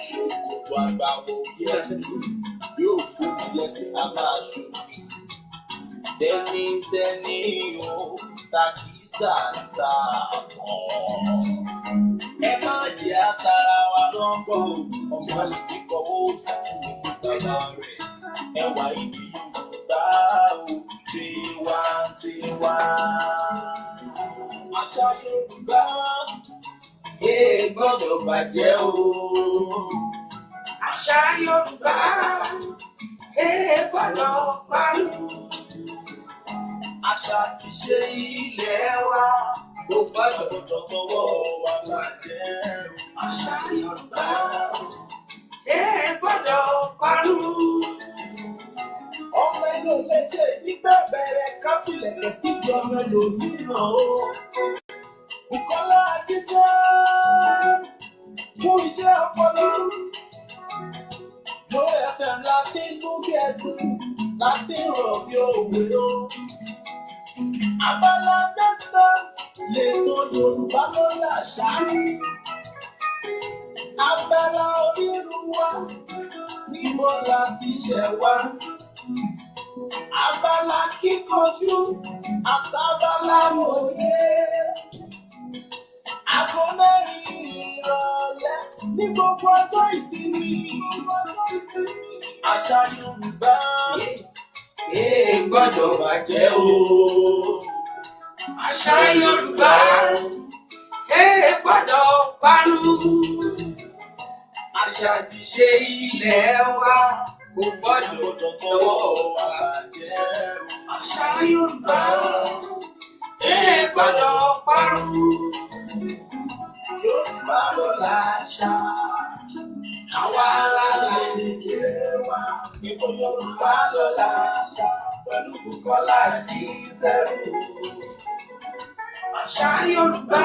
Ṣòkòtò àgbà wò yẹ yóò fún mi lẹ́sẹ̀ a máa ṣòfin. Tẹ́nítẹ́ní o, tàkísà ń ta àpọ̀n. Ẹ má jẹ́ àtàrà wa lọ́gbọ̀n o, ọmọ lè ní kọ́wọ́ òsì fún mi ní bàbá rẹ̀. Ẹwà ibi Yorùbá o, tiwantiwa. Àṣà Yorùbá ẹ gbọ́dọ̀ bàjẹ́ o. Àṣà Yorùbá ẹ gbọ́dọ̀ parun. Àṣà ti ṣe ilẹ̀ wa Kò gbọ́dọ̀ gbọ́dọ̀ fọwọ́ wa bàjẹ́ o. Àṣà Yorùbá ẹ gbọ́dọ̀ parun. Ọmọ ẹni ò lè ṣe nígbà bẹ̀rẹ̀ kápìlẹ̀kẹ̀ síbi ọmọ ẹlòmíràn o. Bùkọ́lá Ajíjẹ́ fún iṣẹ́ ọpọlọ. Mo FM láti ń dún bí ẹdun, láti ń rọ̀ bí òwe o. Abala mẹ́ta lètò Yorùbá ló làṣà. Abala onírú wa níbo la ti ṣẹ̀ wá. Abala kíkanjú àtàbálà òye. Aago 4 ìrọ̀lẹ́ ní gbogbo ọjọ́ ìsinmi. Àṣà Yorùbá Ẹ gbọ́dọ̀ bàjẹ́ o. Àṣà Yorùbá ẹ gbọ́dọ̀ parun. Àṣà ti ṣe ilẹ̀ wa kò gbọ́dọ̀ Gbọ́dọ̀ fọwọ́ wa bàjẹ́ o. Àṣà Yorùbá ẹ gbọ́dọ̀ parun. Yorùbá ló láṣà. Àwa la lè Èdè wa. Ìbò Yorùbá ló láṣà. Pẹ̀lú Bùkọ́lá Ajíṣẹ́rù. Àṣà Yorùbá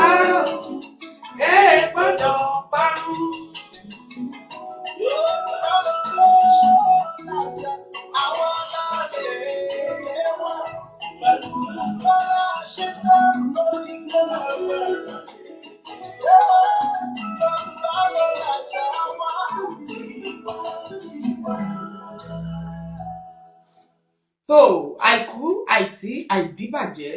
ẹ gbọ́dọ̀ parun. Yorùbá ló láṣà. Àwa la lè èdè wa. Pẹ̀lú Bùkọ́lá Ajíṣẹ́rù lórí gbẹ̀rẹ̀. Yorùbá ló láṣà wa. Tiwa tiwa. So àìkú àìtí àìdíbàjẹ́,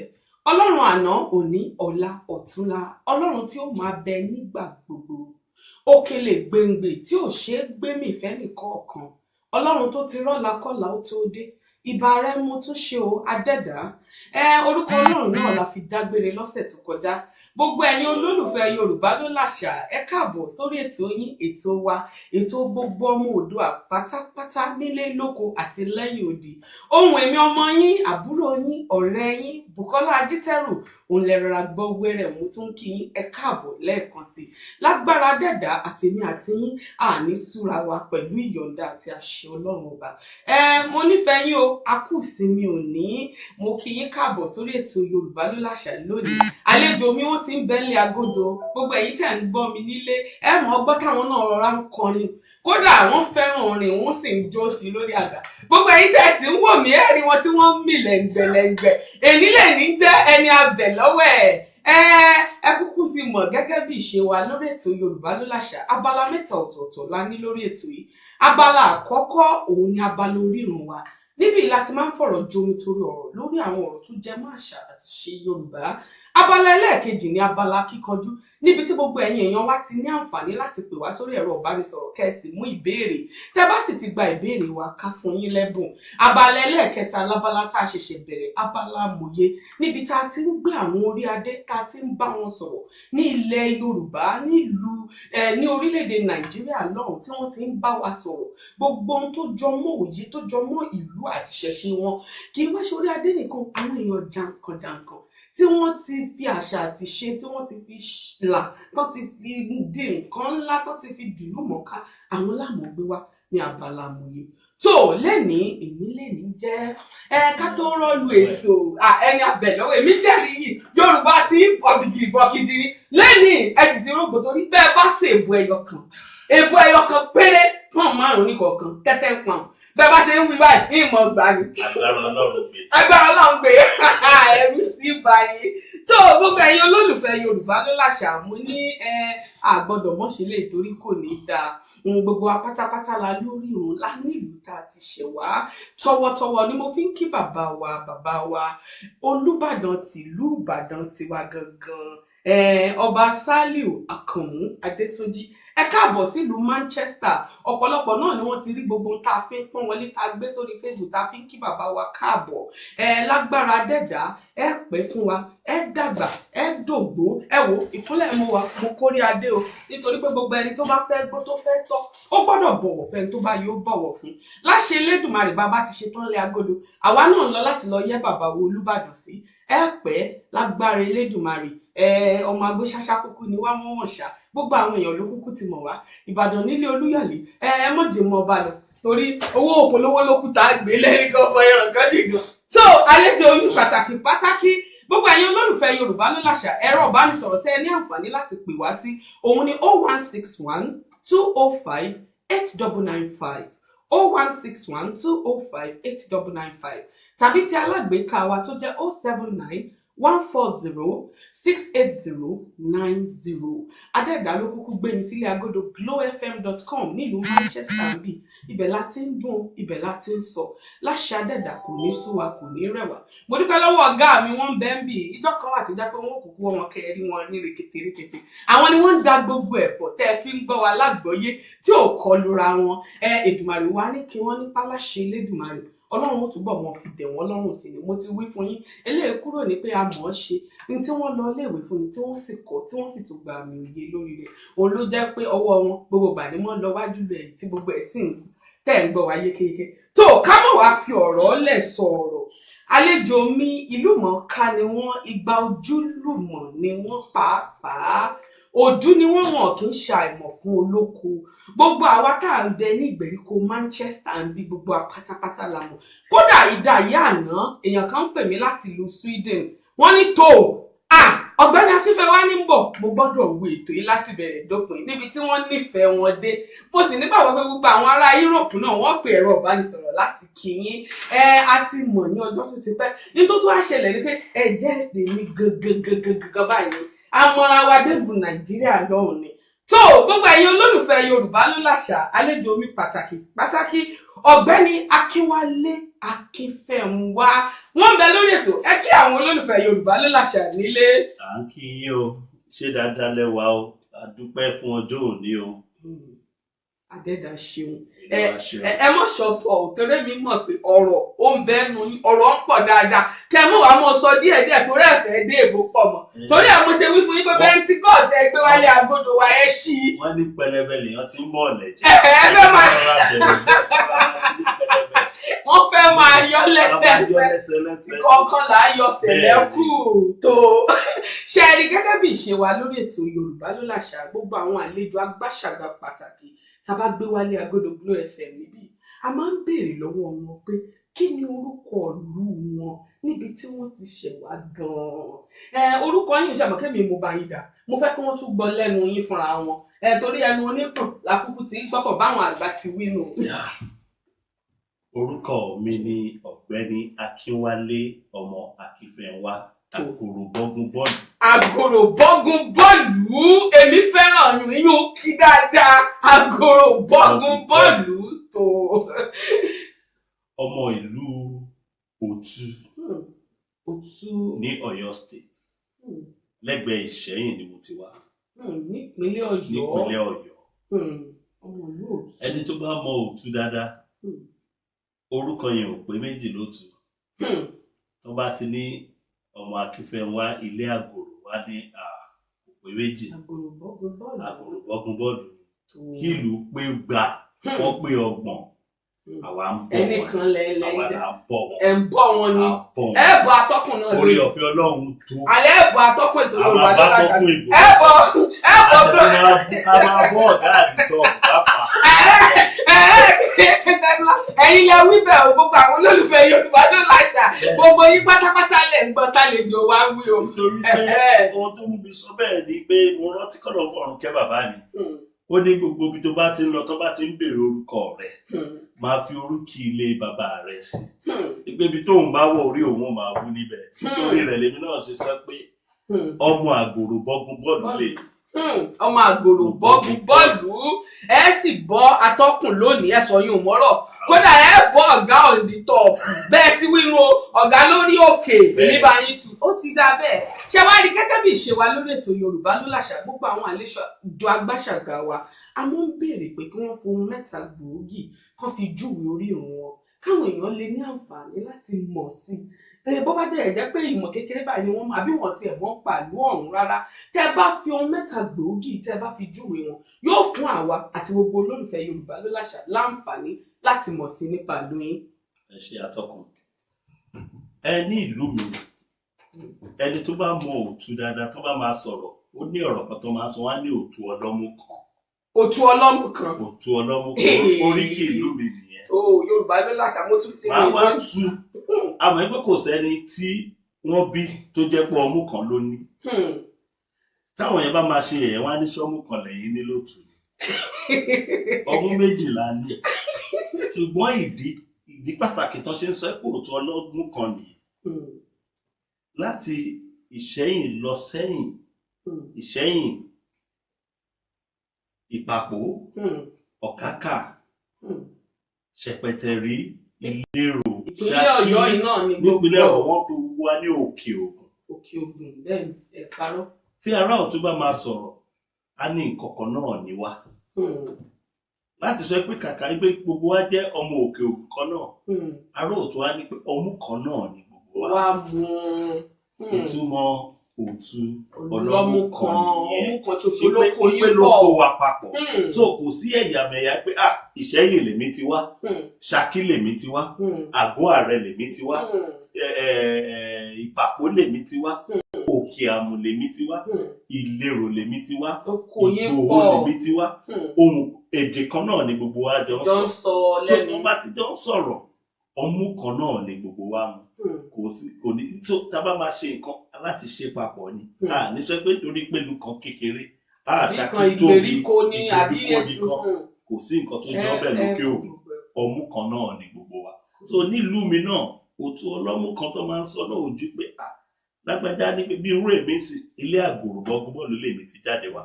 Ọlọ́run àná, òní, ọ̀la, ọ̀túnla, Ọlọ́run tí ó máa bẹ nígbà gbogbo, òkèlè gbèǹgbè tí ò ṣeé gbémì fẹ́nìkọ̀ọ̀kan, Ọlọ́run tó ti rọ́la kọ́la ó tó dé, ìbà rẹ mo tún ṣe o, adẹ́dàá. Ẹ orúkọ Ọlọ́run náà la fi dágbére lọ́sẹ̀ tó kọjá. Gbogbo ẹ̀yin olólùfẹ́ Yorùbá ló làṣà, ẹ káàbọ̀ sórí ètò yín, ètò wa, ètò gbogbo ọmọ Oòduà pátápátá nílé lóko àti lẹ́yìn odi. Ohùn èmi ọmọ yín, àbúrò yín, ọ̀rẹ́ yín, Bùkọ́lá Ajíṣẹ́rù, òun lẹ rọra gbọ́ wẹ́rẹ́, mo tún kí yín ẹ káàbọ̀ lẹ́ẹ̀kan sí i. Lágbára dẹ̀dá àtèmi àti yín, àní súra wa pẹ̀lú ìyọ̀ǹda àti àṣẹ Ọlọ́run ọba. Ẹ mo nífẹ̀ẹ́ yín o, a kú ìsinmi òní. Mo kí yín káàbọ̀ sórí ètò Yorùbá ló làṣà lónìí. Àlejò mi wọ́n ti ń bẹ́ńlẹ̀ agodo. Gbogbo ẹ̀yin tẹ̀ ń gbọ́ mi nílé, ẹ mọ̀ gbọ́ táwọn náà rọra ń kọrin. Kódà wọ́n fẹ́ràn orin, wọ́n sì ń jó sí i lórí àga. Gbogbo ẹ̀yin tẹ̀ sì ń wò mí, ẹ rí wọn tí wọ́n ń mì lẹ̀ǹgbẹ̀lẹ̀ǹgbẹ̀. Èní lè ní jẹ́ ẹni abẹ̀ lọ́wọ́ ẹ̀. Ẹ kúkú ti mọ̀ gẹ́gẹ́ bí ìṣe wa lórí ètò Yorùbá ló làṣà. Abala mẹ́ta ọ̀tọ̀ọ̀tọ̀ la ní lórí ètò yìí. Abala àkọ́kọ́ òun ni abala orírun wa. Níbí la ti máa ń fọ̀rọ̀ jomitoro ọ̀rọ̀ lórí àwọn ọ̀rọ̀ tó jẹ mọ́ àṣà àti ìṣe Yorùbá. Abala ẹlẹ́ẹ̀kejì ni abala kíkanjú, níbi tí gbogbo ẹ̀yin èèyàn wa ti ní àǹfààní láti pè wá sórí ẹ̀rọ ìbánisọ̀rọ̀ kẹ́sì mú ìbéèrè. Tẹ́ bá sì ti gba ìbéèrè wa, ká fún yín lẹ́bùn. Abala ẹlẹ́ẹ̀kẹta lábala tá a ṣẹ̀ṣẹ̀ bẹ̀rẹ̀, abala amòye, níbi tá a ti ń gbé àwọn orí adé, tá a ti ń bá wọn sọ̀rọ̀ ní ilẹ̀ Yorùbá, nílùú ní orílẹ̀-èdè Nàìjíríà lọ́hùn tí wọ́n ti ń bá wa sọ̀rọ̀. Gbogbo ohun tó jọ mọ́ òye, tó jọ mọ́ ìlú àti ìṣẹ̀ṣe wọn. Kì í wá ṣe orí adé nìkan, àwọn èèyàn jàǹkànjàǹkàn tí wọ́n ti fi àṣà àti ìṣe, tí wọ́n ti fi là, tán ti fi di nǹkan ńlá, tán ti fi dìlú mọ̀ọ́ká, àwọn láàmú gbé wá ní abala amòye. Tó lẹ́ni èmi lẹ́ni jẹ́ ẹ ká tó rọ́ọ̀lù ètò ẹni abẹ lọ́wọ́ èmi jẹ́rìí yìí Yorùbá ti ń bọ̀ gidi bọ̀ gidi lẹ́ni ẹ sì ti rógbò torí bẹ́ẹ̀ bá ṣe èbú ẹyọ kan, èbú ẹyọ kan péré pọ́n 5 nìkọ̀ọ̀kan tẹ́tẹ́ pọ́n. Bẹ́ẹ̀ bá ṣe ń wí báyìí ní ìmọ̀ gbà ni. Agbára Ọlọ́run gbé. Agbára Ọlọ́run gbé. Ẹ̀rù sí báyìí. Tó gbogbo ẹ̀yin olólùfẹ́ Yorùbá ló láṣà mú ní àgbọ́dọ̀ mọ́ṣẹ́lẹ̀ torí kò ní í dáa. Gbogbo wa pátápátá la lórí òun lá nílùú tá a ti ṣẹ̀ wá. Tọ̀wọ̀tọ̀wọ̀ ni mo fi ń kí bàbá wa Olúbàdàn tìlú Ìbàdàn tiwa gangan. Ọba Sàlíù Àkànmú Adétúnjì, ẹ káàbọ̀ sílùú Manchester. Ọ̀pọ̀lọpọ̀ náà ni wọ́n ti rí gbogbo ohun tá a fi ń pọ́n wọlé, tá a gbé sórí Facebook, tá a fi ń kí bàbá wa káàbọ̀. Lágbára dẹ̀dá, ẹ pẹ́ fún wa, ẹ dàgbà, ẹ dògbó. Ẹ wò ìkúnlẹ̀ mo wà, mo kórí adé o, nítorí pé gbogbo ẹni tó bá fẹ́ gbó tó fẹ́ tọ́ ó gbọ́dọ̀ bọ̀wọ̀ fẹ́ni tó bá yóò bọ̀wọ̀ fún. Láṣẹ Elédùmarè, bàbá ti ṣe tán lé agodo, àwa náà ń lọ láti lọ yẹ́ bàbá wo Olúbàdàn sí. Ẹ pẹ́ lágbára Elédùmarè. Ọmọ agbóṣáṣá kúkú ni wá mọ́ wọ̀n ṣá, gbogbo àwọn èèyàn ló kúkú ti mọ̀ wá. Ìbàdàn nílé Olúyọ̀lé, ẹ mọ̀ jẹ́ mọ́ ọba lọ torí owó òpolówó ló kú tá a gbé lẹ́yìn kan fọ ẹran kan jìgàn. Tó àlejò omi pàtàkì pàtàkì, gbogbo ẹ̀yin olólùfẹ́ Yorùbá ló láṣà, ẹ̀rọ ìbánisọ̀rọ̀ tẹ́ ẹ ní àǹfààní láti pè wá sí òun ni 0161 205 8995, 0161 205 8995, tàbí ti alágbèéká wa tó jẹ́ 079 140 680 90. Adẹ́gbà ló kúkú gbé mi sílé agodo glowfm.com nílùú Manchester bí. Ibẹ̀ la ti ń dùn, ibẹ̀ la ti ń sọ. Láṣẹ Adẹ́gbà kò ní sú wa, kò ní rẹwà. Mo dúpẹ́ lọ́wọ́ ọ̀gá mi, wọ́n ń bẹ́ ń bì. Ìjọ kan wà tó jẹ́ pé wọ́n kúkú wọn kẹrí wọn ní rekete rekete. Àwọn ni wọ́n ń da gbogbo ẹ̀ pọ̀ tẹ́ ẹ fi ń gbọ́ wa lágbọ́yé tí ò kọlura wọn. Èdùmàrè wa ní kí wọ́n nípa láṣẹ Elédùmarè. Ọlọ́run ó túbọ̀ mọ fi dẹ̀ wọ́n lọ́rùn sí ni. Mo ti wí fún yín, eléyìí kúrò ní pé a mọ̀ ọ́ ṣe ní tí wọ́n lọ iléèwé fún ni, tí wọ́n sì kọ́, tí wọ́n sì tún gba àmì òye lórí rẹ̀. Òun ló jẹ́ pé ọwọ́ wọn gbogbo ìgbà ni wọ́n lọ wájú rẹ̀ tí gbogbo ẹ̀ sì ń tẹ̀ ń gbọ́ wa yékéyéké. Tó ká mọ̀ wá fi ọ̀rọ̀ lẹ̀ sọ̀rọ̀. Àlejò mi ìlú mọ̀ọ́ká ni wọ́n, igba ojúlùmọ̀ ni wọ́n pàápàá. Òdú ni wọ́n, wọn kì í ṣe àìmọ̀ fún olóko. Gbogbo àwa tá à ń bẹ ní ìgbèríko Manchester ń bí gbogbo apátápátá la mọ̀. Kódà ìdá ìyá àná, èèyàn kan ń pè mí láti ìlú Sweden. Wọ́n ní tó Ọ̀gbẹ́ni Akínfẹ́wá ní bọ̀, mo gbọ́dọ̀ wo ètò yìí láti bẹ̀rẹ̀ dópin níbi tí wọ́n nífẹ̀ẹ́ wọn dé. Mo sì nígbàgbọ́ pé gbogbo àwọn ará Europe náà wọ́n pe ẹ̀rọ ìbánisọ̀rọ̀ láti kí yín. A ti mọ̀ ní ọjọ́ tó ti pẹ́. Nítorí tó wá ṣẹlẹ̀ ni pé ẹ jẹ́ tèmi gangan gangan gangan báyìí. Amọ̀ra wa débùn Nàìjíríà lọ́hùn ni. Tó gbogbo ẹ̀yin olólùfẹ́ Yorùbá ló láṣà, àlejò mi pàtàkì pàtàkì Ọ̀gbẹ́ni Akínwálé Akínfẹ́ńwá wọ́n ń bẹ lórí ètò. Ẹ kí àwọn olólùfẹ́ Yorùbá ló láṣà nílé. À ń kí yín o, ṣé dáadáa lẹ́wà o, a dúpẹ́ fún ọjọ́ òní o. Adẹ́dà ṣeun. Ẹ mọ̀ ṣọ̀fọ̀ òtẹ́rẹ́ mi mọ̀ pé ọ̀rọ̀ ó ń bẹ́nu ọ̀rọ̀ ń pọ̀ dáadáa. Kẹ mọ̀ wá mọ̀ sọ díẹ̀díẹ̀ torí ẹ̀fẹ́ dé èbó pọ̀ mọ́. Torí ẹ̀ mo ṣe wí fún yín pé bẹ́ẹ̀ tí gọ́ọ̀tẹ́ gbé wálé agodo wa ẹ ṣí. Wọ́n ní pẹlẹbẹ lèèyàn ti ń mọ̀ ọ̀lẹ̀ jẹ́. Ẹ fẹ́ máa wọ́n fẹ́ máa yọ lẹ́sẹ̀lẹ́sẹ̀ kọ̀ọ̀kan là á yọ sẹ̀lẹ́kù tó. Ṣe é rí gẹ́gẹ́ bí ìṣe wa lórí ètò Yorùbá ló láṣà, gbogbo àwọn àlejò agbáṣàgbà pàtàkì tá a bá gbé wálé agodo Glo FM níbí, a máa ń béèrè lọ́wọ́ wọn pé kí ni orúkọ ìlú wọn níbi tí wọ́n ti ṣẹ̀ wá gan-an. Orúkọ yín ṣàmọ̀ kémi mo bá yín dà, mo fẹ́ kí wọ́n tún gbọ́ lẹ́nu yín fúnra wọn. Torí ẹnu oníkùn lákúkú tí ń gbọ́kàn báwọn àgbà ti wí nù. Orúkọ mi ni Ọ̀gbẹ́ni Akínwálé ọmọ Akínfẹ́ńwá, àgòròbọ́gun bọ́ọ̀lù. Àgòròbọ́gun bọ́ọ̀lù, èmi fẹ́ràn yín kí dáadáa. Àgòròbọ́gun bọ́ọ̀lù tó. Ọmọ ìlú Òtù. Òtù. Ní Ọ̀yọ́ State. Lẹ́gbẹ̀ẹ́ Ìṣẹ̀yìn ni mo ti wá. Nípínlẹ̀ Ọ̀yọ́. Nípínlẹ̀ Ọ̀yọ́. Ọmọ ìlú Òtù. Ẹni tó bá mọ Òtù dáadáa, orúkọ yẹn ò pé méjì lótú. Tó bá ti ní ọmọ Akínfẹ́ńwá ilé àgòrò wá ní kò pé méjì. Àgòròbọ́gun bọ́ọ̀lù kí ìlú pé gbà, wọ́n pé ọgbọ̀n, àwa ń bọ̀ wọn, àwa là ń bọ̀ wọn. Ẹ̀ ń bọ̀ wọn ni, ẹ bọ̀ atọ́kùn náà orí ọ̀fẹ́ Ọlọ́run tó. Alẹ́ ẹ bọ̀ atọ́kùn ètò Yorùbá ló láṣà. Ẹ bọ̀ ẹ bọ̀ tó. A máa bọ̀ ọ̀gá àdìtọ̀ pàápàá. Ẹ̀yin lẹ wí bẹ́ẹ̀ o, gbogbo àwọn olólùfẹ́ Yorùbá ló láṣà, gbogbo yín pátápátá lẹ̀ ń gbọ́ tálejò wa ń wí o. Nítorí pé ohun tó mú mi sọ bẹ́ẹ̀ ni pé mo rántí kọ́lọ̀ fọ̀rùn kẹ́ bàbá mi. Ó ní gbogbo ibi tó bá ti ń lọ, tó bá ti ń béèrè orúkọ rẹ̀, máa fi orúkì ilé bàbá rẹ̀ sí. Pé ibi tóun bá wọ̀, orí òun máa wú níbẹ̀. Nítorí rẹ̀ lèmi náà ṣe sọ pé ọmọ àgòrò bọ́gun bọ́ọ̀lù lè. Ọmọ àgòrò bọ́gun bọ́ọ̀lù, ẹ sì bọ́ atọ́kùn lónìí, ẹ sọ yín ò mọ́rọ̀, kódà ẹ bọ́ ọ̀gá òǹdí tọ̀ọ̀pù bẹ́ẹ̀ tí wínú ọ̀gá lórí òkè níbà yín tu. Ó ti dáa bẹ́ẹ̀. Ṣé wàá rí gẹ́gẹ́ bí ìṣe wa lórí ètò Yorùbá Ló Làṣà, gbogbo àwọn àlejò agbáṣàgà wa a mọ̀ ń béèrè pé kí wọ́n fohun mẹ́ta gbòógì kán fi júwe orírun wọn, káwọn èèyàn lè ní àǹfààní láti mọ̀ sí i. Bó bá dẹ̀ jẹ́ pé ìmọ̀ kékeré báyìí ni wọ́n mọ̀, àbí wọ́n tiẹ̀ mọ̀ pàlú ọ̀hún rárá, tẹ́ bá fi ohun mẹ́ta gbòógì tẹ́ bá fi júwe wọn, yóò fún àwa àti gbogbo olólùfẹ́ Yorùbá Ló Làṣà láǹfààní láti mọ̀ sí nípa ìlú yín. Ẹ ṣe àtọkùn. Ẹ ní ìlú mi, ẹni tó bá mọ òtú dáadáa, tó bá máa sọ̀rọ̀, ó ní ọ̀rọ̀ kan tó máa sọ, wá ní òtú ọlọ́mú kan. Òtú ọlọ́mú kan. Òtú ọlọ́mú kan, oríkì ìlú mi nìyẹn. O Yorùbá Ló Làṣà, mo tún ti rí i. Wá tú àmọ́ ẹgbẹ́ kò sẹ́ni tí wọ́n bí tó jẹ́ pé ọmú kan ló ní. Táwọn yẹn bá máa ṣe ẹ̀yẹ, wọ́n á ní sọ́mú kan lẹ́yìn ní lótú ni. Ọmú méjìlá ní. Ṣùgbọ́n ìdí pàtàkì tán ṣe ń sọ pé òtú ọlọ́mú kan nìyẹn. Láti Ìṣẹ́yìn lọ sẹ́yìn, Ìṣẹ́yìn, Ìpàpó, Ọ̀kákà, Ṣẹ̀pẹ̀tẹ̀rí, Ìlérò, Ìpínlẹ̀ Ọ̀yọ́ iná ni gbogbo nípínlẹ̀ Ọ̀yọ́ wọ́n fi wá ní Òkè Ògùn. Òkè Ògùn, bẹ́ẹ̀ ni, ẹ parọ́. Tí ará Ọ̀tún bá máa sọ̀rọ̀, a ní nǹkan kan náà ní wá. Láti sọ pé kàkà pé gbogbo wa jẹ́ ọmọ Òkè Ògùn kan náà, ará Ọ̀tún wa ní pé ọmú kan náà ni gbogbo wa. Wá mú ìtumọ̀ òtú ọlọ́mú kan nìyẹn. Ọmú kan ṣoṣo ló kó yín pé ló pọ̀. kó wa papọ̀. So kò sí ẹ̀yàmẹ̀yà pé Ìṣẹ́yìn lèmi ti wá, Ṣakí lèmi ti wá, Àgọ́ Àrẹ lèmi ti wá, Ìpàpó lèmi ti wá, Òkè Àmù lèmi ti wá, Ìlérò lèmi ti wá, Ìgbòho lèmi ti wá. Ohun èdè kan náà ni gbogbo wa jọ ń sọ. Tó wọ́n bá ti jọ ń sọ̀rọ̀, ọmú kan náà ni gbogbo wa mu. Kò sí, kò ní tó tá a bá máa ṣe nǹkan láti ṣe papọ̀ ni. A ní sọ pé torí pẹ̀lú kan kékeré, Ṣakí tóbi, ìgbèríko nìkan, kò sí nǹkan tó jọ bẹ́ẹ̀ lókè Ògùn. Ọmú kan náà ni gbogbo wa. So nílùú mi náà, òtú ọlọ́mú kan tó máa ń sọ náà ojú pé lágbájá ní pé bí irú èmi sì ilé àgòrò bọ́gúbọ́ọ̀lù lèmi ti jáde wá.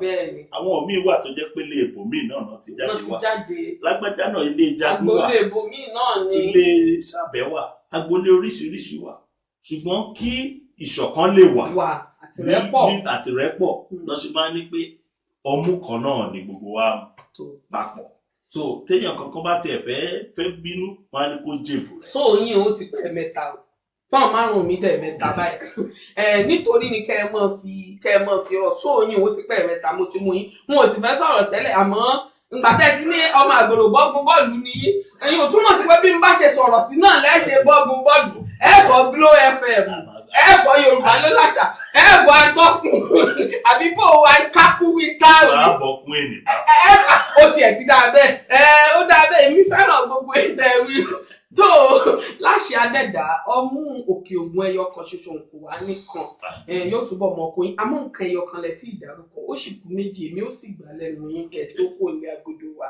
Àwọn míì wà tó jẹ́ pé ilé ibòmíì náà ti jáde wá. Lágbájá náà ilé Jagun wà, ilé Ṣàbẹ̀ wà, agboolé oríṣiríṣi wà. Ṣùgbọ́n kí ìṣọ̀kan lè wà àtìrẹ́pọ̀ lọ́ ṣe máa ní pé ọmú kan náà ni gbogbo wa papọ̀. So téèyàn kankan bá tiẹ̀ fẹ́ bínú, wọn á ní kó jèbù rẹ̀. So yín o ti pẹ́ mẹ́ta o, pọ́n márùn-ún mi dẹ̀ mẹ́ta báyìí. Nítorí ni kẹ́ ẹ mọ́ fi rọ̀. So yín o ti pẹ́ mẹ́ta, mo ti mú yín, n ò sì fẹ́ sọ̀rọ̀ tẹ́lẹ̀, àmọ́ ìgbà tẹ́ ti ní ọmọ àgbèrò bọ́gun bọ́ọ̀lù ni yín, ẹ̀yin ò túmọ̀ sí pé bí n bá ṣe sọ̀rọ̀ sí náà lẹ́sẹ̀ bọ́gun bọ́ọ̀lù. Ẹ bọ́ Glo FM, ẹ bọ́ Yorùbá Ló Làṣà, ẹ bọ́ atọ́kùn, àbí bó wa kákú wí káàrí. Ó tiẹ̀ ti dáa bẹ́ẹ̀, ó dáa bẹ́ẹ̀, èmi fẹ́ràn gbogbo ètò ẹ̀wí. Tó láṣẹ adẹ́dà, ọmú Òkè Ògùn ẹyọ kan ṣoṣo kò wá nìkan, yóò túbọ̀ mọ ọkọ yín. Àmọ́ nǹkan ẹyọ kan lẹ tí ìdárúkọ, ó sì kú méjì, èmi ó sì gbà lẹ́nu yín kẹ́ tó kò ní agodo wa.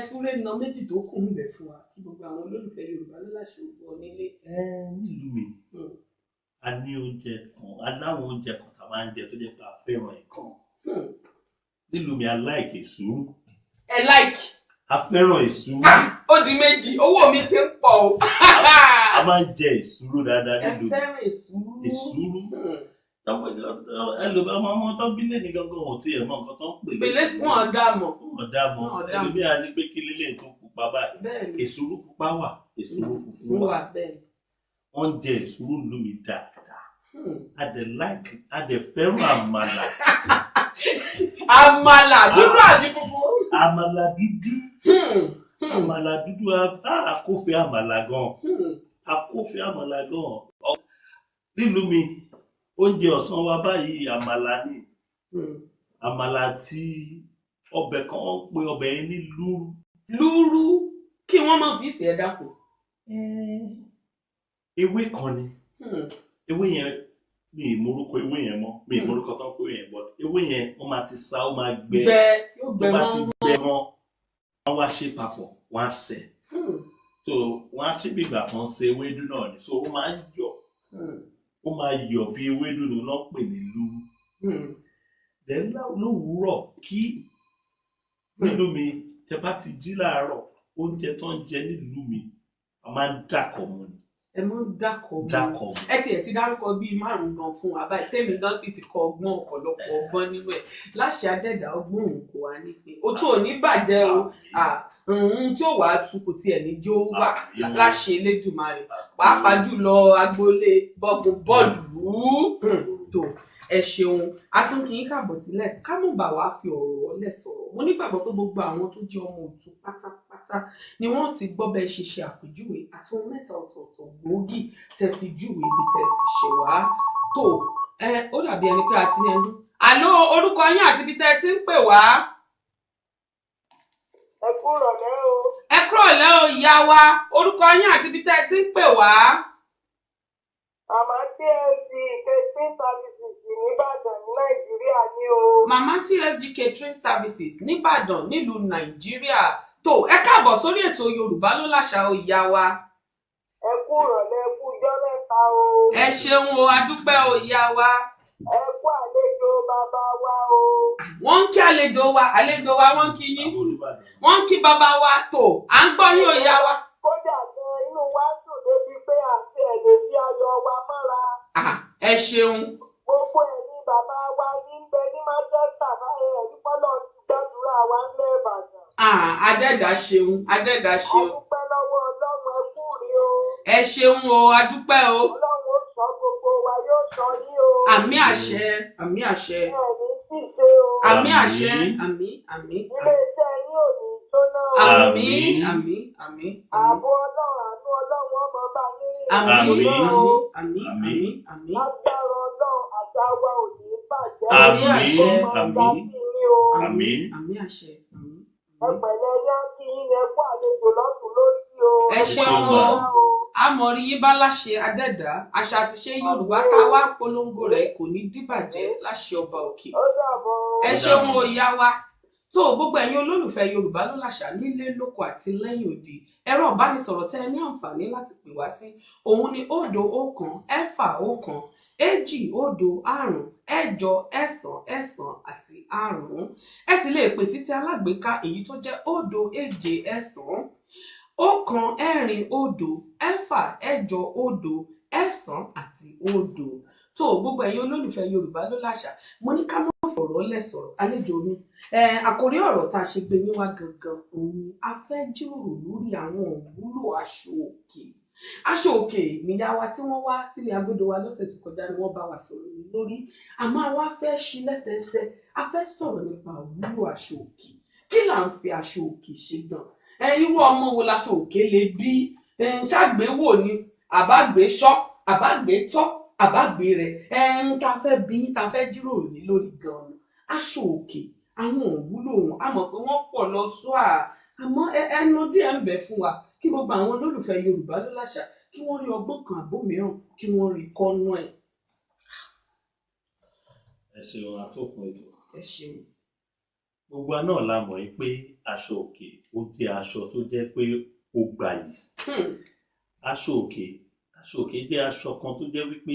Súré na méjì tó kù ń bẹ̀ fún wa kí gbogbo àwọn olólùfẹ́ Yorùbá Ló Làṣà gbọ́ nílé. Nílùú mi, a ní oúnjẹ kan, a láwọn oúnjẹ kan tá a máa ń jẹ tó jẹ́ pé a fẹ́ràn ẹ̀ gan. Nílùú mi, a láìkè sùúrù. Ẹ láìkì. A fẹ́ràn èsúrú. Ó di méjì, owó mi ti ń pọ̀ o. A máa ń jẹ èsúrú dáadáa nílùú. Ẹ fẹ́ràn èsúrú. Èsúrú. Ẹlòmíràn ọmọ tó bí lé ní gangan ò tiẹ̀ mọ nǹkan tó ń pè lé. Pèlè wọn dá mọ̀. Wọn dá mọ̀. Ẹlòmíràn ní pé kí lélẹ̀ tó pupa báyìí. Èsúrú pupa wà, èsúrú funfun wà. Wọ́n ń jẹ èsúrú nílùú mi dáadáa. A dẹ̀ like, a dẹ̀ fẹ́ràn àmàlà. Àmàlà dúdú àbí funfun? Àmàlà dúdú. Àmàlà dúdú, a kò fẹ́ àmàlà gan. A kò fẹ́ àmàlà gan. Nílùú mi, oúnjẹ ọ̀sán wa báyìí àmàlà ni. Àmàlà àti ọbẹ̀ kan, wọ́n pe ọbẹ̀ yẹn ní lúrú. Lúrú kí wọ́n má fi ṣe ẹ dákun. Ewé kan ni. Ewé yẹn, mi ì morúkọ ewé yẹn mọ́, mi ì morúkọ tán pé ewé yẹn, but ewé yẹn wọ́n máa ti sa, ó máa gbẹ. Gbẹ, yóò Tó bá ti gbẹ wọn, wọ́n wá ṣe papọ̀, wọ́n á sè. So wọ́n á ṣe bí ìgbà kan ṣe ewédú náà ni. So ó máa ń yọ̀, ó máa yọ̀ bí ewédú ni wọ́n pè ní lúrú. Then lówùúrọ̀ kí nílùú mi, tẹ bá ti jí láàárọ̀, oúnjẹ tó ń jẹ nílùú mi, a máa ń dàkọ̀ mu ni. Ẹ mọ́ dákọ̀ mọ́. Dàkọ̀ mu. Ẹ tiẹ̀ ti dárúkọ bíi márùn-ún gan fún wa báyìí, tèmi gan sì ti kọ ọgbọ́n, ọ̀pọ̀lọpọ̀ ọgbọ́n nínú ẹ̀. Láṣẹ Adẹ́dàá, ọgbọ́n òun kò wá ní pé ó tó ní bàjẹ́ o, ohun tí ó wàá tu kò tiẹ̀ ní jó wà láṣẹ Elédùmarè, pàápàá jùlọ agboolé bọ́gun bọ́ọ̀lù tó. Ẹ ṣeun, a tún kì í kàbọ̀ sílẹ̀ ká mọ̀ bá wa fi ọ̀rọ̀ ọlẹ̀ sọ̀rọ̀. Mo nígbàgbọ́ pé gbogbo àwọn tó jẹ́ ọmọ Òtù pátápátá ni wọ́n ti gbọ́ bẹ́ẹ̀ ṣe ṣe àpèjúwe àti ohun mẹ́ta ọ̀tọ̀ọ̀tọ̀ gbòógì tẹ́ fi júwe ibi tẹ́ ti ṣe wá tó. Ẹ ó dàbí ẹni pé a ti ní ẹnu. Àló, orúkọ yín àti ibi tẹ́ ti ń pè wá. Ẹ kúrọ̀lẹ́ o. Ẹ kúrọ̀lẹ́ o ìyá wa, orúkọ yín àti ibi tẹ́ ti ń pè wá. Màmá TSG Catering Services nìbàdàn ní Nàìjíríà ní o. Màmá TSG Catering Services nìbàdàn nílùú Nàìjíríà. Tó ẹ káàbọ̀ sórí ètò Yorùbá ló láṣà o ìyá wa. Ẹ kú ìrọ̀lẹ́, ẹ kú ijọ́ mẹ́ta o. Ẹ ṣeun o, a dúpẹ́ o ìyá wa. Ẹ kú àlejò bàbá wa o. Wọ́n ń kí àlejò wa, àlejò wa wọ́n ń kí yín. Wọ́n ń kí bàbá wa tó. À ń gbọ́ yín o ìyá wa. Kódà gan inú wa dùn débi pé àti ẹ̀ lè fi ayọ̀ wa mọ́ra. Ẹ ṣeun. Gbogbo ẹ̀yin bàbá wa ní ń bẹ ní Manchester báyẹn, ẹ̀rí pọ́lọ́ ti gbàdúrà wa ńlẹ̀ Ìbàdàn. Adẹ́dà ṣeun, Adẹ́dà ṣeun. A dúpẹ́ lọ́wọ́ Ọlọ́run, ẹ kú rí o. Ẹ ṣeun o, a dúpẹ́ o. Ọlọ́run ó sọ gbogbo wa, yóò sọ yín o. Àmín àṣẹ, àmín àṣẹ. Ẹ̀ní sì ṣe o. Àmín àṣẹ, àmín, àmín. Ilé-iṣẹ́ yín ò ní jóná o. Àmín, àmín, àmín. Ààbò Ọlọ́run, àánú Ọlọ́run ọmọ bá yín. Àmín, àmín, àmín, àmín. Lágbára Ọlọ́run, àṣà wa ò ní bàjẹ́. Àmín àṣẹ, àmín, àmín. Àmín àṣẹ, àmín. Ẹ pẹ̀lẹ́, yá kí yín, ẹ kú àlejò lọ́tùn lósì o. Ẹ ṣeun o, àmọ̀rí yín bá láṣẹ Adẹ́dàá, àṣà àti ṣe Yorùbá tá a wá polongo rẹ̀ kò ní dìbàjẹ́ láṣẹ ọba òkè. Ó dàbọ̀. Ẹ ṣeun o ìyá wa. Tó gbogbo ẹ̀yin olólùfẹ́ Yorùbá ló láṣà nílé lóko àti lẹ́yìn odi, ẹ̀rọ ìbánisọ̀rọ̀ tẹ́ ẹ ní àǹfààní láti pè wá sí òun ni 0 1 6 1 2 0 5 8 9 àti 5. Ẹ sì lè pè sí ti alágbèéká èyí tó jẹ́ 0 7 9 1 4 0 6 8 0 9 àti 0. Tó gbogbo ẹ̀yin olólùfẹ́ Yorùbá ló láṣà, mo ní ká má fọ̀rọ̀ lẹ̀ sọ̀rọ̀ àlejò mi. Àkórí ọ̀rọ̀ tá a ṣe gbé yín wá gangan òun ni a fẹ́ jíròrò lórí àwọn ìwúlò aṣọ òkè. Aṣọ òkè níyà wa tí wọ́n wá sílé agbódo wa lọ́sẹ̀ tó kọjá ni wọ́n bá wa sọ̀rọ̀ lórí. Àmọ́ àwa fẹ́ ṣí lẹ́sẹẹsẹ, a fẹ́ sọ̀rọ̀ nípa ìwúlò aṣọ òkè. Kí là ń fi aṣọ òkè ṣe gan? Irú ọmọ wo laṣọ òkè lè bí? Ṣàgbéwò ni, àbágbéṣọ́, àbágbétọ́, àbágbé rẹ̀. Tá a fẹ́ bí, tá a fẹ́ jíròrò ní lórí gan-an. Aṣọ òkè, àwọn òwúlò wọn, a mọ̀ pé wọ́n pọ̀ lọ sọ́à, àmọ́ ẹnu díẹ̀ ń bẹ fún wa kí gbogbo àwọn olólùfẹ́ Yorùbá ló láṣà kí wọ́n rí ọgbọ́n kan àbó mìíràn kí wọ́n rí kọ́nú ẹ̀. Ẹ ṣeun àtòkùn ètò. Ẹ ṣeun. Gbogbo wa náà la mọ̀ pé aṣọ òkè ó jẹ́ aṣọ tó jẹ́ pé ó gbayì. Aṣọ òkè jẹ́ aṣọ kan tó jẹ́ wípé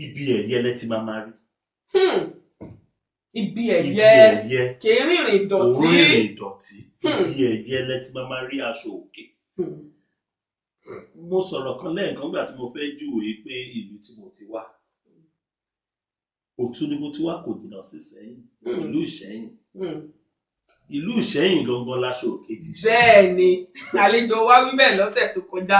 ibi ẹ̀yẹ lẹ ti máa rí. Ibi ẹ̀yẹ kì í rìnrìn ìdọ̀tí. Òun rìnrìn ìdọ̀tí. Ibi ẹ̀yẹ lẹ ti máa rí aṣọ òkè. Mo sọ̀rọ̀ kan lẹ́ẹ̀kan nígbà tí mo fẹ́ júwèé pé ìlú tí mo ti wá. Òtù ni mo ti wá, kò jìnnà sí Ìṣẹ́yìn. Ìlú Ìṣẹ́yìn. Ìlú Ìṣẹ́yìn gangan láṣọ òkè ti ṣe. Bẹ́ẹ̀ ni, àlejò wa wí bẹ́ẹ̀ lọ́sẹ̀ tó kọjá.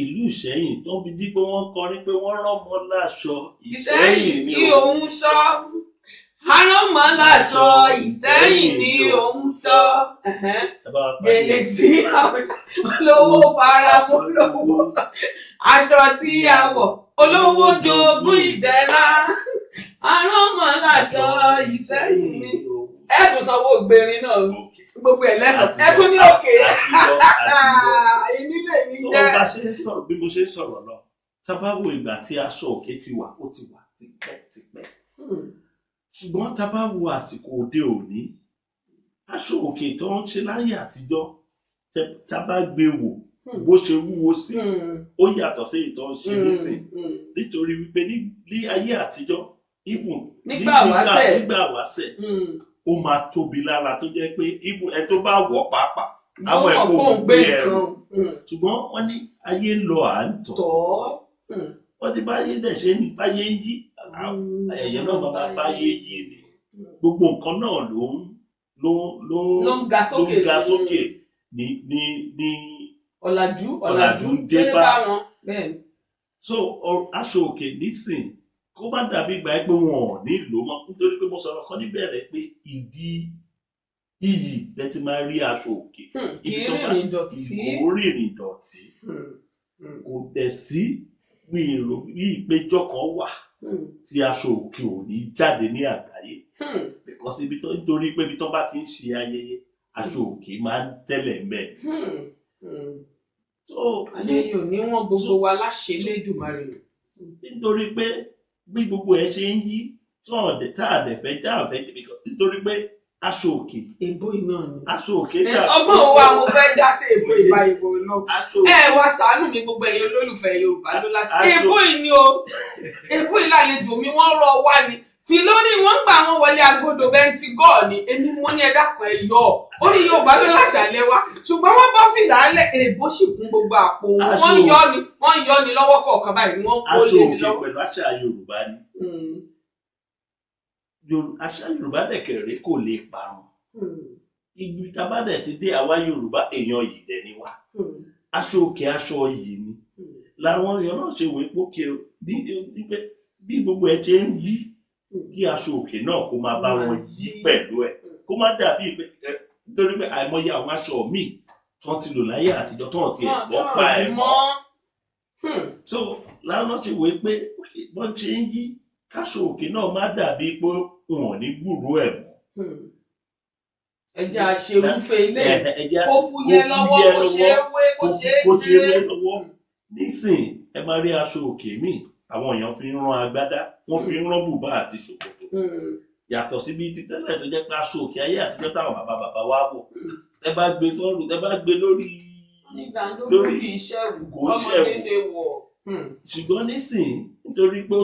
Ìlú Ìṣẹ́yìn tó fi dí pé wọ́n kọrin pé wọ́n rọ́mọ láṣọ Ìṣẹ́yìn ni òun sọ. Arọ́mọ láṣọ Ìṣẹ́yìn ni òun sọ. Gèlè tí olówó fara mú lówó. Aṣọ tí a wọ̀ olówó jogún ìdẹ̀ra. Arọ́mọ láṣọ Ìṣẹ́yìn ni. Ẹ tún sanwó gbèrin náà gbogbo ẹ̀ lẹ́sàn. Ẹ tún ní òkè. Èmi lè ní jẹ́. Bá ṣe ń sọ̀rọ̀ bí mo ṣe ń sọ̀rọ̀ lọ, tá bá wo ìgbà tí aṣọ òkè ti wà, ó ti wà tipẹ́tipẹ́. Ṣùgbọ́n tá a bá wo àsìkò òde òní, aṣọ òkè tó ń ṣe láyé àtijọ́, tá a bá gbé wò bó ṣe wúwo sí, ó yàtọ̀ sí èyí tó ń ṣe nísìn, nítorí wípé ní ayé àtijọ́, even Nígbà wáṣẹ̀. nígbà wáṣẹ̀, ó máa tóbi lára tó jẹ́ pé even ẹ tó bá wọ̀ pàápàá àwọn Yóò mọ̀ ẹ̀kọ́ pé òun gbé gbé ẹrù. nǹkan. Ṣùgbọ́n wọ́n ní ayé ń lọ à ń tọ̀. Tọ́. Wọ́n ní báyé dẹ̀ ṣe ń báyé ń yí, ẹ̀yẹ náà máa báyé yí ni. Gbogbo nǹkan náà ló ń ló ló Ló ń ga ló sókè. ń ga sókè ní Ọ̀làjú ọ̀làjú ọ̀làjú ń dé dé bá. bá wọn. Bẹ́ẹ̀ ni. So aṣọ òkè nísìn kó má dàbí ìgbà pé wọn ò ní lò mọ́, nítorí pé mo sọ̀rọ̀ kan níbẹ̀rẹ̀ pé ìdí iyì lẹ ti máa rí aṣọ òkè. Kì Ibi í tó bá rìnrìn ìdọ̀tí. Kò rìnrìn ìdọ̀tí. Kò dẹ̀ sí mi rò bí ìpéjọ kan wà tí aṣọ òkè ò ní jáde ní àgbáyé, because ibi tó, nítorí pé ibi tó bá ti ń ṣe ayẹyẹ, aṣọ òkè máa ń tẹ́lẹ̀ ń bẹ̀. So Ayé yìí ò ní wọ́n gbogbo wa láṣẹ Elédùmarè. Nítorí pé bí gbogbo ẹ ṣe ń yí, tá a dẹ̀ fẹ́ tá a fẹ́, nítorí pé aṣọ òkè Èbó iná ni. Aṣọ òkè Ẹ, ọgbọ́n wa mo fẹ́ dá sí èbó ìbá ìbò náà. Aṣọ Ẹ òkè wá ṣàánú mi, gbogbo ẹ̀yin olólùfẹ́ Yorùbá ló láti. Aṣọ- Èbó yìí ni o. Èbó yìí lálejò mi, wọ́n rọ wá ni. Fi lórí wọ́n gbà wọ́n wọlé agodo bẹ́ntigọ́ọ̀ ni. Èmi mo ní ẹ dákun ẹ yọ. Ó ní Yorùbá ló láṣàlẹ̀ wa. Ṣùgbọ́n wọ́n bá fìlà lẹ̀, èbó sì kún gbogbo àpò wọn. Aṣọ Wọ́n yọ ni, wọ́n yọ ni lọ́wọ́ kọ̀ọ̀kan báyìí, wọ́n kó Aṣọ lé mi òkè lọ́wọ́. pẹ̀lú àṣà Yorùbá ni. Àṣà Yorùbá dẹ̀kẹ̀rẹ̀ kò lè parun. Ibi tá a bá dẹ̀ ti dé, àwa Yorùbá èèyàn yìí dẹ̀ ni wá. Aṣọ òkè aṣọ yìí ni. Làwọn èèyàn náà ṣe wèé pókè ní pé bí gbogbo ẹ ṣe ń yí, kí aṣọ òkè náà kó máa bá wọn yí pẹ̀lú ẹ̀. Kó má dàbí pé nítorí pé àìmọye àwọn aṣọ míì tí wọ́n ti lò láyé àtijọ́ tí wọ́n ti ẹ̀ gbọ́ pa ẹ̀ mọ́. So làwọn ṣe wèé pé wọ́n ṣe ń yí, káṣọ òkè náà má dàbí pé wọn ò ní gbúròó ẹ̀ mọ́. Ẹ jẹ́ àṣerúfẹ́ ilé Ẹ jẹ́ kó fúyẹ́ lọ́wọ́, kó ṣe é wé, kó ṣe é kó ṣe é gbé. wé lọ́wọ́. Nísìn ẹ máa rí aṣọ òkè míì, àwọn èèyàn fi ń rán agbádá, wọ́n fi ń rán bùbá àti ṣòkòtò. Yàtọ̀ sí bíi ti tẹ́lẹ̀ tó jẹ́ pé aṣọ òkè ayé àtijọ́ táwọn bàbá bàbá wa wọ̀, ẹ bá gbé sọ́rùn, ẹ bá gbé lórí Nígbà tó lórí kì í ṣẹ̀wù, kò ọmọdé ṣẹ̀wù. lè wọ̀. Ṣùgbọ́n nísìn, nítorí pé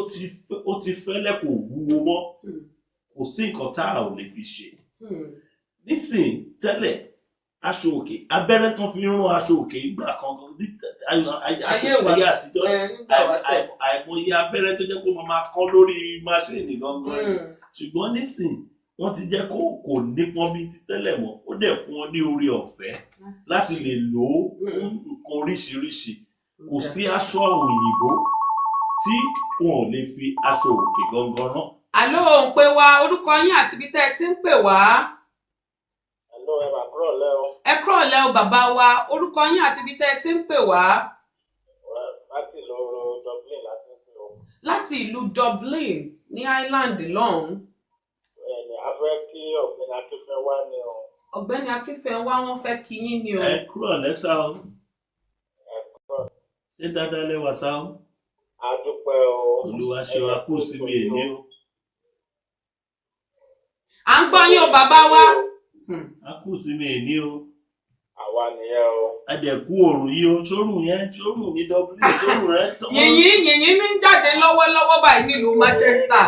ó ti fẹ́lẹ́, kò wúwo mọ́, kò sí nǹkan tá a ò lè fi ṣe. Nísìn, tẹ́lẹ̀ aṣọ òkè, abẹ́rẹ́ tán fi ń rán aṣọ òkè ìgbà kan ní aṣọ Ayé òkè ìwà ayé àtijọ́, ẹ nígbà wáṣẹ̀. àìmọye abẹ́rẹ́ tó jẹ́ kó máa kán lórí máṣíìnì gangan ni. Ṣùgbọ́n nísìn wọ́n ti jẹ́ kó kò nípọn bíi ti tẹ́lẹ̀ mọ́, ó dẹ̀ fún wọn ní oore ọ̀fẹ́ láti lè lò ó fún nǹkan oríṣiríṣi. Kò sí aṣọ òyìnbó tí wọn ò lè fi aṣọ òkè gangan rán. Àló ò ń pè wá, orúkọ yín àti ibi tẹ́ ẹ ti ń pè wá. Hello, ẹ mà kúrò lẹ́ o. Ẹ kúrọ̀lẹ́ o bàbá wa, orúkọ yín àti ibi tẹ́ ẹ ti ń pè wá. Láti ìlú Dublin láti ń pè o. Láti ìlú Dublin ní Ireland lọ́hùn-ún. Ẹni a fẹ́ kí ọ̀gbẹ́ni Akínfẹ́ wá ní o. Ọ̀gbẹ́ni Akínfẹ́nwá wọ́n fẹ́ kí yín ni o. Ẹ kúrọ̀lẹ́ sá o. Ẹ kúrò. Ṣé dáadáa lẹ wà sá o? A dúpẹ́ o. Olúwa ṣe wa kú síbi èní o. À ń gbọ́ yín o bàbá wa. A kú síbi èní o. Àwa nìyẹn o. A dẹ̀ kú òrùn yìí o, sórùn yẹn, sórùn ní Dublin, sórùn rẹ tán. Yìnyín yìnyín ní ń jáde lọ́wọ́lọ́wọ́ báyìí nílùú Manchester.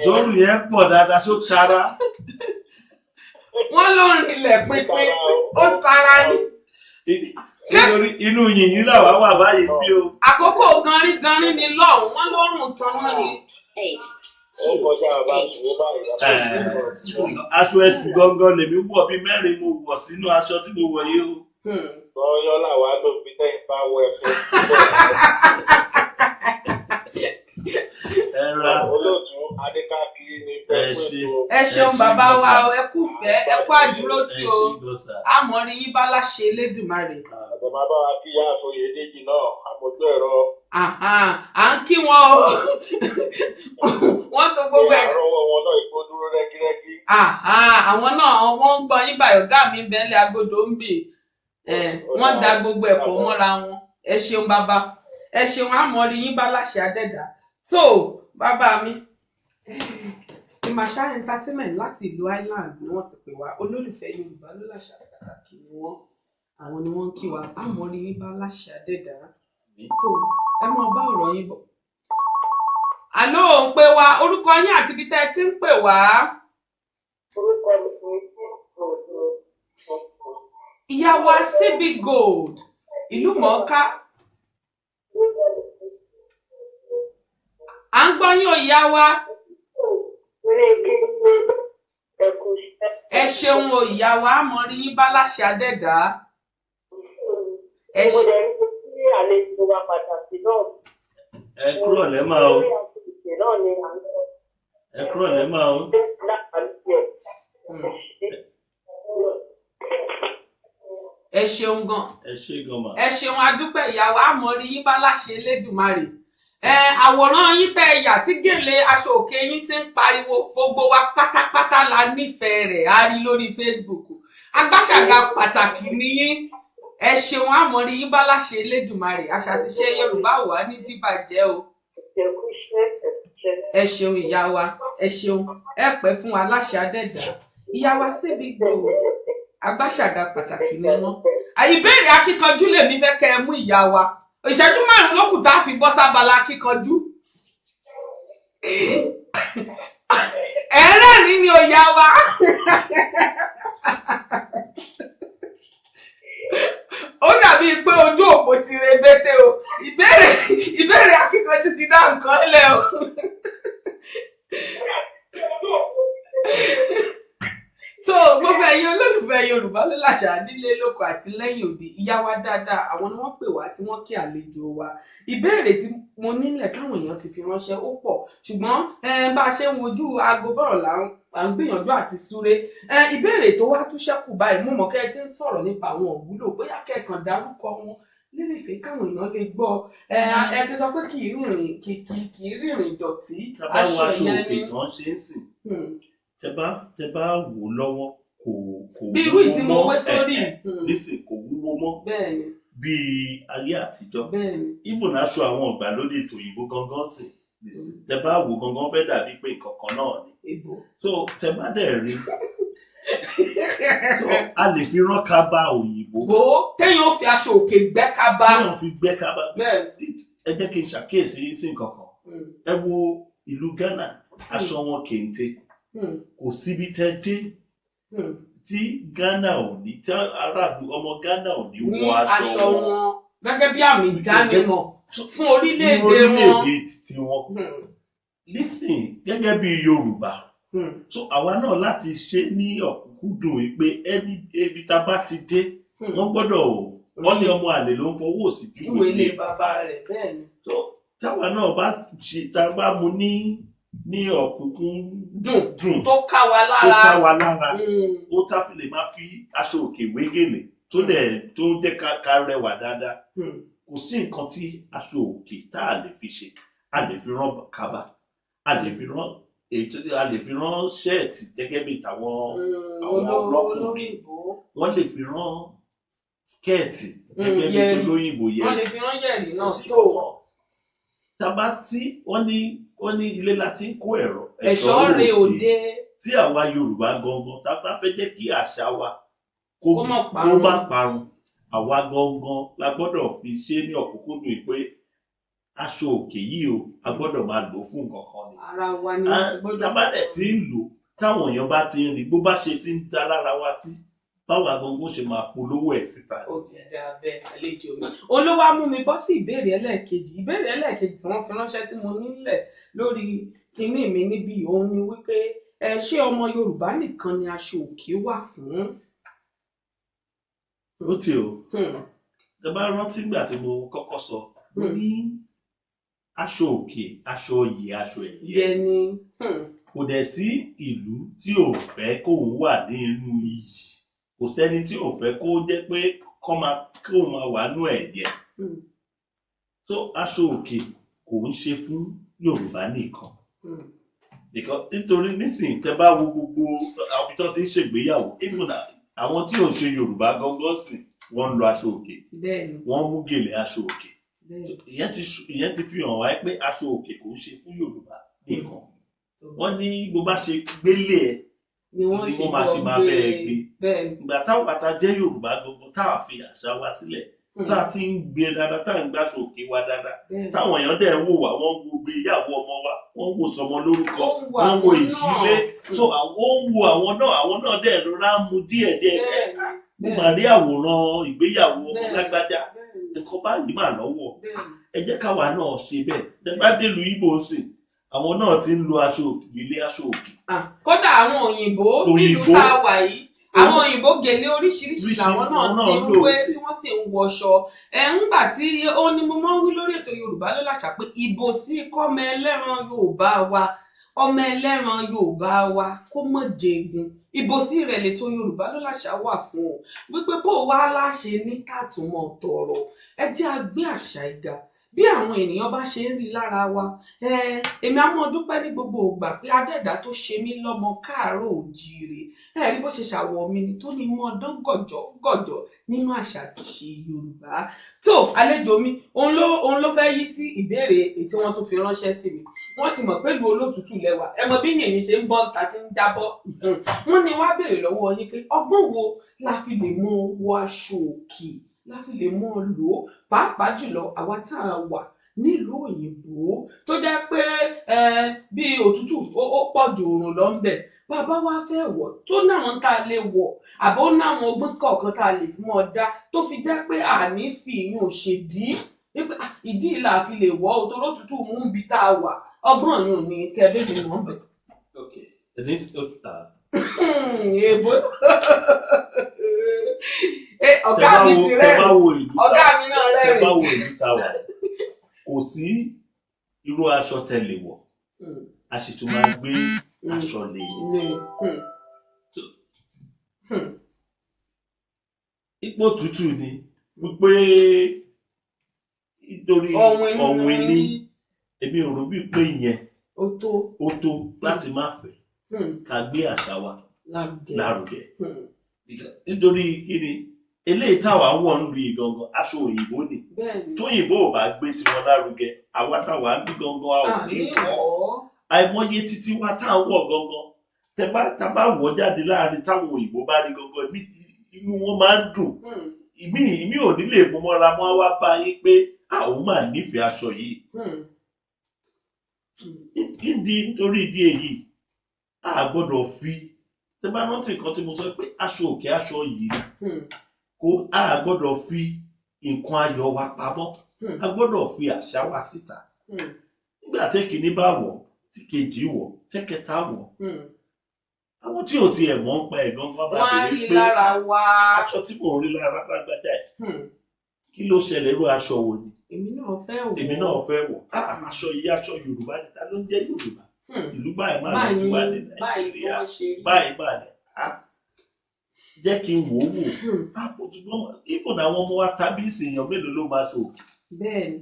Sórùn yẹn pọ̀ dáadáa, só tara. Wọ́n ló ń rinlẹ̀ pínpín, ó tara ní. Nítorí inú yìnyín làwa wà báyìí bí o. Àkókò ganrí-ganrí ni lọ́hùn-ún, wọ́n ló rùn tán ní. 8, Ó 2, kọjá bàbá 8, tùwó báyìí. Aṣọ ẹtù gangan lèmi wọ̀, bíi mẹ́rin mo wọ̀ sínú aṣọ tí mo wọ̀ yìí o. Lọ́yọ́ làwa ló fi tẹ́yìn bá wọ ẹ̀fọ́. Ẹ ra. Olóòtú Adékákiri ní Ẹ fẹ́ ṣé. pé o. Ẹ ṣeun bàbá wa o, ẹ kú fẹ́, ẹ kú àdúró Ẹ tí ṣé o. gan sà. Àmọ́ rí yín bá láṣẹ Elédùmarè. Àgbẹ̀ máa bá wa kí ìyá àtòyèdèjì náà, àmójú ẹ̀rọ. Àhán, à ń kí wọn o. Wọ́n tó gbogbo Pé ẹ̀. àrọ́wọ́ wọn náà ìkó dúró rẹ́gírẹ́gí. Àhán, àwọn náà wọ́n ń gbọ́ yín báyìí, ọ̀gá mi ń bẹ́ńlẹ̀ agodo ń bì. Wọ́n da gbogbo ẹ̀kọ́ mọ́ra wọn. Ẹ ṣeun bàbá. Ẹ ṣeun, àmọ́ rí yín bá láṣẹ Adẹ́dà. So bàbá mi, Ìmàṣá Entertainment láti ìlú Ireland ni wọ́n ti pè wá. Olólùfẹ́ Yorùbá ló láṣà pàtàkì ni wọ́n. Àwọn ni wọ́n ń kí wa. Àmọ́ rí yín bá láṣẹ Adẹ́dàá. Tó ẹ máa bá ọ̀rọ̀ yín bọ̀. Àló ò ń pè wá, orúkọ yín àti ibi tẹ́ ẹ ti ń pè wá. Orúkọ mi ni Gold. Ìyá wa CB Gold, ìlú mọ̀ọ́ká. À ń gbọ́ yín o ìyá wa. Ẹ ṣeun o ìyá wa, àmọ́ rí yín bá láṣẹ Adẹ́dàá. Ẹ Mo ṣe dẹ̀ rí sí àlejò wa pàtàkì náà. Ẹ kúrò lẹ́mà o. Lórí àtúnṣe náà ni à ń lọ Ẹ kúrò lẹ́mà o. sí láàárín ẹ̀. Ẹ ṣeun gan. Ẹ ṣé gan mà. Ẹ ṣeun, adúpẹ́ ìyá wa, àmọ́ rí yín bá láṣẹ Elédùmarè. Ẹ àwòrán yín tẹ́ ẹ yà tí gèlè aṣọ òkè yín ti ń pariwo, gbogbo wa pátápátá la nífẹ̀ẹ́ rẹ̀, á rí lórí Facebook. Agbáṣàga pàtàkì ni yín. Ẹ ṣeun, àmọ́ rí yín bá láṣẹ Elédùmarè. Àṣà àti ṣe Yorùbá wà ní dìbàjẹ́ o. Ẹ̀kú iṣẹ́, ẹ̀kú iṣẹ́. Ẹ ṣeun ìyá wa, ẹ ṣeun, ẹ pẹ́ fún wa láṣẹ Adẹ́dàá. Ìyá wa CB Gold, agbáṣàga pàtàkì ni wọ́n. Ìbéèrè akíkanjú lèmi fẹ́ kẹ́ ẹ mú ìyá wa. Ìṣẹ́jú 5 ló kù tá a fi bọ́ sábala akíkanjú. Ẹ rẹ́rìn-ín ni òyà wa. Ó dàbí pé ojú òpó ti rebete o. Ìbéèrè akíkanjú ti dá nǹkan lẹ̀ o. Tó gbogbo ẹ̀yin olólùfẹ́ Yorùbá ló láṣà nílé lóko àti lẹ́yìn odi, ìyá wa dáadáa, àwọn ni wọ́n pè wá tí wọ́n kí àlejò wa. Ìbéèrè tí mo nílẹ̀ káwọn èèyàn ti fi ránṣẹ́ ó pọ̀, ṣùgbọ́n bá a ṣe ń wojú aago bọ̀rọ̀ là ń gbìyànjú àti súré. Ìbéèrè tó wá tún ṣẹ́kù báyìí, mo mọ̀ kẹ́ ẹ ti ń sọ̀rọ̀ nípa àwọn òwúlò, bóyá kẹ́ẹ̀kan dárúkọ wọn lérèfé káwọn èèyàn lè gbọ́. Ẹ ti sọ pé kì í rìnrìn ìdọ̀tí, Tá bá wo aṣọ aṣọ yẹn òkè ni. tán ṣe ń sìn. Tẹ bá wò lọ́wọ́ kò Bí irú wúwo ìtí mo mọ́ wé sórí. Nísìn kò wúwo mọ́ Bẹ́ẹ̀ni, bíi ayé àtijọ́. bẹ́ẹ̀ni. Even aṣọ àwọn ìgbàlódé tòyìnbó gangan sìn. Tẹ bá wò gangan fẹ́ dàbí pé nǹkan kan náà ni. Ìbò. So tẹ bá dẹ̀ rí. So a lè fi rán kaba òyìnbó. Bó téèyàn ó fi aṣọ òkè gbẹ́ kaba. Téèyàn fi gbẹ́ kaba. Bẹ́ẹ̀ni. Ẹ jẹ́ kí n ṣàkíyèsí sí nǹkan kan. Ẹ wo ìlú Ghana, aṣọ wọn kente. Kò síbi tẹ́ dé tí Ghana ò ní, tí aráàlú ọmọ Ghana ò ní Ní wọ aṣọ wọn gẹ́gẹ́ bí àmì ìdánimọ̀ fún ní orílẹ̀-èdè wọn. orílẹ̀-èdè titi wọn. Nísìn gẹ́gẹ́ bí Yorùbá, so àwa náà láti ṣe ní ọ̀kúnkúndùn yìí pé ẹni ibi tá a bá ti dé, wọ́n gbọ́dọ̀ wọ́n ní ọmọ àlè ló ń fọwọ́ òsì Júwe júwe ilé ilé. bàbá rẹ̀, bẹ́ẹ̀ ni. So táwa náà bá ṣe tá a bá mu ní ọ̀kúnkún Dùn dùn tó ká wa tó lára. ká wa lára, ó tá fi lè máa fi aṣọ òkè wé gèlè tó dẹ̀ tó ń jẹ́ ká rẹwà dáadáa. Kò sí nǹkan tí aṣọ òkè tá a lè fi ṣe. A lè fi rán kaba, a lè fi rán ètò, a lè fi rán ṣẹ́ẹ̀tì gẹ́gẹ́ bí tàwọn àwọn ọlọ́kùnrin. Olóyìnbó. Wọ́n lè fi rán skẹ́ẹ̀tì gẹ́gẹ́ bí yẹ̀rì. olóyìnbó Wọ́n yẹ̀rì. lè fi rán yẹ̀rì náà. Tó tàbá tí wọ́n ní ilé la ti ń kó ẹ̀rọ Ẹ̀ṣọ́ re òde. Tí àwa Yorùbá gangan tá a bá fẹ́ jẹ́ kí àṣà wa Kó má parun. kó má parun, àwa gangan la gbọ́dọ̀ fi ṣe ní ọ̀kúnkúndùn yìí pé aṣọ òkè yìí o, a gbọ́dọ̀ máa lò ó fún nǹkan kan ni. Ara wa ni wọ́n ti gbọ́dọ̀. Tá a bá dẹ̀ ti ń lò ó, táwọn èèyàn bá ti ń rí bó bá ṣe sí ń dá lára wa sí, báwa gangan ṣe máa polówó ẹ̀ síta. Ó ti dà bẹ́ẹ̀, àlejò mi. Olówó á mú mi bọ́ sí ìbéèrè ẹlẹ́ẹ̀kejì. Ìbéèrè ẹlẹ́ẹ̀kejì tí wọ́n fi ránṣẹ́ tí mo nílẹ̀ lórí kinní mi níbí òun ni wípé ẹ ṣé ọmọ Yorùbá nìkan ni aṣọ òkè wà fún? Ó ti o. Tẹ bá rántí ìgbà tí mo kọ́kọ́ sọ, mo ní aṣọ òkè, aṣọ iyì, aṣọ ẹ̀yẹ. Yẹ ni. Kò dẹ̀ sí ìlú tí ò fẹ́ kóun wà ní inú iyì. Kò sẹ́ni tí ò fẹ́ kó jẹ́ pé kóun máa wà nú ẹ̀yẹ. So aṣọ òkè kò ń ṣe fún Yorùbá nìkan. Nítorí nísìnyí tẹ bá wo gbogbo àwọn ibi tó ti ń ṣègbéyàwó, even àwọn tí ò ń ṣe Yorùbá gangan sì wọ́n ń lo aṣọ òkè, Bẹ́ẹ̀ni. wọ́n mú gèlè aṣọ òkè. Ìyẹn ti fi hàn wá pé aṣọ òkè kò ń ṣe fún Yorùbá nìkan. Wọ́n ní bó bá ṣe gbélé ẹ̀ ni wọ́n ni wọ́n máa ṣe máa bẹ́ẹ̀ gbé. Ìgbà táwọn ata jẹ́ Yorùbá gbogbo táwa fi àṣà wa sílẹ̀, tá a ti ń gbé dáadáa, tá a ń gbàṣọ òkè wa dáadáa, táwọn èèyàn dẹ̀ ń wò wá, wọ́n ń wo gbéyàwó ọmọ wa, wọ́n ń wo sọmọ lórúkọ, wọ́n ń wo ìṣílé, so àwọn ń wo àwọn náà, àwọn náà dẹ̀ rọra ń mu díẹ̀ díẹ̀. Mo máa rí àwòrán ìgbéyàwó ọmọ lágbájá, nǹkan báyìí mà lọ́wọ́, ẹ jẹ́ káwa náà ṣe bẹ́ẹ̀. Tẹ bá délùú Ìgbò sí, àwọn náà ti ń lo aṣọ òkè, ilé aṣọ òkè. Kódà àwọn òyìnbó nílùú tá a wà yìí, àwọn òyìnbó gèlè oríṣiríṣi làwọn náà ti ń wé tí wọ́n sì ń wọṣọ. Ńgbà tí ó ní mo máa ń wí lórí ètò Yorùbá ló láṣà pé ìbò sí kọ́mọ ẹlẹ́ran Yorùbá wa, ọmọ ẹlẹ́ran Yorùbá wa kó mọ̀ jẹ̀gùn. Ìbòsí rẹ̀ lètò Yorùbá ló láṣà wà fún ọ, wípé bó wá láṣẹ ní kàtúmọ̀ tọ̀rọ̀, ẹ jẹ́ a gbé àṣà ìgà bí àwọn ènìyàn bá ṣe ń rí lára wa. Èmi á mọ́ dúpẹ́ ní gbogbo ìgbà pé adẹ́dá tó ṣe mí lọ́mọ káàárọ̀ òjíire, ẹ rí bó ṣe ṣàwọ̀ mi ni tó ní mọ́ ọdún gọ̀jọ̀ gọ̀jọ̀ nínú àṣà àti ṣe Yorùbá. Tó àlejò mi òun ló fẹ́ yí sí ìbéèrè èyí tí wọ́n tún fi ránṣẹ́ sí mi. Wọ́n ti mọ̀ pẹ̀lú olótùtù lẹ́wà, ẹ mọ bí yìnyín ṣe ń bọ́ ta ti ń jábọ́. Wọ́n ní wá béèrè lọ́wọ́ yín pé ọgbọ́n wo la fi lè mọ wọ aṣọ òkè, la fi lè mọ lò ó, pàápàá jùlọ àwa tá a wà nílùú òyìnbó tó jẹ́ pé bí òtútù ó pọ̀ jù òrùn lọ ń bẹ̀. Bàbá wa fẹ́ wọ̀ tó náwọn tá a lè wọ̀, àbó náwọn ọgbọ́n kọ̀ọ̀kan tá a lè fún ọ dá tó fi jẹ́ pé àní fi ìyún ṣèdí, wípé ìdí là fi lè wọ̀ ọ́ tó lótútù mú ibi tá a wà. Ọgbọ́n yìí ni kẹ́ẹ́bẹ́bí mọ̀ ń bẹ̀. Èbó ọ̀gá mi ti rẹ́rìn, ọ̀gá mi náà rẹ́rìn. Tẹ bá wo ìlú ta wà, kò sí irú aṣọ tẹ lè wọ̀, a sì tún máa gbé aṣọ lè ní. Ipò tútù ni wípé nítorí ọ̀wìn ni èmi ò rò bí pé ìyẹn ó tó láti má fẹ́ ká gbé àṣà wa lárugẹ. Nítorí kí ni eléyìí táwa wọ̀ ń lu ìgangan aṣọ òyìnbó ni, tóyìnbó ò bá gbé tiwọn lárugẹ, àwa táwa ń bí gangan a ò ní wọ̀. Àìmọye títí wa tá à ń wọ̀ gangan, tá bá wọ̀ jáde láàrin táwọn òyìnbó bá rí gangan, inú wọn máa ń dùn. Ìmí ò ní lè mú mọ́ra mọ́ wá bá yín pé àwọn máa nífẹ̀ẹ́ aṣọ yìí. Nítorí ìdí èyí, a gbọ́dọ̀ fi tẹ bá rántí nǹkan tí mo sọ pé aṣọ òkè aṣọ yìí kó a gbọ́dọ̀ fi nǹkan ayọ̀ wa pamọ́, a gbọ́dọ̀ fi àṣà wa síta. Nígbà tí kìíní bá wọ̀, tí kejì wọ̀, tẹ́kẹta wọ̀, àwọn tí ò tiẹ̀ mọ̀ ń pa ẹ̀ gangan bá bèrè pé aṣọ tí mò ń rí lára lágbájá ẹ̀, kí ló ṣẹlẹ̀, irú aṣọ wo ni èmi náà fẹ́ wọ̀? Aṣọ yìí aṣọ Yorùbá ni, ta ló ń jẹ́ Yorùbá? Ìlú báyìí máa lọ ti wá ní Nàìjíríà báyìí báyìí, jẹ́ kí n wò ó wò. Even àwọn ọmọ wa tàbí ìsèyàn mélòó ló máa ṣe òkè. Bẹ́ẹ̀ni,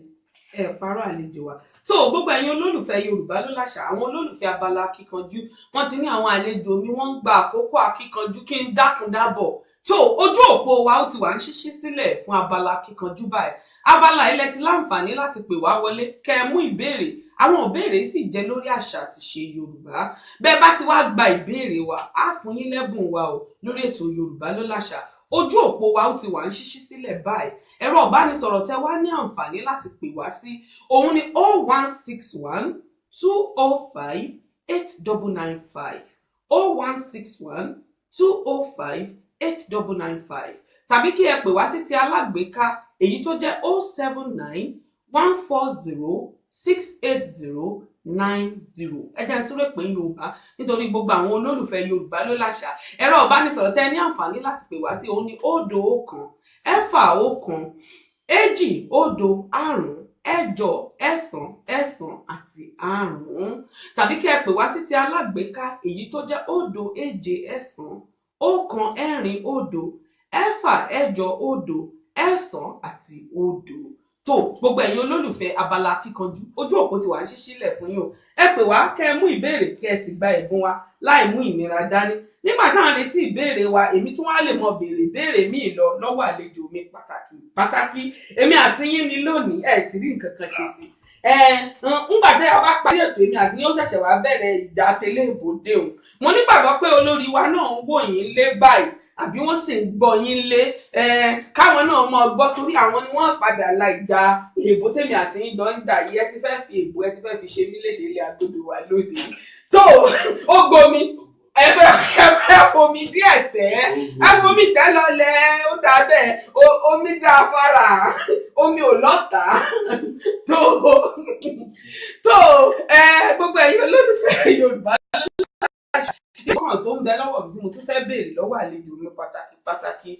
ẹ parọ́ àlejò wa. Tó gbogbo ẹ̀yin olólùfẹ́ Yorùbá ló láṣà, àwọn olólùfẹ́ abala akíkanjú, wọ́n ti ní àwọn àlejò mi wọ́n ń gba àkókò akíkanjú kí n dákun dábọ̀. Tó ojú òpó wa ó ti wà ń ṣíṣí sílẹ̀ fún abala akíkanjú báyìí. Abala ilẹ̀ ti láǹfààní láti pè wá wọlé kẹ́ ẹ mú ìbéèrè. Àwọn ìbéèrè sì jẹ́ lórí àṣà àti ṣe Yorùbá. Bẹ́ẹ̀ bá ti wá gba ìbéèrè wa, á fún yín lẹ́bùn wa o lórí ètò Yorùbá ló láṣà. Ojú òpó wa ó ti wà ń ṣíṣí sílẹ̀ báyìí. Ẹ̀rọ ìbánisọ̀rọ̀ tẹ wá ní àǹfààní láti pè wá sí òun ni 0161 205 8995, 0161 205 8995, tàbí kí ẹ pè wá sí ti alágbèéká èyí tó jẹ́ 079 140 680 90. Ẹ jẹ́ n tún lè pè ní Yorùbá nítorí gbogbo àwọn olólùfẹ́ Yorùbá ló láṣà. Ẹ̀rọ ìbánisọ̀rọ̀ tẹ́ ní àǹfààní láti pè wá sí òun ni 0 1 6 1 2 0 5 8 9 9 àti 5, tàbí kí ẹ pè wá sí ti alágbèéká èyí tó jẹ́ 0 7 1 4 0 6 8 0 9 àti 0. Tó gbogbo ẹ̀yin olólùfẹ́ abala kíkanjú, ojú òpó ti wà ń ṣí sílẹ̀ fún yín o. Ẹ pè wá kẹ́ ẹ mú ìbéèrè kẹ́ ẹ sì gba ẹ̀bùn wa láì mú ìnira dání. Nígbà tá à ń retí ìbéèrè wa, èmi tún wá lè mọ béèrè ìbéèrè míì lọ lọ́wọ́ àlejò mi pàtàkì pàtàkì. Èmi àti yín ni lónìí, ẹ ti rí nǹkan kan ṣe sí ẹ. Ńgbà tí a bá parí ètò, èmi àti yín ó ṣẹ̀ṣẹ̀ wá bẹ̀rẹ̀ ìjà tẹ́lẹ̀ ìbòde o. Mo nígbàgbọ́ pé olórí wa náà ń wò yín lé báyìí, àbí wọ́n sì ń gbọ́ yín lé, káwọn náà mọ gbọ́, torí àwọn ni wọ́n padà la ìjà èèbó tèmi àti yín jọ ń jà yìí. Ẹ ti fẹ́ fi èèbó, ẹ ti fẹ́ fi ṣe mí léṣe ilé agbódò wa lóde tó ó gbomi. Ẹ fẹ́ fomi díẹ̀ tẹ́ ẹ, fomi tẹ́ lọlẹ̀, ó dà bẹ́ẹ̀. Omi dá fara, omi ò lọ́tàá. Tó ẹ, gbogbo ẹ̀yin olólùfẹ́ Yorùbá kan tó ń bẹ lọ́wọ́ mi tí mo tún fẹ́ béèrè lọ́wọ́ àlejò mi pàtàkì pàtàkì,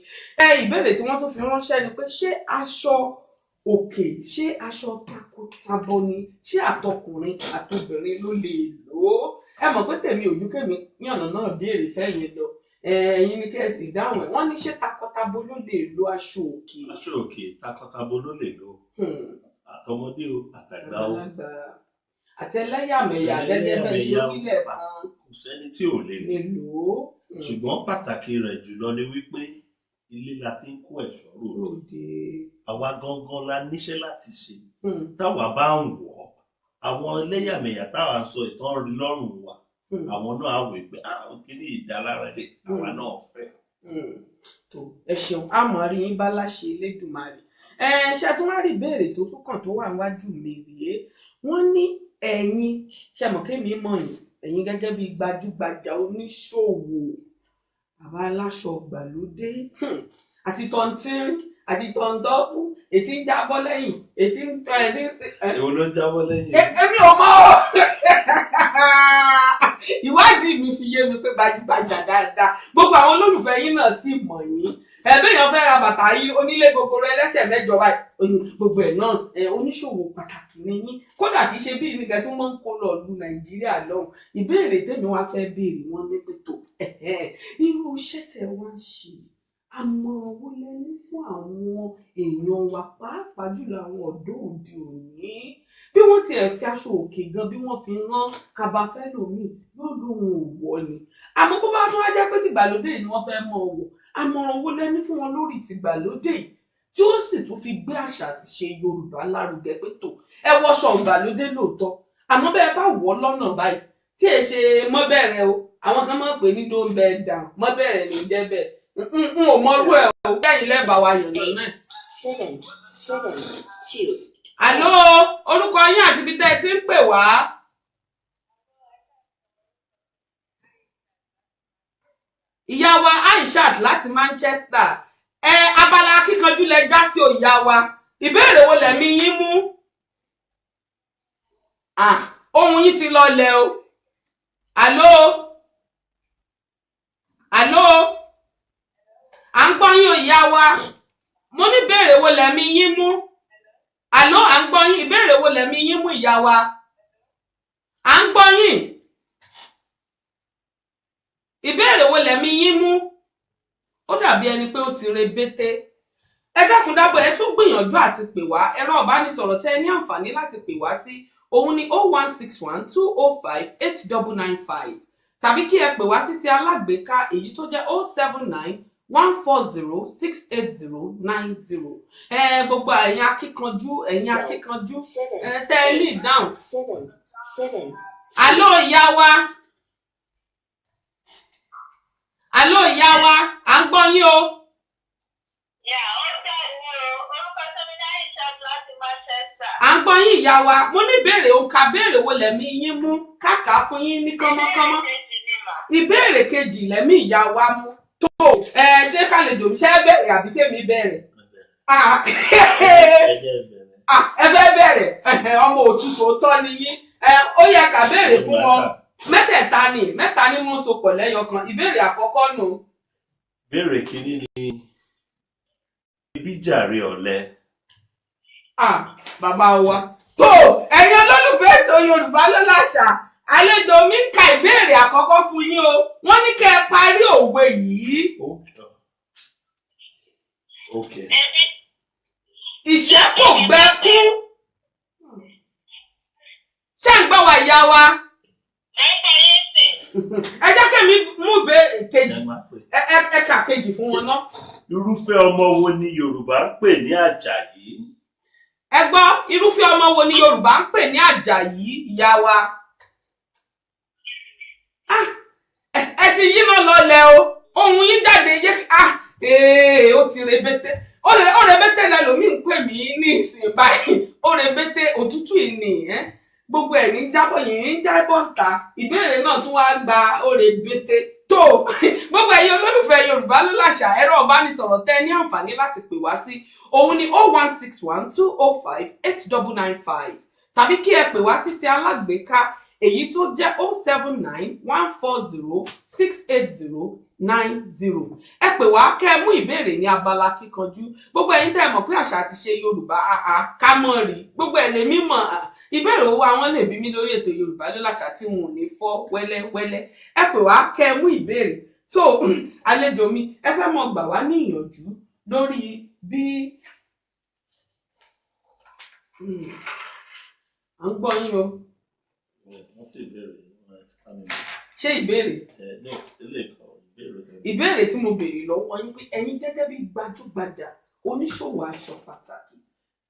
ẹ ìbéèrè tí wọ́n tún fi ránṣẹ́ ni pé, ṣé aṣọ òkè, ṣé aṣọ takọtabo ni? Ṣé àtọkùnrin àtobìnrin ló lè lò ó? Ẹ mọ̀ pé tèmi ò yúkẹ́mi yànnà náà béèrè fẹ́yìn lọ, ẹ̀yin ni kẹ́ ẹ sì dáhùn ẹ̀. Wọ́n ní ṣé takọtabo ló lè lo aṣọ òkè? Aṣọ òkè, takọtabo ló lè lò, àtọmọdé o, àtàgbà o, àgbàlagbà àti ẹlẹ́yàmẹ̀yà, gẹ́gẹ́ bẹ́ẹ̀ ṣe wílẹ̀ kan. Kò sẹ́ni tí ò lè lò. Lè lò ó. Ṣùgbọ́n pàtàkì rẹ̀ jùlọ ni wípé ilé la ti ń kó ẹ̀ṣọ́ ròde. Ròde. Àwa gangan la níṣẹ́ láti ṣe. Táwa bá ń wọ̀ ọ́, àwọn ẹlẹ́yàmẹ̀yà táwa ń sọ ìtàn rí lọ́rùn wa, àwọn náà á wò pé àwọn kìíní ìdálára rẹ̀ àwa náà fẹ́. Tó, ẹ ṣeun, a mọ̀ rí yín bá láṣẹ Elédùmarè. Ẹ ṣe tún wá rí ìbéèrè tó tún kàn tó wà níwájú mi rèé. Wọ́n ní ẹ̀yin, ṣe mọ̀ kémi mọ̀ yín, ẹ̀yin gẹ́gẹ́ bí gbajúgbajà oníṣòwò, bàbá aláṣọ gbàlódé, àti tọ̀ntínrín àti tọ̀ntọ́kù, ètí ń jábọ́ lẹ́yìn, ètí ń Èwo ló ń jábọ́ lẹ́yìn? Èmi ò mọ̀ ọ́. Ìwádìí mi fi yé mi pé gbajúgbajà dáadáa, gbogbo àwọn olólùfẹ́ yín náà sì mọ̀ yín. Ẹ̀bí èèyàn fẹ́ ra bàtà yìí onílé gogoro ẹlẹ́sẹ̀ mẹ́jọ báyìí, gbogbo ẹ̀ náà, oníṣòwò pàtàkì ni yín. Kódà kì í ṣe bí nìkan tí wọ́n ń kó lọ lu Nàìjíríà lọ́hùn. Ìbéèrè tèmi wá fẹ́ béèrè, wọ́n ní pé tó irú iṣẹ́ tẹ̀ wá ń ṣe, àmọ̀ràn wo lẹ ní fún àwọn èèyàn wa, pàápàá jùlọ àwọn ọ̀dọ́ òde òní, bí wọ́n tiẹ̀ fi aṣọ òkè gan, bí wọ́n fi rán kaba fẹ́lòmíì, yóò lóun ò wọ̀ ni, àmọ́ bó bá tún wá jẹ́ pé tìgbàlódé yìí ni wọ́n fẹ́ mọ̀ wọ̀, àmọ̀ràn wo lẹ ní fún wọn lórí tìgbàlódé yìí tí ó sì tún fi gbé àṣà àti ṣe Yorùbá lárugẹ, pé tó ẹ wọṣọ ìgbàlódé lóòótọ́, àmọ́ bẹ́ẹ̀ bá wọ̀ lọ́nà báyìí tí ẹ ṣe mọ́ bẹ̀rẹ̀ o, àwọn kan máa ń pè ní don't bend down, mọ́ bẹ̀rẹ̀ ló ń jẹ́ bẹ́ẹ̀, n ò mọrú ẹ̀ o, kẹ́yìn lẹ́bàá wa yànnà náà. 7 7 2. Àló, orúkọ yín àti ibi tẹ́ ẹ ti ń pè wá. Ìyá wa Aishat láti Manchester. Ẹ abala kíkanjú lẹ já sí o, ìyá wa. Ìbéèrè wo lẹ̀mí yín mú? Ohùn yín ti lọlẹ̀ o. Àló, àló, à ń gbọ́ yín o, ìyá wa. Mo ní ìbéèrè wo lẹ̀mí yín mú? Àló, à ń gbọ́ yín. Ìbéèrè wo lẹ̀mí yín mú, ìyá wa? À ń gbọ́ yín. Ìbéèrè wo lẹ̀mí yín mú? Ó dàbí ẹni pé ó ti rebété. Ẹ dákun dábọ̀, ẹ tún gbìyànjú àti pè wá. Ẹ̀rọ ìbánisọ̀rọ̀ tẹ́ ẹ ní àǹfààní láti pè wá sí òun ni 01612058995, tàbí kí ẹ pè wá sí ti alágbèéká èyí tó jẹ́ 07914068090. Ẹ gbogbo ẹ̀yin akíkanjú, ẹ̀yin akíkanjú, ẹ tẹ́ ẹ ní ìdáhùn. 7 7. Àló ìyá wa, àló ìyá wa, à ń gbọ́ yín o. Yeah, ó dàbí o. Orúkọ tó mi ní Aishat láti Manchester. À ń gbọ́ yín, ìyá wa. Mo ní ìbéèrè òǹkà, béèrè wo lẹ̀mí yín mú káàkà fún yín ní kánmọ́kánmọ́. Ìbéèrè kejì ni mà. Ìbéèrè kejì lẹ̀mí ìyá wa mú. Tó ẹ, ṣé kàlejò mi ṣe é bẹ̀rẹ̀ àbí kémi bẹ̀rẹ̀? Ah, Ẹ jẹ́ bẹ̀rẹ̀. ah, ẹ fẹ́ bẹ̀rẹ̀, ọmọ òtútù tọ́ ni yín. Ẹ, ó yẹ ká béèrè fún wọn. Mẹ́tẹ̀ẹ̀ta ni, mẹ́ta ni wọ́n so pọ̀ lẹ́yọ kan. Ìbéèrè àkọ́kọ́ nù. Béèrè kínní ni ibi jàre ọ̀lẹ. Ah, bàbá wa. Tó ẹ̀yin olólùfẹ́ ètò Yorùbá ló láṣà, àlejò mi ń ka ìbéèrè àkọ́kọ́ fún yín o. Wọ́n ní kẹ́ ẹ parí òwe yìí. Okay. Ebi Ìṣẹ́ kò gbẹ́kún. Ṣé ń gbọ́ wa, ìyá wa? Ẹ ń gbọ́ yín sìn. Ẹ jẹ́ kí mi mú ìbéèrè kejì. Ẹ má pè. Ẹ kà kejì fún wọn ná. Irúfẹ́ ọmọ wo ni Yorùbá ń pè ní Àjàyí? Ẹ gbọ́, irúfẹ́ ọmọ wo ni Yorùbá ń pè ní Àjàyí, ìyá wa? Ah, ẹ ti yí náà lọlẹ̀ o. Ohun yín jáde yé. Ah, ee, ó ti rebete. Ó rebete lẹlòmíì ń pè mí ní ìsìn báyìí. Ó rebete, òtútù ìní ẹ. Gbogbo ẹ̀ ní jábọ̀ yìí ń jábọ̀ ń ta. Ìbéèrè náà tún wá gba ó rebete tó. Gbogbo ẹ̀yin olólùfẹ́ Yorùbá Ló Làṣà, ẹ̀rọ ìbánisọ̀rọ̀ tẹ́ ní àǹfààní láti pè wá sí òun ni 01612058995, tàbí kí ẹ pè wá sí ti alágbèéká èyí tó jẹ́ 07914068090. Ẹ pè wá kẹ́ ẹ mú ìbéèrè ní abala kíkanjú. Gbogbo ẹ̀yin tẹ́ ẹ mọ̀ pé àṣà àti ṣe Yorùbá àá ká mọ̀ rí gbogbo ẹ̀ lèmi mọ̀. Ìbéèrè owó àwọn lè bí mi lórí ètò Yorùbá Ló Làṣà tí wọn ò ní fọ́ wẹ́lẹ́wẹ́lẹ́. Ẹ pè wá kẹ́ ẹ mú ìbéèrè. Tó àlejò mi, ẹ fẹ́ mọ gbà wá ní ìyànjú lórí bí à ń gbọ́ yín o. Wọ́n ti béèrè, wọ́n ti bá mi. Ṣé ìbéèrè? Ẹ ní ilé ìkọ́ ìbéèrè tẹ̀lé. Ìbéèrè tí mo béèrè lọ́wọ́ yín pé ẹ̀yin gẹ́gẹ́ bí gbajúgbajà oníṣòwò aṣọ pàtàkì,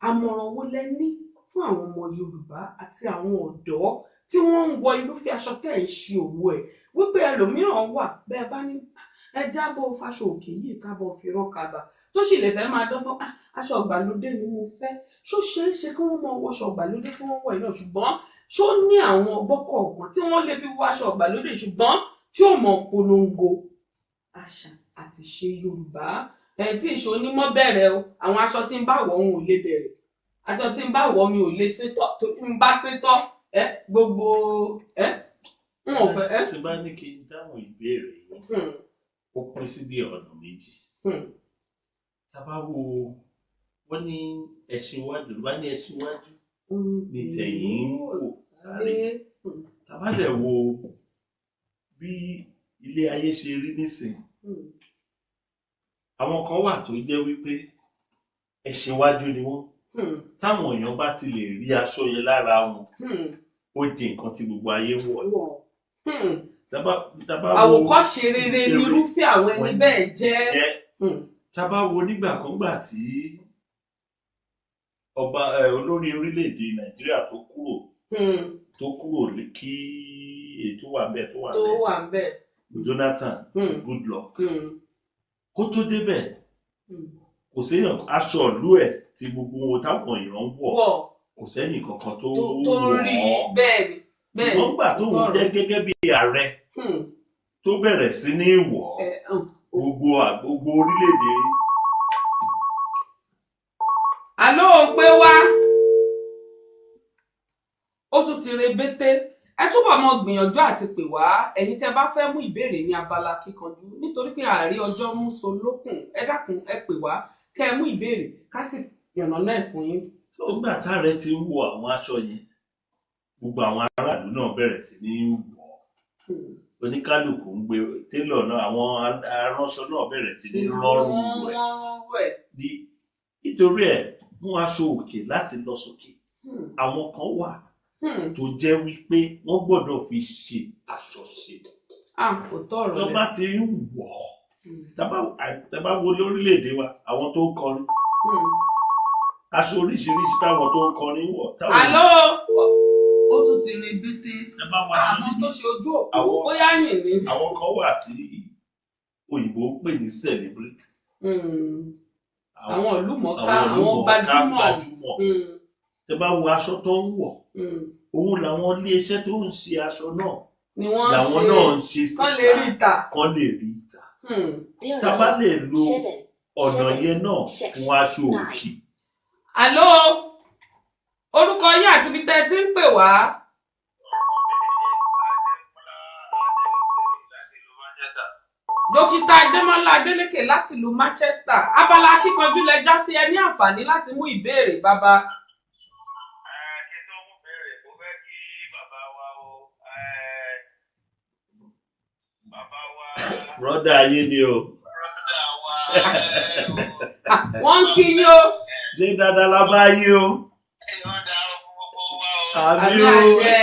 àmọ̀ràn wo lẹ ní fún àwọn ọmọ Yorùbá àti àwọn ọ̀dọ́ tí wọ́n ń wọ irúfẹ́ aṣọ tẹ́ ẹ̀ ń ṣe òwò ẹ̀, wípé ẹlòmíràn wà bẹ́ẹ̀ bá ní ẹ jábọ̀ faṣọ òkè yìí kábọ̀ fi rán kaba tó sì lè fẹ́ máa dọ́gbọ́n, "Ah, aṣọ ìgbàlódé ni mo fẹ́." Ṣó ṣeé ṣe kí wọ́n máa wọṣọ ìgbàlódé tí wọ́n wọ̀ yìí náà, ṣùgbọ́n ṣó ní àwọn ọgbọ́kọ̀ọ̀kan tí wọ́n lè fi wọ aṣọ ìgbàlódé ṣùgbọ́n tí ò mọ̀ polongo àṣà àti ṣe Yorùbá? Ẹ tí ìṣe onímọ̀ bẹ̀rẹ̀ o, àwọn aṣọ tí ń bá wọ̀ òun ò lè bẹ̀rẹ̀, aṣọ tí ń bá wọ̀ mi ò lè sétọ́, tó ń bá sétọ́ ẹ gbogbo ẹ n ò fẹ́ ẹ. Tí bá ní kí n dáhùn ìbéèrè yìí, ó pín sí bí ọ̀nà méjì. Tá a bá wo, wọ́n ní ẹṣin iwájú, Yorùbá ní ẹṣin iwájú ní tẹ̀yìn ń wò sáré. Tá a bá dẹ̀ wo bí ilé ayé ṣe rí nísìn, àwọn kan wà tó jẹ́ wípé ẹṣin iwájú ni wọ́n. Táwọn èèyàn bá ti lè rí aṣọ yẹn lára wọn, ó di nǹkan tí gbogbo ayé ń wọ̀. Tá a bá wo Àwòkọ́ṣe rere nírúfẹ́ àwọn ẹni bẹ́ẹ̀ jẹ́. Jẹ́. Tá a bá wo nígbà kan gbà tí ọba olórí orílẹ̀-èdè Nàìjíríà tó kúrò tó kúrò kí ètò wà bẹ́ẹ̀ tó wà tó bẹ́ẹ̀ wà bẹ́ẹ̀. Jonathan Goodluck, kó tó débẹ̀, kò séèyàn aṣọ ìlú ẹ̀ tí gbogbo wọn táwọn èèyàn ń wọ̀, wọ̀ kò sẹ́yìn kankan tó tó wọ̀ rí ọ́. Bẹ́ẹ̀ ni, bẹ́ẹ̀ ni. Ṣùgbọ́n gbà tóun Tọrọ. jẹ́ gẹ́gẹ́ bí ààrẹ tó bẹ̀rẹ̀ sí ní wọ̀ ọ́, gbogbo orílẹ̀-èdè. Àló ò pé wá, ó tún ti rebete. Ẹ túbọ̀ mọ gbìyànjú àti pè wá, ẹ̀yin tẹ́ bá fẹ́ mú ìbéèrè ní abala kíkanjú, nítorí pé ààrẹ ọjọ́ mú so lókun. Ẹ dákun, ẹ pè wá kẹ́ ẹ mú ìbéèrè ká sì yànnà náà fún yín. Nígbà táàrẹ ti ń wọ àwọn aṣọ yẹn, gbogbo àwọn aráàlú náà bẹ̀rẹ̀ sí ní wọ̀ ọ́. Oníkálukú ń gbé télọ̀ náà, àwọn aránṣọ náà bẹ̀rẹ̀ sí ní rọrùn ẹ̀ rẹ̀. Di nítorí ẹ̀ mú aṣọ òkè láti lọ sókè. Àwọn kan wà tó jẹ́ wípé wọ́n gbọ́dọ̀ fi ṣe aṣọ ṣe. Ah, kò tọrọ Tó rẹ. bá ti ń wọ̀ ọ́, tá bá wo lórílẹ̀‐èdè wa, àwọn tó ń kọrin, aṣọ oríṣiríṣi táwọn tó ń kọrin wọ̀ táwọn Àló ó tún ti rebete. ẹ bá wọ aṣọ Àwọn níbi tó ṣe ojú òpó bóyá yìn ní. Àwọn kan wà tí òyìnbó ń pè ní celebrity. Àwọn ìlú mọ̀ọ́ká, àwọn àwọn ìlúmọ̀ọ́ká, gbajúmọ̀. Gbajúmọ̀. Tẹ bá wo aṣọ tó ń wọ̀, òun làwọn iléeṣẹ́ tó ń ṣe aṣọ náà Ni wọ́n ń làwọn ṣe náà ń ṣe kán lè rí síta ìta. Kán lè rí ìta. Tá a bá lè lo ọ̀nà yẹn náà fún aṣọ òkè. Àló, orúkọ yín àti ibi tẹ́ ẹ ti ń pè wá. Dókítà Adémọ́lá Adélékè láti ìlú Manchester. Abala akíkanjú lẹ já sí, ẹ ní àǹfààní láti mú ìbéèrè, bàbá. Kí n tó mú béèrè, mo fẹ́ kí bàbá wa o, bàbá wa. Brọ́dà ayé ni o. Brọ́dà wa. Ah, wọ́n ń kí yín o. Ṣé dáadáa la bá yí o? Yóò dáa fún gbogbo wa o. Àmì Àmì o. àṣẹ.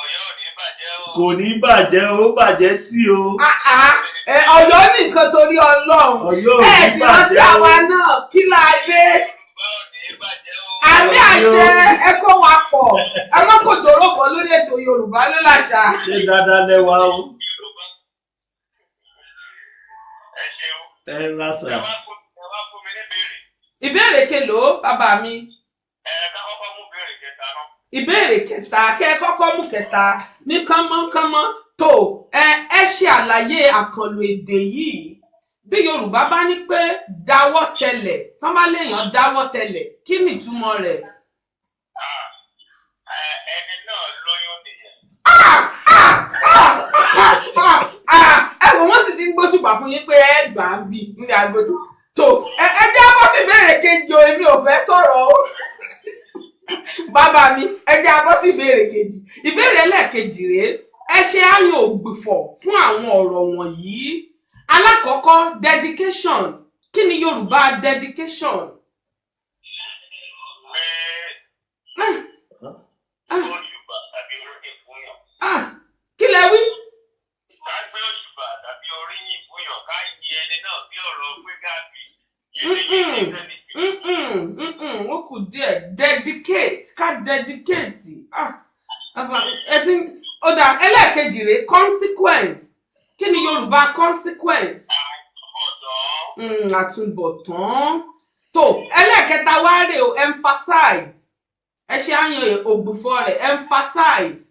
Ọ̀yọ́ ò ní bàjẹ́ o. Kò ní bàjẹ́ ó bàjẹ́ tí o. Ah, ah, ẹ, Ọ̀yọ́ nìkan torí Ọlọ́run. Ọ̀yọ́ ò Ẹ ní sì rántí bàjẹ́ o. àwa náà kí la dé. Yorùbá ò ní bàjẹ́ o. Àmì àṣẹ ẹ kó wa pọ̀. Ẹ má kò jòrò kan lórí ètò Yorùbá ló làṣà. Ṣé dáadáa lẹ́wà o? Yorùbá. Ẹ ṣeun. Ẹ ra sà. Ẹ wá fún mi ní béèrè. Ìbéèrè kelòó bàbá mi? Ẹ ká kọ́kọ́ mú béèrè kẹta náà. Ìbéèrè kẹta kẹ kọ́kọ́ mú kẹta ní kánmọ́kánmọ́ tó ẹ ṣe àlàyé àkànlò èdè yìí. Bí Yorùbá bá ní pé dáwọ́ tẹlẹ̀, tán bá léèyàn dáwọ́ tẹlẹ̀, kí ni ìtumọ̀ rẹ̀? Ah, ẹni náà lóyún nìyẹn. Ah! Ah! Ah! Ah! Ah! Ah! Ẹ wò wọ́n sì ti ń gbóṣùbà fún yín pé ẹ gbà ń bì ní agodo. Tó ẹ jẹ́ bọ́ sí ìbéèrè kejì o, èmi ò fẹ́ sọ̀rọ̀ o. Bàbá mi, ẹ jẹ́ bọ́ sí ìbéèrè kejì. Ìbéèrè ẹlẹ́ẹ̀kejì rèé, ẹ ṣe àyàn ògbìfọ̀ fún àwọn ọ̀rọ̀ wọ̀nyí. Alákọ̀ọ́kọ́, dedication. Kí ni Yorùbá dedication? Pé Ah, ah, òṣùbà tàbí oríyìn fún yàn. ah. Kí lẹ wí? Ká gbé òṣùbà tàbí oríyìn fún yàn ká yin ẹni náà bí ọ̀rọ̀ pé ká fi yéléyélé Mm-mm. sẹ́ni. Mm-mm, mm-mm, ó kù díẹ̀ dedicate ká dedicate ah bàbá ẹ ti ń ó dà ẹlẹ́ẹ̀kejì rèé consequence. Kí ni Yorùbá consequence? Àtúbọ̀tán. Àtúbọ̀tán. Tó ẹlẹ́ẹ̀kẹta wá rèé o, emphasize. Ẹ ṣe àyàn ògbùfọ̀ rẹ̀, emphasize.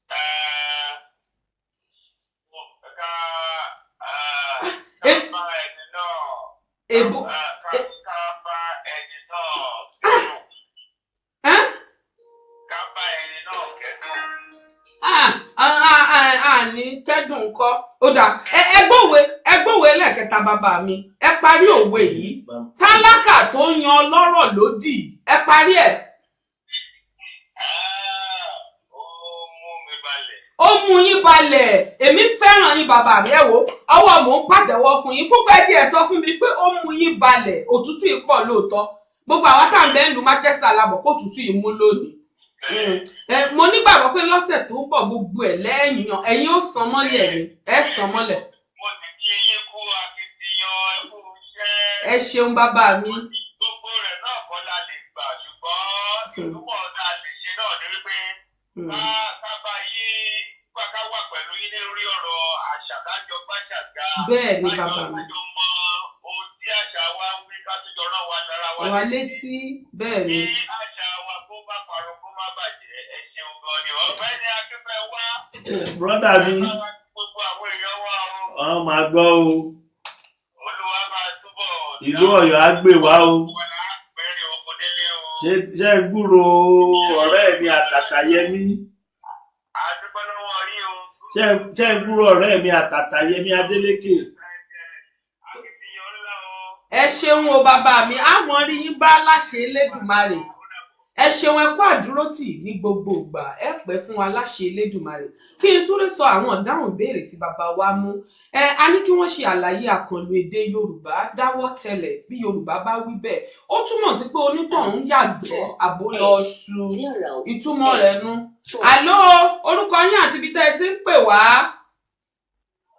Ẹ, ká ká Eh, bá ẹni náà èbó ká bá ẹni náà kẹ́dùn. ẹ́ Ká bá ẹni náà kẹ́dùn. ah ah ah ah ah ní kẹ́dùn kọ́. Ó dà ẹ gbọ́wé ẹ gbọ́wé ẹlẹ́ẹ̀kẹta bàbá mi, ẹ parí òwe yìí. Tálákà tó yan ọlọ́rọ̀ lódì, ẹ parí ẹ̀. Ah, ó mú mi balẹ̀. Ó mú yín balẹ̀. Èmi fẹ́ràn yín bàbá mi, ẹ wò ọwọ́ mò ń pàtẹ́wọ́ fún yín fúnpẹ́ díẹ̀ sọ fún mi pé ó mú yín balẹ̀. Òtútù yìí pọ̀ lóòótọ́, gbogbo àwa tá à ń bẹ ń lu Manchester labọ̀ kó òtútù yìí mú lónìí. Mo nígbàgbọ́ pé lọ́sẹ̀ tó ń bọ̀ gbogbo ẹ̀ lẹ́yìn ẹ̀yin ó san mọ́lẹ̀ ni ẹ san mọ́lẹ̀. Mo sì kí yín kú akitiyan ẹ kú iṣẹ́. Ẹ ṣeun bàbá mi. Gbogbo rẹ̀ náà kọ́ la lè gbà ṣùgbọ́n ìtumọ̀ tá a lè ṣe náà ni wípé ká bá yín ká wà pẹ̀lú yín lórí ọ̀rọ̀ àṣà kájọ gbàṣàgà. Bẹ́ẹ̀ ni bàbá mi. Kájọ mọ ohun tí àṣà wa ń wí ká tó jọ rán wa sára wa Wà létí bẹ́ẹ̀ ni. Kí àṣà wa kó má parun kó má bàjẹ́. Ẹ ṣeun gan ni ọ̀gbẹ́ni Akínfẹ́ wá. Brọ́dà mi, Ẹ bá wa kí gbogbo àwọn èèyàn wa o. wọ́n máa gbọ́ o. Olúwa máa túbọ̀ Ìlú Ọ̀yọ́ á gbè wá o. wọn á pẹ́rẹ́ oko délé o. Ṣé ń gbúrò ọ̀rẹ́ mi àtàtà Yẹmí? A dúpẹ́ lọ́wọ́ yín o. Ṣé ń gbúrò ọ̀rẹ́ mi àtàtà Yẹmí Adélékè? Akitiyan ńlá o. Ẹ ṣeun o bàbá mi, àmọ́ rí yín bá láṣẹ Elédùmarè. Ẹ ṣeun, ẹ kú àdúrótì ní gbogbo ìgbà, ẹ pẹ́ fún wa láṣẹ Elédùmarè. Kí n súré sọ àwọn ìdáhùn ìbéèrè tí bàbá wa mú. Ẹ a ní kí wọ́n ṣe àlàyé àkànlò èdè Yorùbá dáwọ́ tẹlẹ̀. Bí Yorùbá bá wí bẹ́ẹ̀, ó túmọ̀ sí pé onítọ̀hún yàgbẹ́ àbó lọ ṣu. 0 Ìtumọ̀ rẹ̀ nu. 4 Àló, orúkọ yín àti ibi tẹ́ ẹ ti ń pè wá.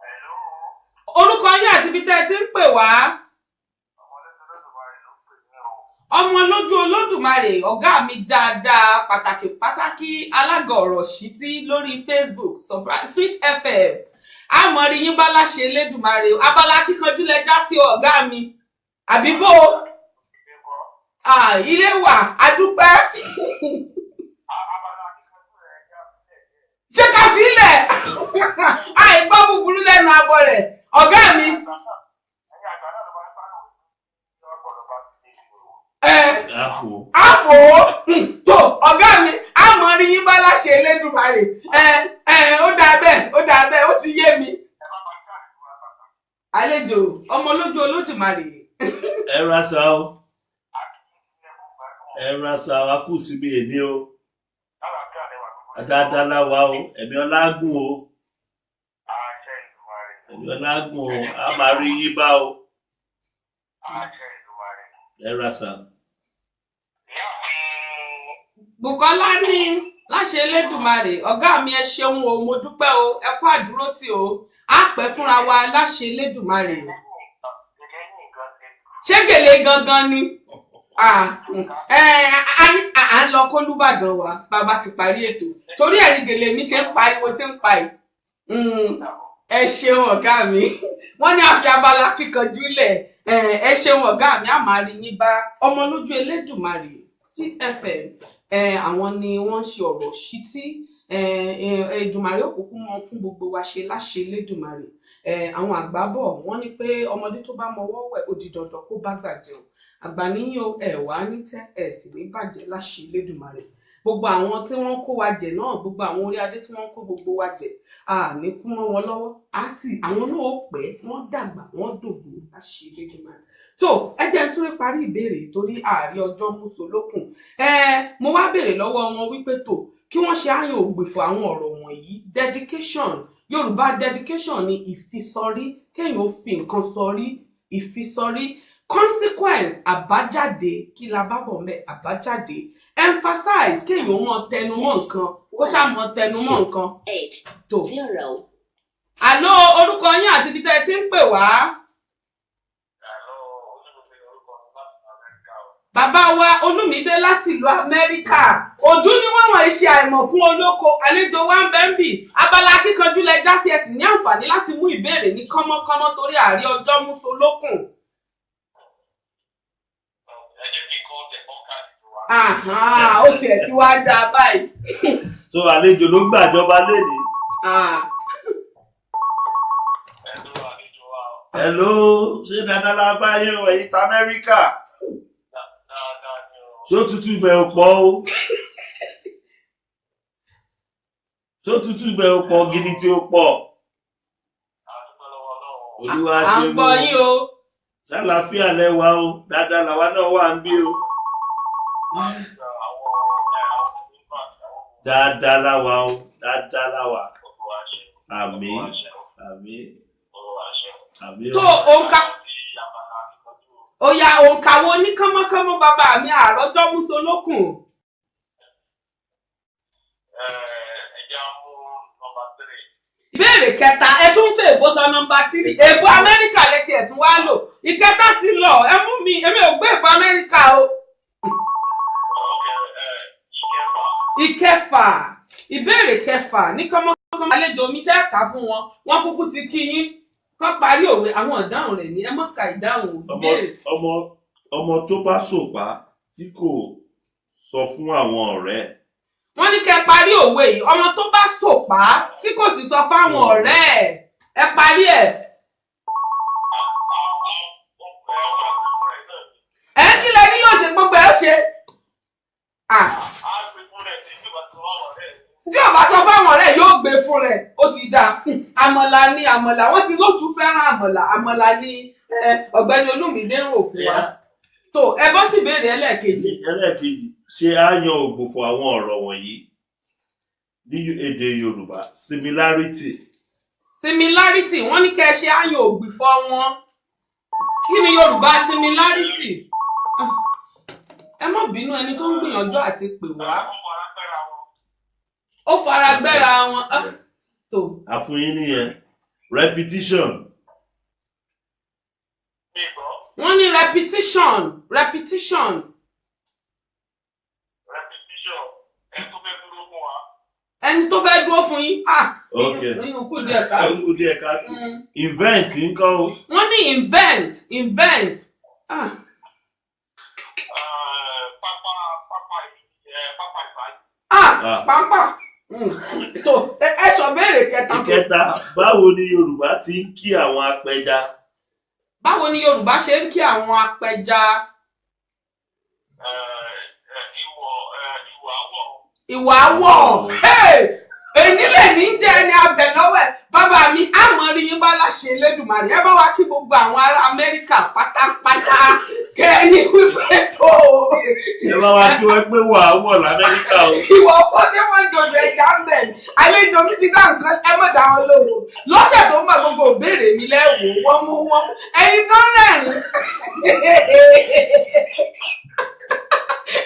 Hello. Orúkọ yín àti ibi tẹ́ ẹ ti ń pè wá. Ọmọ lójú Olódùmarè ló ń pè ní o. Ọmọ lójú Olódùmarè, ọ̀gá mi dáadáa, pàtàkì pàtàkì alága ọ̀rọ̀ ṣítí lórí Facebook Sweet FM. Àmọ́ rí yín bá láṣẹ Elédùmarè o. Abala kíkanjú lẹ já sí ọ̀gá mi. Àbí bó o? Ilé kọ́. Ah, ilé wà, a dúpẹ́. Abala akíkanjú rẹ̀ já sílẹ̀ díẹ̀. Ṣé ká fi ilẹ̀? Àìgbọ́ búburú lẹ́nu abọ́ rẹ̀. Ọ̀gá mi. Ẹ̀yin àgbà náà ló máa ń bá lòun tí wọ́n gbọ́dọ̀ bá ti dé ìgboro. Ẹ Àpò. àpò tó ọ̀gá mi, àmọ́ rí yín bá láṣẹ Elédùmarè. Ẹ ẹ ó dáa bẹ́ẹ̀, ó dáa bẹ́ẹ̀, ó ti yé mi. Ẹ bá máa jáde fún wa bàbá. Àlejò ọmọ lójú Olódùmarè. Ẹ ra sa o. Akíkanjú ẹ kú gbádùn. Ẹ ra sa o, a kù síbi èní o. Lálàáfíà lẹwà gbogbo. Dáadáa láwa o. Ẹ̀mí ọlá gùn o. Àṣẹ Ìdùmarè. Ẹ̀mí ọlá gùn o. A máa rí yín bá o. Àṣẹ Ìdùmarè. Ẹ ra sa. Bùkọ́lá ní láṣẹ Elédùmarè, ọ̀gá mi ẹ ṣeun o, mo dúpẹ́ o, ẹ kú àdúrótì o, á pẹ́ fúnra wa láṣẹ Elédùmarè. Ṣé gèlè gangan ni? À ń lọ kólúbàdàn wa bàbá ti parí ètò, torí ẹ̀rí gèlè mi ṣe ń pariwo tí ń pa yìí. Ẹ ṣeun ọ̀gá mi, wọ́n ní àfi abala kíkanjú lẹ̀. Ẹ ṣeun ọ̀gá mi, a máa rí yín bá. Ọmọ lójú Elédùmarè, Sweet FM, àwọn ni wọ́n ń ṣe ọ̀rọ̀ ṣítí. Èdùmàrè òkùnkùn mọ fún gbogbo wa ṣe láṣẹ Elédùmarè. Àwọn àgbà bọ̀ wọ́n ní pé ọmọdé tó bá mọwọ́ wẹ̀ ó di dandan kó bá gbà jẹun. Àgbà níyìn o, ẹ wá ní tẹ́ ẹ sì ní bàjẹ́ láṣẹ Elédùmarè. Gbogbo àwọn tí wọ́n kó wa jẹ náà, gbogbo àwọn orí adé tí wọ́n kó gbogbo wa jẹ, a ní kú mọ́ wọn lọ́wọ́, á sì àwọn náà ó pẹ́, wọ́n dàgbà, wọ́n dògbò láṣẹ Elédùmarè. Tó ẹ jẹ́ n tún rí parí ìbéèrè torí ààrẹ ọjọ́ múso lókun. Mo wá béèrè lọ́wọ́ wọn wípé tó kí wọ́n ṣe àyàn ògbìfọ̀ àwọn ọ̀rọ̀ wọ̀nyí. Dedication, Yorùbá dedication ni ìfisọrí, kéèyàn ó fi nǹkan sọrí, ìfisọrí. Consequence, àbájáde, kí la bá bọ̀ mẹ́ àbájáde. Emphasize, kéèyàn ó mọ tẹnu mọ́ nǹkan, kó ṣáà mọ tẹnu mọ́ nǹkan. 8 Tó. 0. Àló, orúkọ yín àti ibi tẹ́ ẹ ti ń pè wá. Bàbá wa Olúmídé láti ìlú Amẹ́ríkà. Ojú ni wọ́n wọ̀n ṣe àìmọ̀ fún olóko. Àlejò wa ń bẹ́ ń bì. Abala kíkanjú lẹ já sí, ẹ sì ní àǹfààní láti mú ìbéèrè ní kánmọ́kánmọ́ torí àárí ọjọ́ múso lókun. Ó tiẹ̀ ti wá dáa báyìí. So àlejò ló gbàjọba léde. Hello, ṣé dáadáa la bá yín o, ẹ̀yin ta Amẹ́ríkà? Ṣé òtútù ibẹ̀ ò pọ̀ o? Ṣé òtútù ibẹ̀ ò pọ̀ gidi tí ó pọ̀? Olúwa À ṣe ń mú gbọ́ yín o. Ṣàlàáfíà lẹ́wà o, dáadáa làwa náà wà ń bí o. Dáadáa láwa o, dáadáa láwa. Àmín, àmín, àmín o. Tó òǹkà ó yá, òǹkà wo ní kánmọ́kánmọ́ bàbá mi àròjọ́ múso lókun. Ìbéèrè kẹta, ẹ tún fẹ́ èbó sọ nọ́mbà 3. Èbó Amẹ́ríkà lẹ́tí ẹ̀ tún wá lò. Ìkẹta ti lọ, ẹ mú mi, èmi ò gbé èbó Amẹ́ríkà o. Ìkẹfà, ìbéèrè kẹfà ní kánmọ́kánmọ́. Àlejò mi ṣe é kà fún wọn, wọ́n kúkú ti kí yín. Kán parí òwe, àwọn ìdáhùn rẹ̀ ní ẹ mọ̀ ká ìdáhùn ìbéèrè. Ọmọ tó bá sòpá tí kò sọ fún àwọn ọ̀rẹ́. Wọ́n ní kẹ́ parí òwe yìí, ọmọ tó bá sòpá tí kò sì sọ fáwọn ọ̀rẹ́ ẹ̀, ẹ parí ẹ̀. Ẹ kí lẹ ní yóò ṣe gbogbo ẹ ṣe. Tí ò bá sọ fáwọn ọ̀rẹ́ yóò gbé fún rẹ̀, ó ti dáa. Àmọ̀là ni àmọ̀là, wọ́n ti lóòtú fẹ́ràn àmọ̀là, àmọ̀là ni ọ̀gbẹ́ni Olúmídé ń rò fún wa. Tó ẹ bọ́ sí ìbéèrè ẹlẹ́ẹ̀kejì. Ẹlẹ́ẹ̀kejì, ṣé á yan ògbufọ̀ àwọn ọ̀rọ̀ wọ̀nyí ní èdè Yorùbá? Similarity. Similarity, wọ́n ní kẹ́ ẹ ṣe á yan ògbufọ̀ wọn. Kí ni Yorùbá similarity? Ẹ má bínú ẹni tó ń gbìyànjú àti pè wá. Ó fara gbẹ́ra wọn. Tó. Àfúnyín nìyẹn. Repetition. Wọ́n ní repetition, repetition. Ẹni tó fẹ́ dúró fún yín. Ok. Ìyún kù díẹ̀ káàtó. Kù díẹ̀ káàtó. Invent ńkọ́ o. Wọ́n ní invent, invent. Pápá. Tó ẹ sọ béèrè kẹta. Ìkẹta, báwo ni Yorùbá ti ń kí àwọn apẹja? Báwo ni Yorùbá ṣe ń kí àwọn apẹja? Ìwà wọ̀. Èyí lè ní jẹ́ ẹni abẹ lọ́wọ́ ẹ̀. Bàbá mi, àmọ́ rí yín bá láṣẹ Elédùmarè. Ẹ bá wa kí gbogbo àwọn ará Amẹ́ríkà pátápátá kẹ́ni wípé tó. Ẹ bá wa kí wọ́n pé wà á wọ̀ l'Amẹ́ríkà o. Ìwọ ọkọ tí wọ́n ń dodo ẹja ń bẹ̀. Àlejò mi ti dá nǹkan, ẹ mọ̀ dá wọn lóhùn. Lọ́sẹ̀ tó ń bọ̀ gbogbo ìbéèrè mi lẹ́wọ̀ wọ́n mú wọn. Ẹyin tó rẹ̀rìn.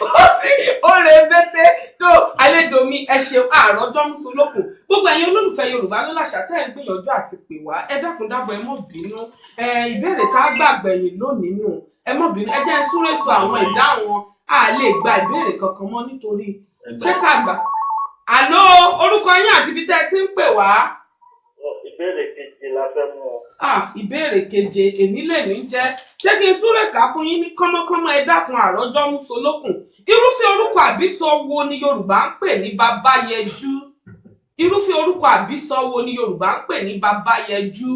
Ó ti ó rè bété. Tó àlejò mi, ẹ ṣeun, àròjọ mùsùlùkùn. Gbogbo ẹ̀yin olólùfẹ́ Yorùbá ló láṣà tẹ́ ẹ̀ ń gbìyànjú àti pè wá, ẹ dákun dábọ̀, ẹ mọ́ bínú. Ẹ ìbéèrè tá a gbàgbẹ̀yìn lónìí nù, ẹ mọ́ bínú, ẹ jẹ́ ń súré sọ àwọn ìdáhùn wọn. A lè gba ìbéèrè kankan mọ́ nítorí ṣé ká gbà. Àló, orúkọ yín àti ibi tẹ́ ẹ ti ń pè wá. Ìbéèrè kejì la fẹ́ mú ọ. Ah, ìbéèrè keje èní lè ní jẹ́. Ṣé kí n túrè ká fún yín ní kánmọ́kánmọ́? Ẹ dákun, àròjọ mùsùlùkùn. Irúfẹ́ orúkọ àbísọ wo ni Yorùbá ń pè ní Babáyẹjú? Irúfẹ́ orúkọ àbísọ wo ni Yorùbá ń pè ní Babáyẹjú?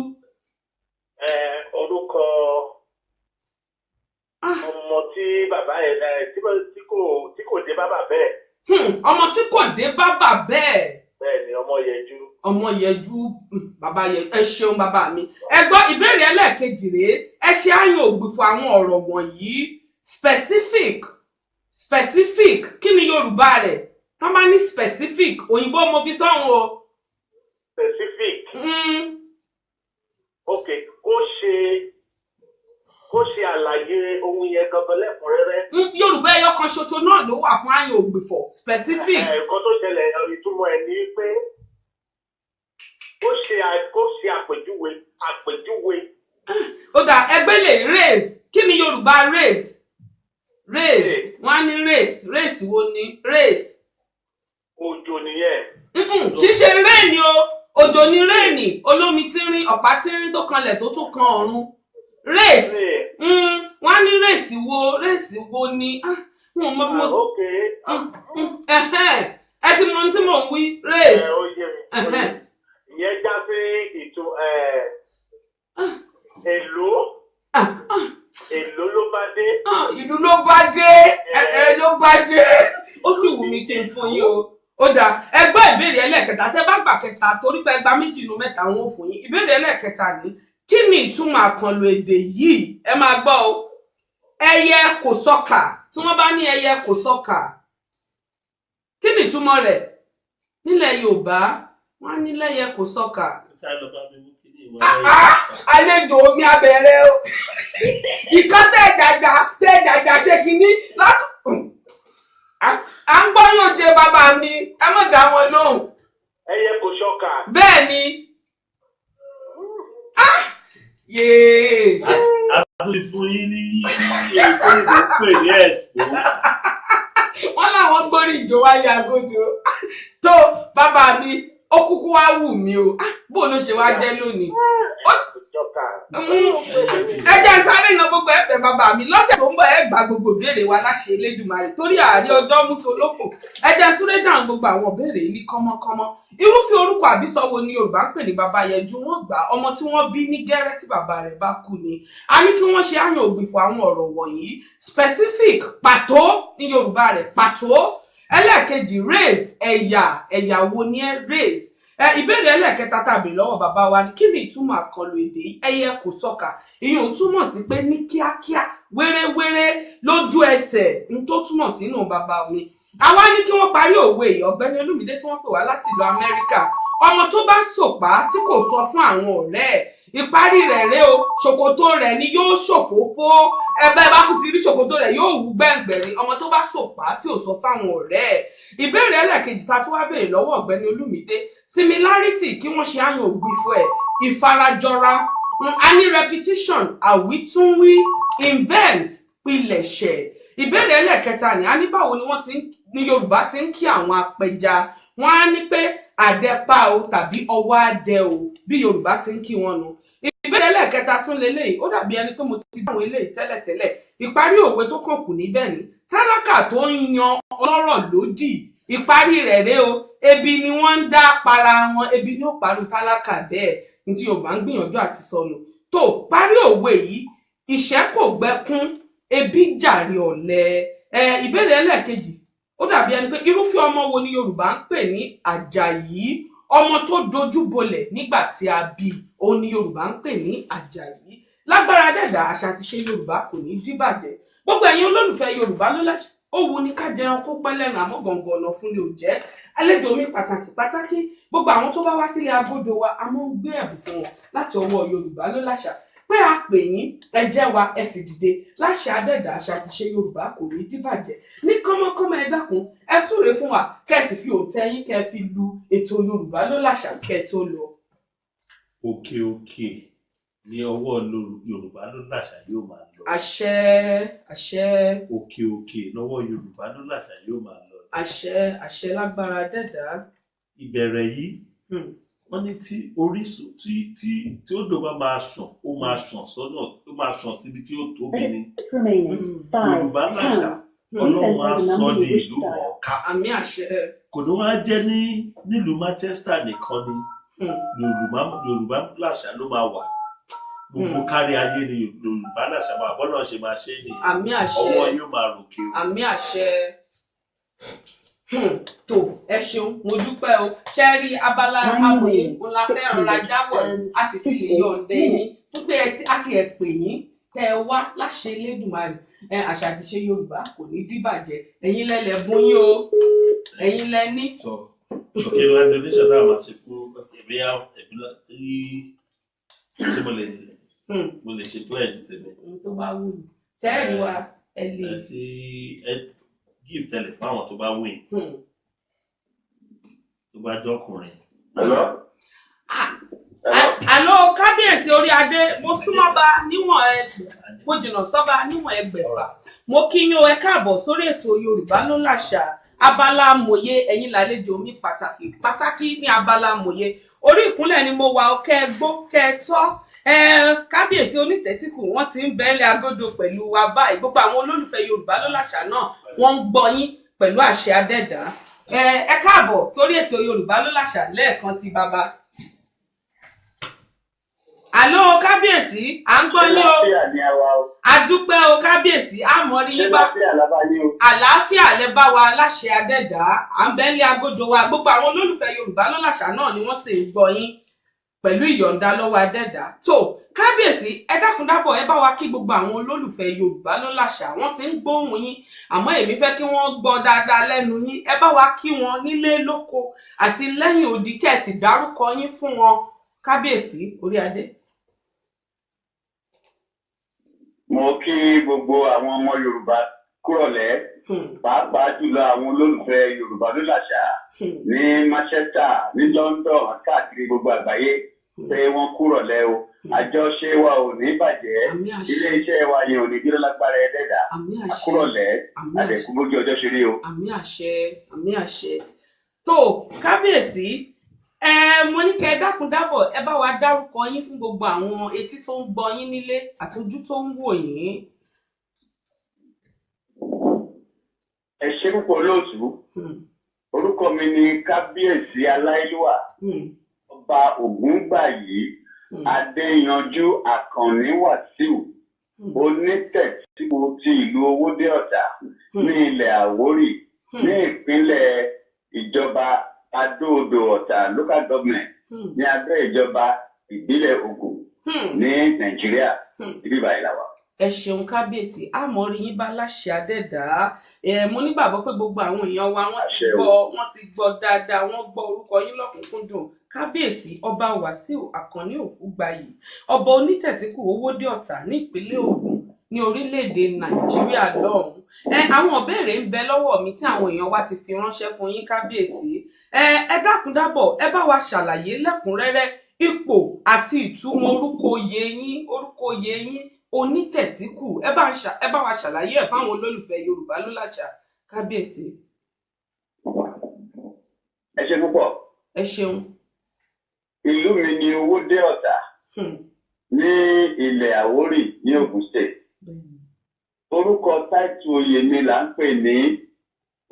Ẹ orúkọ ọmọ tí bàbá yẹn tí kò dé bàbá bẹ́ẹ̀. Ọmọ tí kò dé bàbá bẹ́ẹ̀. Bẹ́ẹ̀ ni, ọmọ yẹjú. Ọmọ yẹjú, bàbá yẹjú. Ẹ ṣeun bàbá mi. Ẹ gbọ́ ìbéèrè ẹlẹ́ẹ̀kejì rèé. Ẹ ṣe àyàn ògbìfọ̀ àwọn ọ̀rọ̀ wọ̀nyí. Specific, specific, kí ni Yorùbá rẹ̀? Tọ́ bá ní specific, òyìnbó mo fi sọ́hun o. Specific. Ok, kó ṣe àlàyé ohun yẹn gangan lẹ́kùnrẹ́rẹ́. Yorùbá ẹyọ kan ṣoṣo náà ló wà fún àyàn ògbìfọ̀, specific. Nǹkan tó ṣẹlẹ̀, ìtumọ̀ ẹ̀ ni pé kó ṣe àpèjúwe. Ó dà, ẹgbẹ́ lè race. Kí ni Yorùbá race? Race, wọ́n á ní race, race wo ni race? Òjò nìyẹn. Kì í ṣe rain o, òjò ni rain, olómi tínrín, ọ̀pá tínrín tó kanlẹ̀ tó tún kan ọ̀run. Race, wọ́n á ní race wo, race wo ni? Wọn mọ bí mo. Ẹ ti mọ ohun tí mò ń wí, race. Ìyẹn já sí ìtò èlò. Èlò ló bá dé. Ìlú ló bá dé, ẹ ló bá dé. Ó sì wù mí kí n fún yín o. Ó dáa, ẹ gbọ́ ìbéèrè ẹlẹ́ẹ̀kẹta. Tẹ́ bá gbà kẹta, torí pé ẹgbàá méjì nu mẹ́ta wọn ò fún yín. Ìbéèrè ẹlẹ́ẹ̀kẹta ni, kí ni ìtumọ̀ àkànlò èdè yìí? Ẹ máa gbọ́ o. Ẹyẹ kò sọkà. Tí wọ́n bá ní ẹyẹ kò sọkà, kí ni ìtumọ̀ rẹ̀? Nílẹ̀ Yorùbá, wọ́n á ní lẹ́yẹ kò sọkà. Àlejò omi abẹ̀rẹ̀ o. Ìkan tẹ̀ jàjà ṣe kínní látọ̀. À ń gbọ́ yóò jẹ bàbá mi, ẹ má dá wọn lóhùn. Ẹyẹ kò sọkà. Bẹ́ẹ̀ ni. Yéé. A tún ti fún yín ní èyí tó ń pè ní ẹ̀sùn. Wọ́n láwọn gbórí ìjọ wáyé agodo. Tó bàbá mi, ó kúkú wá wù mí o. Bó ló ṣe wá jẹ́ lónìí? Ẹ jẹ́ n sáré na gbogbo ẹ̀fẹ̀ bàbá mi. Lọ́sẹ̀ tó ń bọ̀, ẹ gba gbogbo ìbéèrè wa láṣẹ Elédùmarè, torí àárí ọjọ́ mùsùlùkùn. Ẹ jẹ́ n súré dáhùn gbogbo àwọn ìbéèrè ní kánmọ́kánmọ́. Irúfẹ́ orúkọ àbísọ wo ni Yorùbá ń pè ní Babáyẹjú? Wọ́n gbà ọmọ tí wọ́n bí ní gẹ́rẹ́ tí bàbá rẹ̀ bá kú ni. A ní kí wọ́n ṣe àyàn ògbìfọ̀ àwọn ọ̀rọ̀ wọ̀nyí. Specific, pàtó ní Yorùbá rẹ̀, pàtó. Ẹlẹ́ẹ̀kejì, race, ẹ̀yà, ẹ̀yà wo ni ẹ race? Ìbéèrè ẹlẹ́ẹ̀kẹta tàbí lọ́wọ́ bàbá wa ni, kí ni ìtumọ̀ àkànlò èdè ẹyẹ kò sọkà? Ìyẹn ò túmọ̀ sí pé ní kíákíá, wéréwéré, lójú ẹsẹ̀, n tó túmọ̀ sínú bàbá mi. Àwa ní kí wọ́n parí òwe yìí. Ọ̀gbẹ́ni Olúmídé tí wọ́n pè wá láti ìlú Amẹ́ríkà, ọmọ tó bá sòpá tí kò sọ fún àwọn ọ̀rẹ́ ẹ̀, ìparí rẹ̀ rèé o, ṣòkòtò rẹ̀ ni yóò ṣòfófó. Ẹbẹ́ bá kú ti rí ṣòkòtò rẹ̀ yóò wú gbẹ̀ngbẹ̀rin. Ọmọ tó bá sòpá tí ò sọ fáwọn ọ̀rẹ́ ẹ̀. Ìbéèrè ẹlẹ́ẹ̀kejì ta tó wá béèrè lọ́wọ́ ọ̀gbẹ́ni Olúmídé, similarity, kí wọ́n ṣe àyàn ògbìfọ̀ ẹ̀, ìfarajọra. A ní repetition, àwítúnwí, invent, pilẹ̀ṣẹ̀. Ìbéèrè ẹlẹ́ẹ̀kẹta ni, a ní báwo ni wọ́n ti ní Yorùbá ti ń kí àwọn apẹja? Wọ́n á ní pé àdẹpá o tàbí ọwọ́ adẹ o, bí Yorùbá ti ń kí wọn nu. Ìbéèrè ẹlẹ́ẹ̀kẹta tún leléyìí, ó dàbí ẹni pé mo ti dáhùn eléyìí tẹ́lẹ̀tẹ́lẹ̀. Ìparí òwe tó kàn kù níbẹ̀ ni, tálákà tó ń yan ọlọ́rọ̀ lódì, ìparí rẹ̀ rèé o, ebi ni wọ́n ń dá para wọn, ebi ni ó parí tálákà bẹ́ẹ̀. Ní tí Yorùbá ń gbìyànjú àti sọnù. Tó parí òwe yìí, ìṣẹ́ kò gbẹ́kún, ebi jàre ọ̀lẹ. Ìbéèrè ẹlẹ́ẹ̀kejì, ó dàbí ẹni pé irúfẹ́ ọmọ wo ni Yorùbá ń pè ní Àjàyí? Ọmọ tó dojú bolẹ̀ nígbà tí a bí, òun ni Yorùbá ń pè ní Àjàyí. Lágbára dẹ̀dà, àṣà àti ṣe Yorùbá kò ní díbàjẹ́. Gbogbo ẹ̀yin olólùfẹ́ Yorùbá ló láṣẹ, ó wu ni ká jẹran kó pẹ́ lẹ́nu, àmọ́ gbọ̀ngàn ọ̀nà fún ni ò jẹ́. Àlejò mi pàtàkì pàtàkì, gbogbo àwọn tó bá wá sílé agodo wa, a máa ń gbé ẹ̀bùn fún wọn láti ọwọ́ Yorùbá ló láṣà. Pé a pè yín, ẹ jẹ́ wa, ẹ sì dìde. Láṣẹ adẹ́dà, àṣà àti ṣe Yorùbá kò ní díbàjẹ́. Ní kánmọ́kánmọ́, ẹ dákun, ẹ súre fún wa, kẹ́ ẹ sì fi òǹtẹ̀ yín kẹ́ ẹ fi lu ètò Yorùbá ló láṣà kẹ́ ẹ tó lọ. Òkè òkè ní ọwọ́ Yorùbá ló láṣà yóò máa lọ. Àṣẹ, àṣẹ. Òkè òkè lọ́wọ́ Yorùbá ló láṣà yóò máa lọ. Àṣẹ, àṣẹ lágbára adẹ́dà. Ìbẹ̀rẹ̀ yìí, wọ́n ní tí orísun tí odò bá máa ṣàn, ó máa ṣàn sọ́nà, ó máa ṣàn síbi tí ó tóbi ni. Remaining. Yorùbá 5 láṣà, pounds. Ọlọ́run á Please enter the sọ number di you wish ìlú to dial. mọ̀ọ́ká. Àmì àṣẹ. Kò ní wá jẹ́ ní nílùú Manchester nìkan ni Yorùbá láṣà ló máa wà. Gbogbo kárí ayé ni Yorùbá láṣà máa bọ́lá ṣe máa ṣe nìyẹn. Àmì àṣẹ. Ọwọ́ yóò máa ròkè o. Àmì àṣẹ. Tó ẹ ṣeun, mo dúpẹ́ o. Ṣe rí abala amòye ńlá fẹ́ rọra jáwọ̀, a sì ti lè yọ̀ǹda ẹ̀yìn fún pé a ti ẹ̀ pè yín tẹ́ ẹ wá láṣẹ Elédùmarè. Ẹ àṣà àti ṣe Yorùbá kò ní díbàjẹ́. Ẹ̀yin lẹ́lẹ̀ bùn yín o, ẹ̀yin lẹ ní. Sọ òkè wa donation náà máa ṣe fún ẹbí ẹbí tí ṣé mo lè mo lè ṣe pledge tèmi. Ohun tó bá wù mí ṣe é rí wa, ẹ lè. Ẹ ti ẹ give tẹ́lẹ̀ fáwọn tó bá win, tó bá jọkùnrin. Hello? Àlọ́ kábíyèsí orí adé, mo súnmọ́ ba níwọ̀n ẹ, mo jìnnà sọ́ba níwọ̀n ẹgbẹ̀fà. Mo kí yín o, ẹ káàbọ̀ sórí ètò Yorùbá ló láṣà, abala amòye. Ẹ̀yin làlejò mi pàtàkì pàtàkì ní abala amòye. Orí ìkúnlẹ̀ ni mo wà ó, kẹ́ ẹ gbó kẹ́ ẹ tọ́ ẹ. Kábíyèsí onítẹ̀tìkù, wọ́n ti ń bẹ́ẹ̀lẹ̀ agodo pẹ̀lú wa báyìí. Gbogbo àwọn olólùfẹ́ Yorùbá ló láṣà náà, wọ́n ń gbọ́ yín pẹ̀lú àṣẹ adẹ́dàá. Ẹ káàbọ̀ sórí ètò Yorùbá ló láṣà lẹ́ẹ̀kan ti bàbá. Àlọ́ kábíyèsí, à ń gbọ́ yín o. Àlàáfíà ni a wà o. A dúpẹ́ o kábíyèsí, àmọ́ rí yín bá. Àlàáfíà la bá yín o. Àlàáfíà lẹ bá wa láṣẹ adẹ́dàá. À ń bẹ́ńlẹ̀ agodo wa, gbogbo àwọn olólùfẹ́ Yorùbá ló láṣà náà ni wọ́n sì ń gbọ́ yín pẹ̀lú ìyọ̀ǹda lọ́wọ́ adẹ́dàá. Tó kábíyèsí, ẹ dákun dábọ̀, ẹ bá wa kí gbogbo àwọn olólùfẹ́ Yorùbá ló láṣà. Wọ́n ti ń gbóhùn yín, àmọ́ èmi fẹ́ kí wọ́n gbọ́ dáadáa lẹ́nu yín. Ẹ bá wa kí wọn nílé lóko àti lẹ́yìn odi, kẹ́ẹ̀sì dárúkọ yín fún wọn, kábíyèsí orí adé. Mo kí gbogbo àwọn ọmọ Yorùbá kúrọ̀lẹ́, pàápàá jùlọ àwọn olólùfẹ́ Yorùbá ló làṣà ní Manchester, ní London, káàkiri gbogbo àgbáyé pé wọ́n kúrọ̀lẹ́ o. Àjọṣe wa ò ní bàjẹ́, Àmín àṣẹ. ilé-iṣẹ́ wa yẹn ò ní dúró lágbára ẹlẹ́dàá. Àmín àṣẹ. Àkúrọ̀lẹ́. Àmín àṣẹ. Àdẹ̀kú bójú ọjọ́ ṣe rí o. Àmín àṣẹ, àmín àṣẹ. Tó kábíyèsí, ẹ mo ní kẹ́ ẹ dákun dábọ̀, ẹ bá wa dárúkọ yín fún gbogbo àwọn etí tó ń gbọ́ yín nílé àtojú tó ń wò yín. Ẹ ṣé púpọ̀, olóòtú. Orúkọ mi ni Kábíyèsí Aláìlúwà, Ọba Ògúngbàyí Adéyanjú Àkànní Wàsíù, Onítẹ̀tìkù ti ìlú Owódé Ọ̀tà ní ilẹ̀ Àwórì, ní ìpínlẹ̀ ìjọba Adó-Odò Ọ̀tà Local Government, ní abẹ́ ìjọba ìbílẹ̀ Ògùn ní Nàìjíríà. Ibi báyìí la wà. Ẹ ṣeun kábíyèsí, àmọ́ rí yín bá láṣẹ adẹ́dàá. Ẹ mo nígbàgbọ́ pé gbogbo àwọn èèyàn wa, wọ́n ti Àṣẹ o. gbọ́, wọ́n ti gbọ́ dáadáa, wọ́n gbọ́ orúkọ yín lọ́kùnkúndùn. Kábíyèsí Ọba Wàsíù Àkànní Òkúgbayì, Ọba Onítẹ̀tìkù Owódé Ọ̀tà ní ìpínlẹ̀ Ògùn ní orílẹ̀-èdè Nàìjíríà lọ́hùn-ún. Ẹ àwọn ìbéèrè ń bẹ lọ́wọ́ mi tí àwọn èèyàn wa ti fi ránṣẹ́ fún yín, kábíyèsí. Ẹ dákun dábọ̀, ẹ bá wa ṣàlàyé lẹ́kùnrẹ́rẹ́ ipò àti ìtumọ̀ orúkọ oyè yín, orúkọ oyè yín Onítẹ̀tìkù. Ẹ bá wa ṣàlàyé ẹ̀ fáwọn olólùfẹ́ Yorùbá ló láṣà, kábíyèsí. Ẹ ṣé púpọ̀. Ẹ ṣeun. Ìlú mi ni Owódé Ọ̀tà ní ilẹ̀ Àwórì ní Ògùn State. Orúkọ táìtù oyè mi là ń pè ní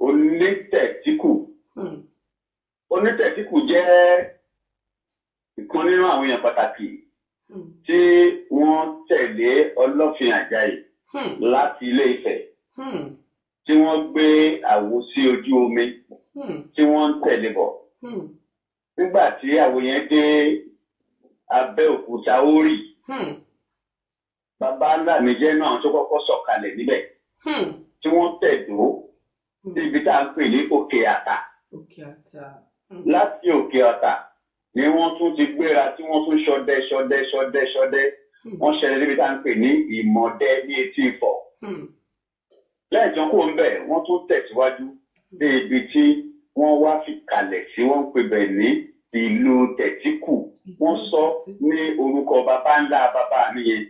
Onítẹ̀tìkù. Onítẹ̀tìkù jẹ́ ìkan nínú àwọn èèyàn pàtàkì tí wọ́n tẹ̀lé Ọlọ́fin Àjàyí láti Ilé Ifẹ̀, tí wọ́n gbé àwo sí ojú omi, tí wọ́n ń tẹ̀lé bọ̀. Nígbà tí àwo yẹn dé Abẹ́òkúta, ó rì. Bàbá ńlá mi jẹ́ náà tó kọ́kọ́ sọ̀kalẹ̀ níbẹ̀, tí wọ́n tẹ̀dó síbi tá à ń pè ní Òkè Àtà. Òkè Àtà. Láti Òkè Àtà ni wọ́n tún ti gbéra, tí wọ́n tún ṣọdẹ ṣọdẹ ṣọdẹ ṣọdẹ. Wọ́n ṣẹlẹ̀ níbi tá à ń pè ní Ìmọ̀dẹ ní etí Ifọ̀. Lẹ́yìn tí wọ́n kúrò ńbẹ̀, wọ́n tún tẹ̀síwájú dé ibi tí wọ́n wá fi kalẹ̀ sí, wọ́n ń pè bẹ̀ ní ìlú Tẹ̀tíkù. Wọ́n sọ ní orúkọ bàbá ńlá bàbá mi yẹn.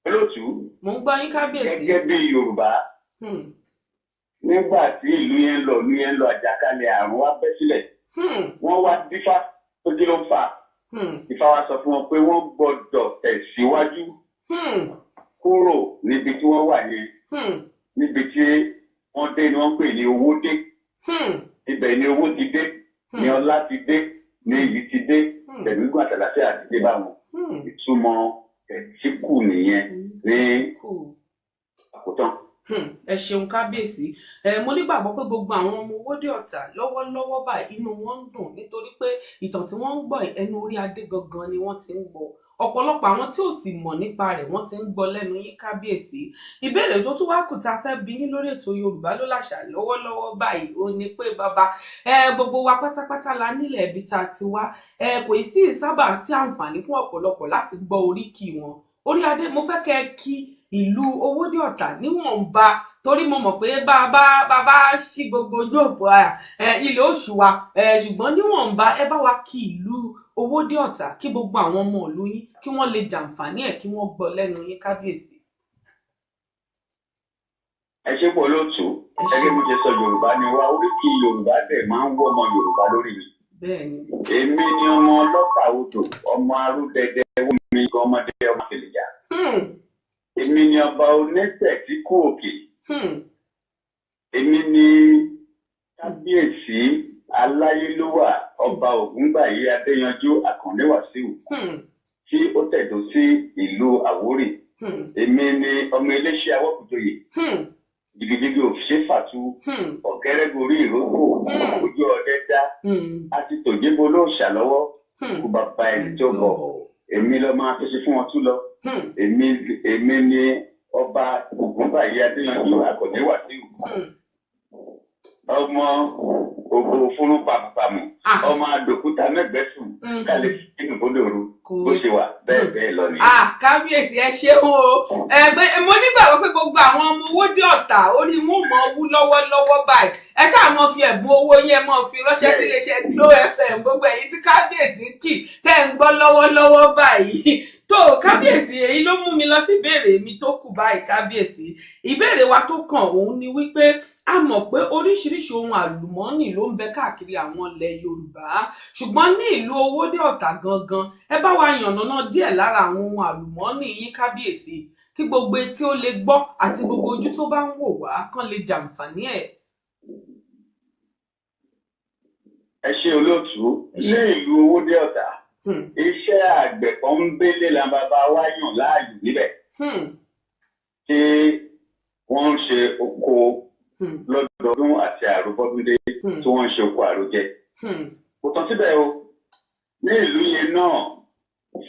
Olóòtú, Mò ń gbọ́ yín, kábíyèsí. gẹ́gẹ́ bí Yorùbá, nígbà tí ìlú yẹn ń lọ, ìlú yẹn ń lọ, àjàkálẹ̀ àrùn wá bẹ́ sílẹ̀. Wọ́n wá dífá tó kí ló ń fà á. Ifá wa sọ fún wọn pé wọ́n gbọ́dọ̀ tẹ̀síwájú kúrò níbi tí wọ́n wà yẹn. Níbi tí wọ́n dé ni wọ́n pè ní Owódé. Ibẹ̀ ni owó ti dé, ni ọlá ti dé, ni iyì ti dé, pẹ̀lú gbọ́n àtàlàfíà ti dé bá wọn. Ìtumọ̀ Tẹ̀tíkù nìyẹn ní àkótán. Ẹ ṣeun, kábíyèsí. Ẹ mo nígbàgbọ́ pé gbogbo àwọn ọmọ Owódé Ọ̀tà lọ́wọ́lọ́wọ́ báyìí, inú wọn ń dùn nítorí pé ìtàn tí wọ́n ń gbọ́ yìí, ẹnu orí adé gangan ni wọ́n ti ń gbọ́. Ọ̀pọ̀lọpọ̀ àwọn tí ò sì mọ̀ nípa rẹ̀, wọ́n ti ń gbọ́ lẹ́nu yín, kábíyèsí. Ìbéèrè tó tún wá kù tá a fẹ́ bi yín lórí ètò Yorùbá Ló Làṣà lọ́wọ́lọ́wọ́ báyìí ó ní pé, bàbá ẹ, gbogbo wa pátápátá la nílẹ̀ ibi tá a ti wá. Ẹ kò sí sábà sí àǹfààní fún ọ̀pọ̀lọpọ̀ láti gbọ́ oríkì wọn. Orí adé, mo fẹ́ kẹ́ ẹ kí ìlú Owódé Ọ̀tà níwọ̀nba, torí mo mọ̀ pé bá a bá ṣí gbogbo ojú òpó ilé oṣù wa, ṣùgbọ́n níwọ̀nba, ẹ bá wa kí ìlú Owódé Ọ̀tà, kí gbogbo àwọn ọmọ ìlú yín kí wọ́n lè jàǹfààní ẹ̀, kí wọ́n gbọ́ lẹ́nu yín, kábíyèsí. Ẹ ṣe pọ̀, lóòtú. Gẹ́gẹ́ bí mo ṣe sọ, Yorùbá ni wá, oríkì Yorùbá dẹ̀ máa ń wọ́ ọmọ Yorùbá lórí mi. Èmi ni ọmọ ọlọ́pàá odò, ọmọ arúdẹdẹ wọ́n mi gan ọmọdé ọmọ tèlèjà. Èmi ni ọba oníṣẹ̀ tí kú òkè. Èmi ni kábíyèsí aláyélúwà Ọba Ògúngbàyí Adéyanjú Àkàndé Wàsíù tí ó tẹ̀dó sí ìlú Àwórì. Èmi ni ọmọ iléeṣẹ́ awọ́kùjọyè, jìgìjìgì òṣìṣẹ́ fàtú, ọ̀kẹ́rẹ́gorí ìrókò, ojú ọdẹ dá àti tòjébo lóòṣà lọ́wọ́ kó bàbá ẹni tó bọ̀. Èmi lọ máa fi ṣe fún wọn tún lọ. Èmi ni Ọba Ògúngbàyí Adéyanjú Àkàndé Wàsíù, ọmọ ògbó fúnrú pàmùpàmù, ọmọ àdòkúta mẹgbẹsùn kálí sínú bódòrú. Bó ṣe wà bẹ́ẹ̀ bẹ́ẹ̀ lọ nìyẹn. Ah, kábíyèsí, ẹ ṣeun o. Ẹ mo nígbàgbọ́ pé gbogbo àwọn ọmọ Owódé Ọ̀tà, orí wọn mọ̀ wú lọ́wọ́lọ́wọ́ báyìí. Ẹ ṣáà mọ fi ẹ̀bùn owó yín, ẹ mọ fi ránṣẹ́ sí iléeṣẹ́ Glo FM, gbogbo ẹ̀yin tí kábíyèsí kì tẹ́ ń gbọ́ lọ́wọ́lọ́wọ́ báyìí. Tó, kábíyèsí, èyí ló mú mi lọ sí ìbéèrè mi tó kù báyìí. Kábíyèsí, ìbéèrè wa tó kàn òun ni wípé a mọ̀ pé oríṣiríṣi ohun àlùmọ́ọ́nì ló ń bẹ káàkiri àwọn ilẹ̀ Yorùbá, ṣùgbọ́n ní ìlú Owódé Ọ̀tà gangan, ẹ bá wa yànnàná díẹ̀ lára àwọn ohun àlùmọ́ọ́nì yín, kábíyèsí, kí gbogbo etí ó lè gbọ́ àti gbogbo ojú tó bá ń wò wá kán lè jàǹfààní ẹ̀. Ẹ ṣe, olóòtú. Ní ìlú Owódé Ọ̀tà, iṣẹ́ àgbẹ̀ pọ́nbélé la bàbá wa yàn láàyò níbẹ̀, tí wọ́n ń ṣe oko lọ́dọọdún àti àròbọ́dúndé, tí wọ́n ń ṣe oko àròjẹ. Kò tán síbẹ̀ o. Ní ìlú yẹn náà,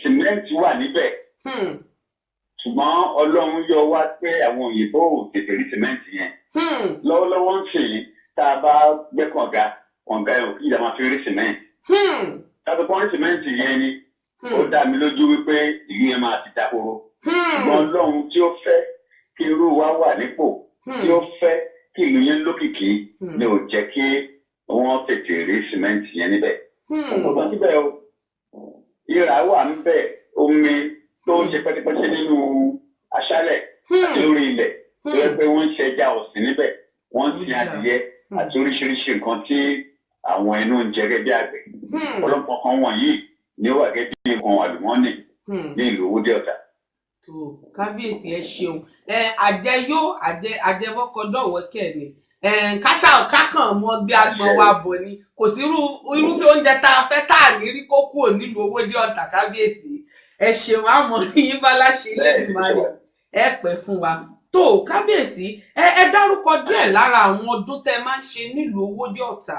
sìmẹ́ǹtì wà níbẹ̀, ṣùgbọ́n Ọlọ́run yọ wá pé àwọn òyìnbó ò tètè rí sìmẹ́ǹtì yẹn. Lọ́wọ́lọ́wọ́ ń sìn, tá a bá gbẹ́ kànga, kànga ẹ̀ kí ìjà máa fi rí sìmẹ́ǹtì. Tàbí kọ́ rí sìmẹ́ǹtì yẹn ni, ó dá mi lójú wípé ìlú yẹn máa ti dahoro. Ṣùgbọ́n Ọlọ́run tí ó fẹ́ kí irú wa wà nípò, tí ó fẹ́ kí ìlú yẹn lókìkí, ni ò jẹ́ kí wọ́n tètè rí sìmẹ́ǹtì yẹn níbẹ̀. Kò tán síbẹ̀ o. Ìrà wà níbẹ̀, omi tó ń ṣe pẹ́tẹ́pẹ́tẹ́ nínú aṣálẹ̀ àti lórí ilẹ̀, tó yẹ pé wọ́n ń ṣe ẹja ọ̀sìn níbẹ̀, wọ́n ń sin adìyẹ àti oríṣiríṣi nǹkan tí àwọn ẹnu ń jẹ gẹ́gẹ́ bí àgbẹ̀. Ọ̀pọ̀lọpọ̀ kan wọ̀nyí ni ó wà gẹ́gẹ́ bí nǹkan àlùmọ́ọ́nì ní ìlú Owódé Ọ̀tà. Tó, kábíyèsí, ẹ ṣeun. Ẹ àjẹyó àjẹbọkọdọwọkẹ ni ẹ káṣá kákàn mọ gbé agbọn wa bọ̀ ni. Kò sí irúfẹ́ oúnjẹ tá a fẹ́ tá a ní rí kó kúrò nílùú Owódé Ọ̀tà. Kábíyèsí, ẹ ṣeun. Àmọ́ yín bá láṣẹ Elédùmarè, ẹ pẹ́ fún wa. Tó, kábíyèsí, ẹ dárúkọ díẹ̀ lára àwọn ọdún tẹ́ máa ń ṣe nílùú Owódé Ọ̀tà,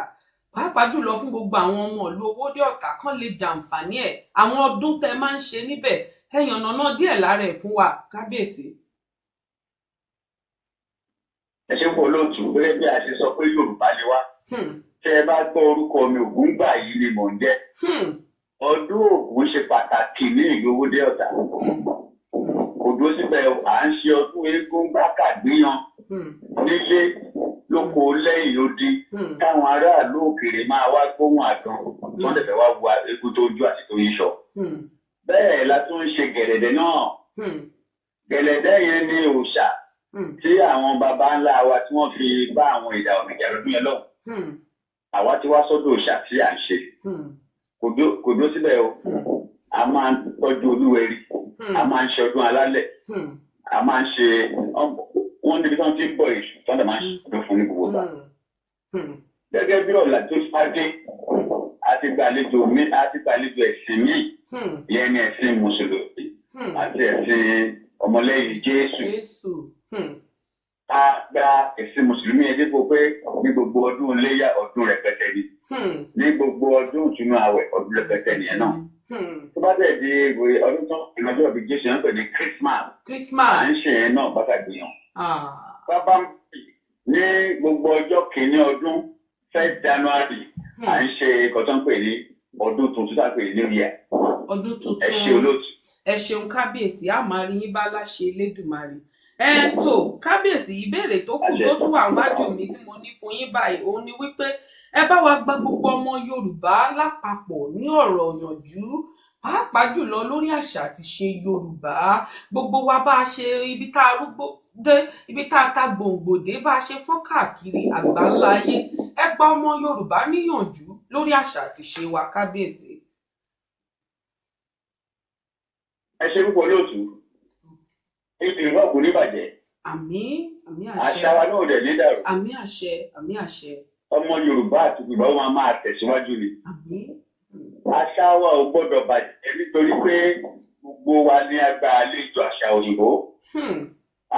pàápàá jùlọ fún gbogbo àwọn ọmọ ìlú Owódé Ọ̀tà kán lè jàǹfààní ẹ̀. Àwọn ọdún tẹ́ máa ń ṣe níbẹ̀, ẹ yànnàná díẹ̀ lára ẹ̀ fún wa, kábíyèsí. Ẹ ṣe pọ̀, lóòtú. Gẹ́gẹ́ bí a ṣe sọ pé Yorùbá ni wá, tẹ́ ẹ bá gbọ́ orúkọ mi, Ògúngbàyí ni mò ń jẹ́. Ọdún Ògún ṣe pàtàkì ní ìlú Owódé Ọ̀tà. Kò dúró síbẹ̀, à ń ṣe ọdún eégún gbákàgbéyan nílé lóko lẹ́yìn odi, táwọn aráàlú òkèèrè máa wá gbóhùn àdán tó ń tẹ̀fẹ̀ wá wo eégún tó jó àti tó yíṣọ. Bẹ́ẹ̀ la tún ń ṣe gẹ̀lẹ̀dẹ̀ náà. Gẹ̀lẹ̀dẹ̀ yẹn ni òòṣà tí àwọn baba ńlá wa tí wọ́n fi bá àwọn ìdà òmìnira lọ́dún yẹn lọ́hùn. Àwa ti wá sọ́dọ̀ òòṣà tí à ń ṣe. Kò dúró síbẹ̀ o. A máa ń tọ́jú olúwẹ̀rí, a máa ń ṣe ọdún alálẹ̀, a máa ń ṣe wọ́n níbi tí wọ́n ti ń bọ èṣù tí wọ́n dẹ̀ máa ń ṣe ọdún fún ní gbogbo ìgbà. Gẹ́gẹ́ bí ọ̀là tó ṣáájú, a ti gbàlejò mi, a ti gbàlejò ẹ̀sìn míì, ìyẹn ni ẹ̀sìn mùsùlùmí àti ẹ̀sìn ọmọlẹ́yìn Jésù. A gba ẹ̀sìn mùsùlùmí yẹn dípò pé ní gbogbo ọdún iléyá ọdún rẹpẹtẹ ni, ní gbogbo ọdún ìtúnú àwẹ̀ ọdún rẹpẹtẹ nìyẹn náà. Tó bá dẹ̀ di ọdún tó ìrìnàjò ọ̀bí Jésù yẹn ń pè ní Christmas. À ń ṣe yẹn náà bàtà gbìyàn. Bàbá ní gbogbo ọjọ́ kìíní ọdún 1st January à ń ṣe nǹkan tó ń pè ní ọdún tuntun tá a pè ní New Year. Ọdún tuntun. Ẹ ṣe olóòtú. Ẹ ṣeun kábíyèsí, a máa rí yín bá láṣẹ Elédùmarè. Ẹ tó kábíyèsí, ìbéèrè tó kù tó tún wà wájú mi tí mo ní fún yín báyìí òun ni wípé ẹ bá wa gba gbogbo ọmọ Yorùbá lápapọ̀ ní ọ̀rọ̀ ìyànjú, pàápàá jùlọ lórí àṣà àti ṣe Yorùbá. Gbogbo wa bá a ṣe ibi tá a rúgbó dé, ibi tá a ta gbòǹgbò dé, bá a ṣe fọ́n káàkiri àgbáńlá ayé, ẹ gba ọmọ Yorùbá níyànjú lórí àṣà àti ṣe wa kábíyèsí. Ẹ ṣe púpọ̀ lóòtú. Ètò ìwà kò ní bàjẹ́. Àmín, àmín àṣẹ. Àṣà wa náà dẹ̀ ní dàrú. Àmín àṣẹ, àmín àṣẹ. Ọmọ Yorùbá àti Yorùbá ó máa tẹ̀síwájú ni. Àmín. Àṣà wa ò gbọ́dọ̀ bàjẹ́ nítorí pé gbogbo wa ní a gba àlejò àṣà òyìnbó.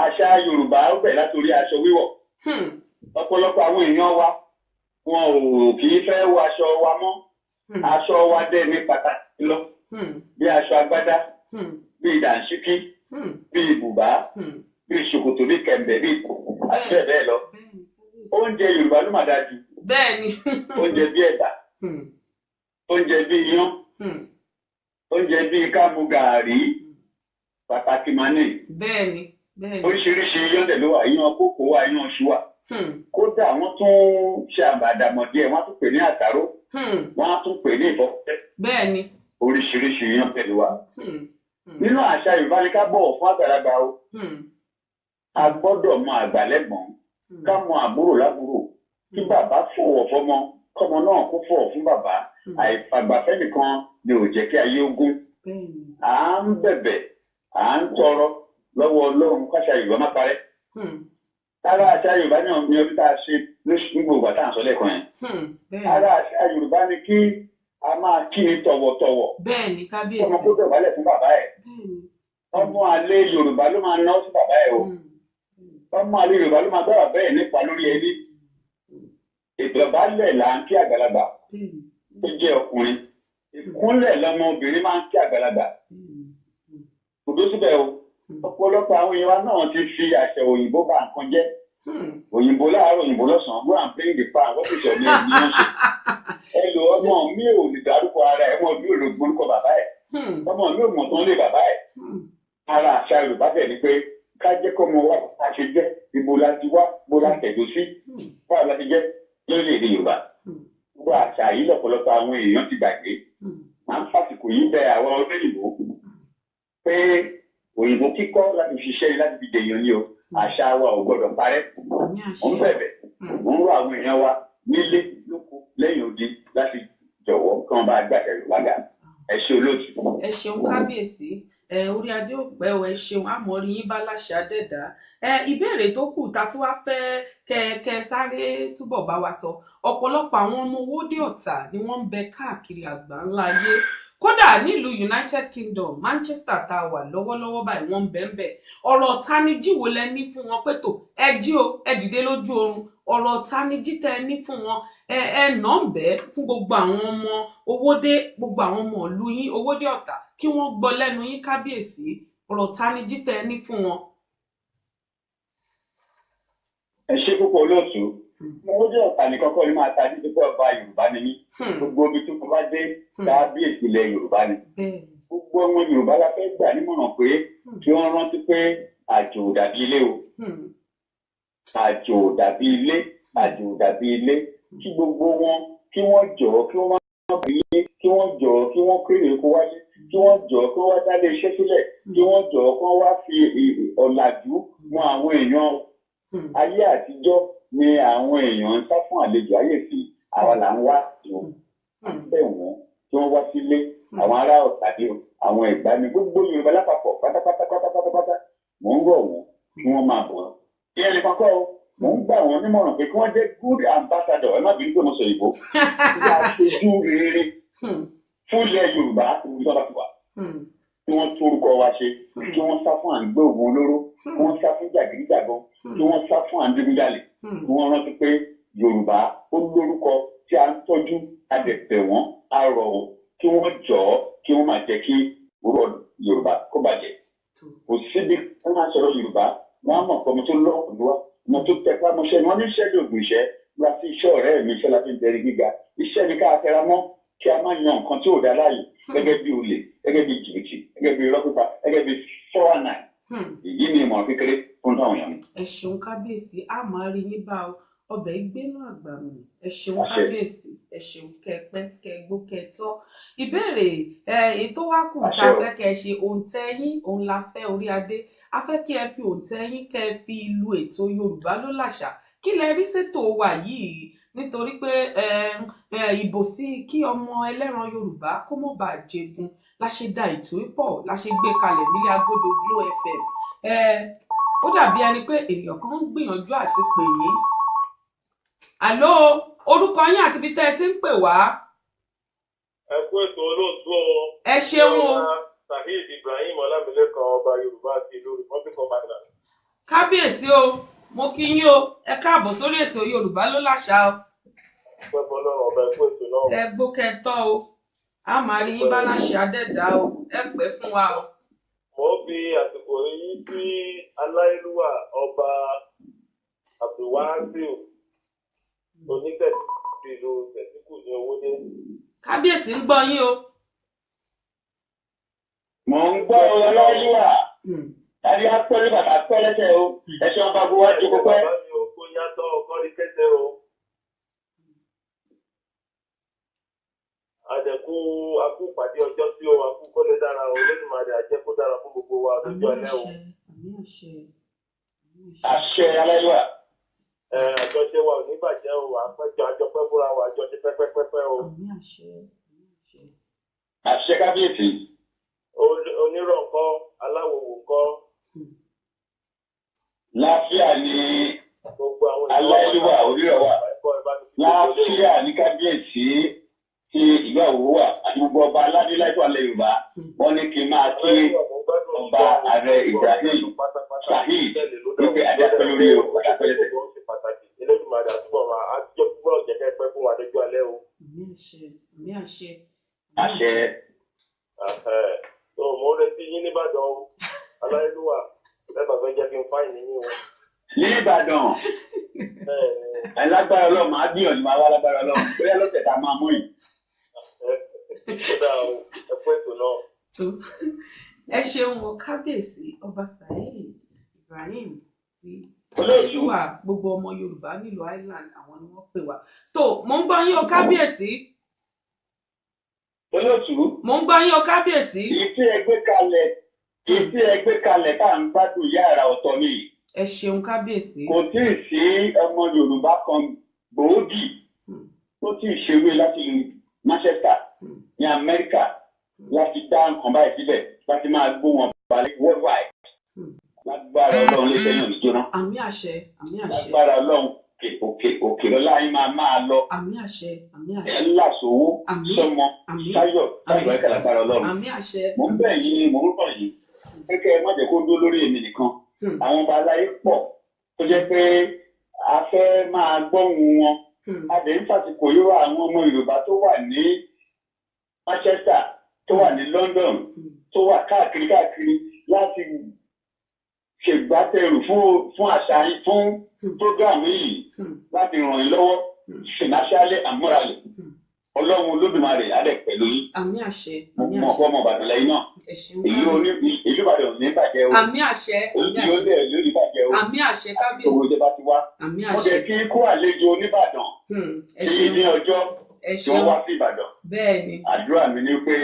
Àṣà Yorùbá ó bẹ̀rẹ̀ látòrí aṣọ wíwọ̀. Ọ̀pọ̀lọpọ̀ àwọn èèyàn wa wọn ò kì í fẹ́ wọ aṣọ wa mọ́. Aṣọ wa dẹ̀ ní pàtàkì lọ. Bí aṣọ agbádá, bí dàńṣíkí, bí bùbá, bí ṣòkòtò, bí kẹ̀m̀bẹ̀, bí àti bẹ́ẹ̀ bẹ́ẹ̀ lọ. Oúnjẹ Yorùbá ló mà dáa jù. Bẹ́ẹ̀ni. Oúnjẹ bí ẹ̀bà, oúnjẹ bí iyán, oúnjẹ bí ká mu gàárì, pàtàkì máa ní. Bẹ́ẹ̀ni. Bẹ́ẹ̀ni. Oríṣiríṣi iyán dẹ̀ ló wà, iyán kókó wà, iyán iṣu wà. Kódà wọ́n tún ṣe àbàdàmọ̀ díẹ̀, wọ́n á tún pè ní àtàró, wọ́n á tún pè ní ìfọ́fẹ́. Bẹ́ẹ̀ni. Oríṣiríṣi iyán dẹ̀ ló wà. Nínú àṣà Yorùbá ni ká bọ̀wọ̀ fún àgbàlagbà o. A gbọ́dọ̀ mọ àgbà lẹ́gbọ̀n, ká mọ àbúrò lábúrò, kí bàbá fọ̀wọ̀ fọ́mọ, kọ́mọ náà kó fọ̀wọ̀ fún bàbá. Àìfàgbàfẹ́ nìkan ni ò jẹ́ kí ayé ogún. À ń bẹ̀bẹ̀, à ń tọrọ lọ́wọ́ Ọlọ́run káṣà Yorùbá má parẹ́. Ara àṣà Yorùbá náà ni ọdún tá a ṣe ní gbogbo àtà àǹsọ lẹ́ẹ̀kan yẹn. Ara àṣà Yorùbá ni kí a máa kí ni tọ̀wọ̀tọ̀wọ̀. Bẹ́ẹ̀ni kábíyèsí. Ọmọ kó dọ̀bálẹ̀ fún bàbá ẹ̀. Ọmọ àlè Yorùbá ló máa náwó sí bàbá ẹ̀ o. Ọmọ àlè Yorùbá ló máa gbọ́ bàbá ẹ̀ nípa lórí ẹni. Ìdọ̀bálẹ̀ là ń kí àgbàlagbà tó jẹ́ ọkùnrin. Ìkúnlẹ̀ lọmọ obìnrin máa ń kí àgbàlagbà. Kò dó síbẹ̀ o. Ọ̀pọ̀lọpọ̀ àwọn èèyàn wa náà ti fi àṣẹ òyìnbó bà nǹkan jẹ́. Òyìnbó láàárọ̀, òyìnbó lọ́sàn-án, go and bring the pan, what is your name ni wọ́n ṣe. Ẹ lò ọmọ mi ò lè dárúkọ ara ẹ̀, ọmọ mi ò lè gbórúkọ bàbá ẹ̀, ọmọ mi ò mọ̀ tán lé bàbá ẹ̀. Ara àṣà Yorùbá bẹ̀ ni pé ká jẹ́ kó mọ wá bá ṣe jẹ́, ibo la ti wá, ibo la tẹ̀dó sí, báwo la ti jẹ́ lórílẹ̀-èdè Yorùbá. Gbogbo àṣà yìí lọ́pọ̀lọpọ̀ àwọn èèyàn ti gbàgbé. À ń fàsìkò yìí bẹ àwọn olóyìnbó pé òyìnbó kíkọ́ láti ṣiṣẹ́ láti fi dèèyàn ni o. Àṣà wa ò gbọdọ̀ parẹ́. Mo ń bẹ̀bẹ̀, mo ń rọ àwọn èèyàn wa nílé lóko lẹ́yìn odi láti jọ̀wọ́ kí wọ́n bá gbàṣẹ Yorùbá ga. Ẹ ṣe olóòtú. Ẹ ṣeun kábíyèsí. Ẹ orí adé ò pẹ́ o, ẹ ṣeun, àmọ́ rí yín bá láṣẹ adẹ́dá. Ẹ ìbéèrè tó kù ta tí wàá fẹ́ kẹ sáré túbọ̀ bá wa sọ. Ọ̀pọ̀lọpọ̀ àwọn ọmọ Owódé Ọ̀tà ni wọ́n ń bẹ káàkiri àgbáńlá ayé. Kódà nílùú United Kingdom, Manchester tá a wà lọ́wọ́lọ́wọ́ báyìí wọ́n ń bẹ ń bẹ̀. Ọ̀rọ̀ ọ̀tanijí wo lẹ ní fún wọn pé tó ẹ jí o, ẹ dìde lójú oorun. Ọ̀rọ̀ ọ̀tanijí tẹ ní fún wọn, ẹ nà ń bẹ́ fún gbogbo àwọn ọmọ Owódé, gbogbo àwọn ọmọ ìlú yín Owódé Ọ̀tà kí wọ́n gbọ́ lẹ́nu yín kábíyèsí. Ọ̀rọ̀ ọ̀tanijí tẹ ní fún wọn. Ẹ ṣe púpọ̀ olóòtú. Owódé Ọ̀tà ní kọ́kọ́ ni máa ta títí pé ọba Yorùbá ni mí. Gbogbo ibi tí mo bá dé, kábíyèsí ilẹ̀ Yorùbá ni. Gbogbo ọmọ Yorùbá la fẹ́ gbà nímọ̀ràn pé kí wọ́n rántí pé àjò ò dàbí ilé o. Àjò ò dàbí ilé, àjò ò dàbí ilé. Kí gbogbo wọn kí wọ́n jọ̀ọ́ kí wọ́n má bí ilé, kí wọ́n jọ̀ọ́ kí wọ́n kéré kó wálé, kí wọ́n jọ̀ọ́ kí wọ́n wá dálé iṣẹ́ sílẹ̀, kí wọ́n jọ̀ọ́ kí wọ́n wá fi ọ̀làjú mọ àwọn èèyàn. Ayé àtijọ́ ni àwọn èèyàn ń sá fún àlejò, ayé ìsìn àwa là ń wá tó bẹ̀ wọ́n tí wọ́n wá sílé. Àwọn ará Ọ̀tà ni o, àwọn Ẹ̀gbá ni, gbogbo Yorùbá lápapọ̀ pátápátá pátápátá, mò ń rọ̀ wọ́n kí wọ́n máa bọ̀. Ìyẹn nìkan kọ́ o, mò ń gbà wọ́n nímọ̀ràn pé kí wọ́n jẹ́ good ambassador. Ẹ má bínú pé mo sọ ìbò, wọ́n aṣojú rere fún ilẹ̀ Yorùbá ibi tí wọ́n bá ti wà, kí wọ́n tún orúkọ wa ṣe, kí wọ́n sá fún à ń gbé oògùn olóró, kí wọ́n sá fún jàgídíjàgan, kí wọ́n sá fún à ń digunjalè, kí wọ́n rántí pé Yorùbá ó lórúkọ tí a ń tọ́jú. A dẹ̀ bẹ̀ wọ́n, a rọ̀ wọ́n kí wọ́n jọ̀ọ́ kí wọ́n má jẹ́ kí orúkọ Yorùbá kó bàjẹ́. Kò síbi wọ́n máa sọ̀rọ̀ Yorùbá, wọ́n á mọ̀ pé ọmọ tó lọ́kùnrin wa, ọmọ tó tẹpá mọ́ṣẹ́ ni wọ́n ní iṣẹ́ lóògùn iṣẹ́ wá sí iṣẹ́ ọ̀rẹ́ mi, iṣẹ́ la fi ń tẹrí gíga, iṣẹ́ ni ká tẹra mọ́, kí a má yan nǹkan tí ò dá láàyè gẹ́gẹ́ bí olè, gẹ́gẹ́ bí jìbìtì, gẹ́gẹ́ bí irọ́ pípa, gẹ́gẹ́ bí 419. Èyí ni ìmọ̀ràn kékeré fún táwọn èèyàn mi. Ẹ ṣeun kábíyèsí, a máa rí yín bá o, ọbẹ̀ gbénú àgbà mi. Ẹ ṣeun kábíyèsí, ẹ ṣeun, kẹpẹ kẹgbó kẹtọ. Ìbéèrè èyí tó wá kù tá a fẹ́ kẹ́ ẹ ṣe, òǹtẹ̀ yín òun la fẹ́, orí adé a fẹ́ kí ẹ fi òǹtẹ̀ yín kẹ́ ẹ fi lu ètò Yorùbá ló làṣà. Kí lẹ rí sétò wa yìí? Nítorí pé ìbò sí kí ọmọ ẹlẹ́ran Yorùbá kó mọ̀ bá jẹgun la ṣe da ètò pọ̀, la ṣe gbé kalẹ̀ nílé agodo Glo FM. Ó dàbí ẹni pé èèyàn kan ń gbìyànjú àti pè yín. Àló, orúkọ yín àti ibi tẹ́ ẹ ti ń pè wá. Ẹ kú ètò olóòtú o. Ẹ ṣeun o. Saheed Ibrahim Ọlámilékan, ọba Yorùbá àti ìlú Republic of Ireland. Kábíyèsí o, mo kí yín o, ẹ káàbọ̀ sórí ètò Yorùbá ló láṣà o. Ọpẹ́ fọ́lọ́run ọba, ẹ kú ètò náà. Ẹ gbó kẹtọ o, a máa rí yín bá láṣẹ adẹ́dá o, ẹ pẹ́ fún wa o. Mo fi àsìkò yìí sí aláìlúwà ọba Abdulwasiu onítẹ̀sí ìlú Tẹ̀síkù ní Owódé. Kábíyèsí ń gbọ́ yín o. Mò ń gbọ́ ọlọ́yìnwá tàbí apẹ́lú bàtà pẹ́lẹ́sẹ̀ o, ẹ̀ṣọ́ ọba gbogbo wájú kó pẹ́. Bàbá mi ò kó yàtọ̀ ọkọ ní kẹsẹ̀ o. Àdẹ̀kú akú pàdé ọjọ́ sí o, akú kọ́lé dára o, Olódùmarè àjẹ́ kó dára fún gbogbo wa lójú alẹ́ o. Àṣẹ aláìwá. Àjọṣe wa ò ní bàjẹ́ o, àpẹjọ àjọpẹ́ fúnra wa, àjọṣe pẹ́pẹ́pẹ́pẹ́ o. Àṣẹ kábíyèsí. Onírọ̀ ńkọ́, aláwòwò ńkọ́. Láfíà ni aláìlúwà, onírọ̀ wà. Láfíà ní kábíyèsí tí ìlú Àwòwò wà àti gbogbo ọba aládé láìpẹ́ alẹ́ Yorùbá. Wọ́n ní kí n máa kí ọba ààrẹ Ibrahim Saheed wípé adápẹ́ lórí o, adápẹ́ lẹ́sẹ̀. Àṣẹ. Mo ń retí yín nìbàdàn o, aláìlúwà, lẹ́bàá fẹ́ jẹ́ kí n fáìní yín o. Ní Ìbàdàn, alágbára Ọlọ́run máa gbìyànjú, máa wá lágbára Ọlọ́run, bóyá lọ́sẹ̀ tá a máa mú yìí. Kódà o, ẹ kú ètò náà. Ẹ ṣeun o kábíyèsí ọba Saheed Ibrahim ti olóòtúwà, gbogbo ọmọ Yorùbá nílùú Ireland, àwọn ni wọ́n pè wá. Tó mò ń gbọ́ yín o kábíyèsí. Olóòtú. Mò ń gbọ́ yín o kábíyèsí. Ìtí ẹgbẹ́ kalẹ̀ tá à ń gbádùn yàrá ọ̀tọ̀ ni. Ẹ ṣeun kábíyèsí. Kò tí ì sí ọmọ Yorùbá kan gbòógì tó tí ì ṣeré láti Manchester ní Amẹ́ríkà láti dá nǹkan báyìí síbẹ̀ láti máa gbó wọn balẹ̀ worldwide. Lágbára Ọlọ́run lè tẹ́yàn ní jóná. Àmín àṣẹ, àmín àṣẹ. Lágbára Ọlọ́run òkè òkè lọ́lá yín máa lọ. Àmín àṣẹ, àmín àṣẹ. Ẹ ńlá sowó sọmọ sáyọ̀ sáyọ̀ ẹ̀ka lágbára Ọlọ́run. Àmín àṣẹ. Mò ń bẹ̀ yín, mò ń rọ̀ yín. Kẹ́kẹ́ ẹ má jẹ́ kó dúró lórí èmi nìkan. Àwọn ọba aláyé pọ̀ tó jẹ́ pé a fẹ́ máa gbọ́hùn wọn. A dẹ̀ ń fàsìkò yóò àwọn ọmọ Yorùbá tó wà ní Manchester, tó wà ní London, tó wà káàkiri káàkiri láti Ṣègbátẹrù fún àṣà yín, fún program yìí, láti ràn yín lọ́wọ́ financially and morally. Ọlọ́run Olódùmarè á dẹ̀ pẹ̀lú yín. Àmín àṣẹ. Mo Àmín mọ̀ àṣẹ. pé ọmọ Ìbàdàn lẹ́yìn náà. Ẹ ṣeun. Ìlú Kábíyèsí. oní ìlú Ìbàdàn ò ní bàjẹ́ o. Àmín àṣẹ. Àmín Ìlú àṣẹ. olè ìlú ní bàjẹ́ o. Àmín àṣẹ, kábíyèsí. Gbogbo ìjọba ti wá. Àmín Mo àṣẹ. dẹ̀ kí kó àlejò Oníbàdàn Ẹ tí ṣeun. ní ọjọ́ Ẹ tí wọ́n ṣeun. wá sí Ìbàdàn. Bẹ́ẹ̀ ni. Àdúrà mi ni pé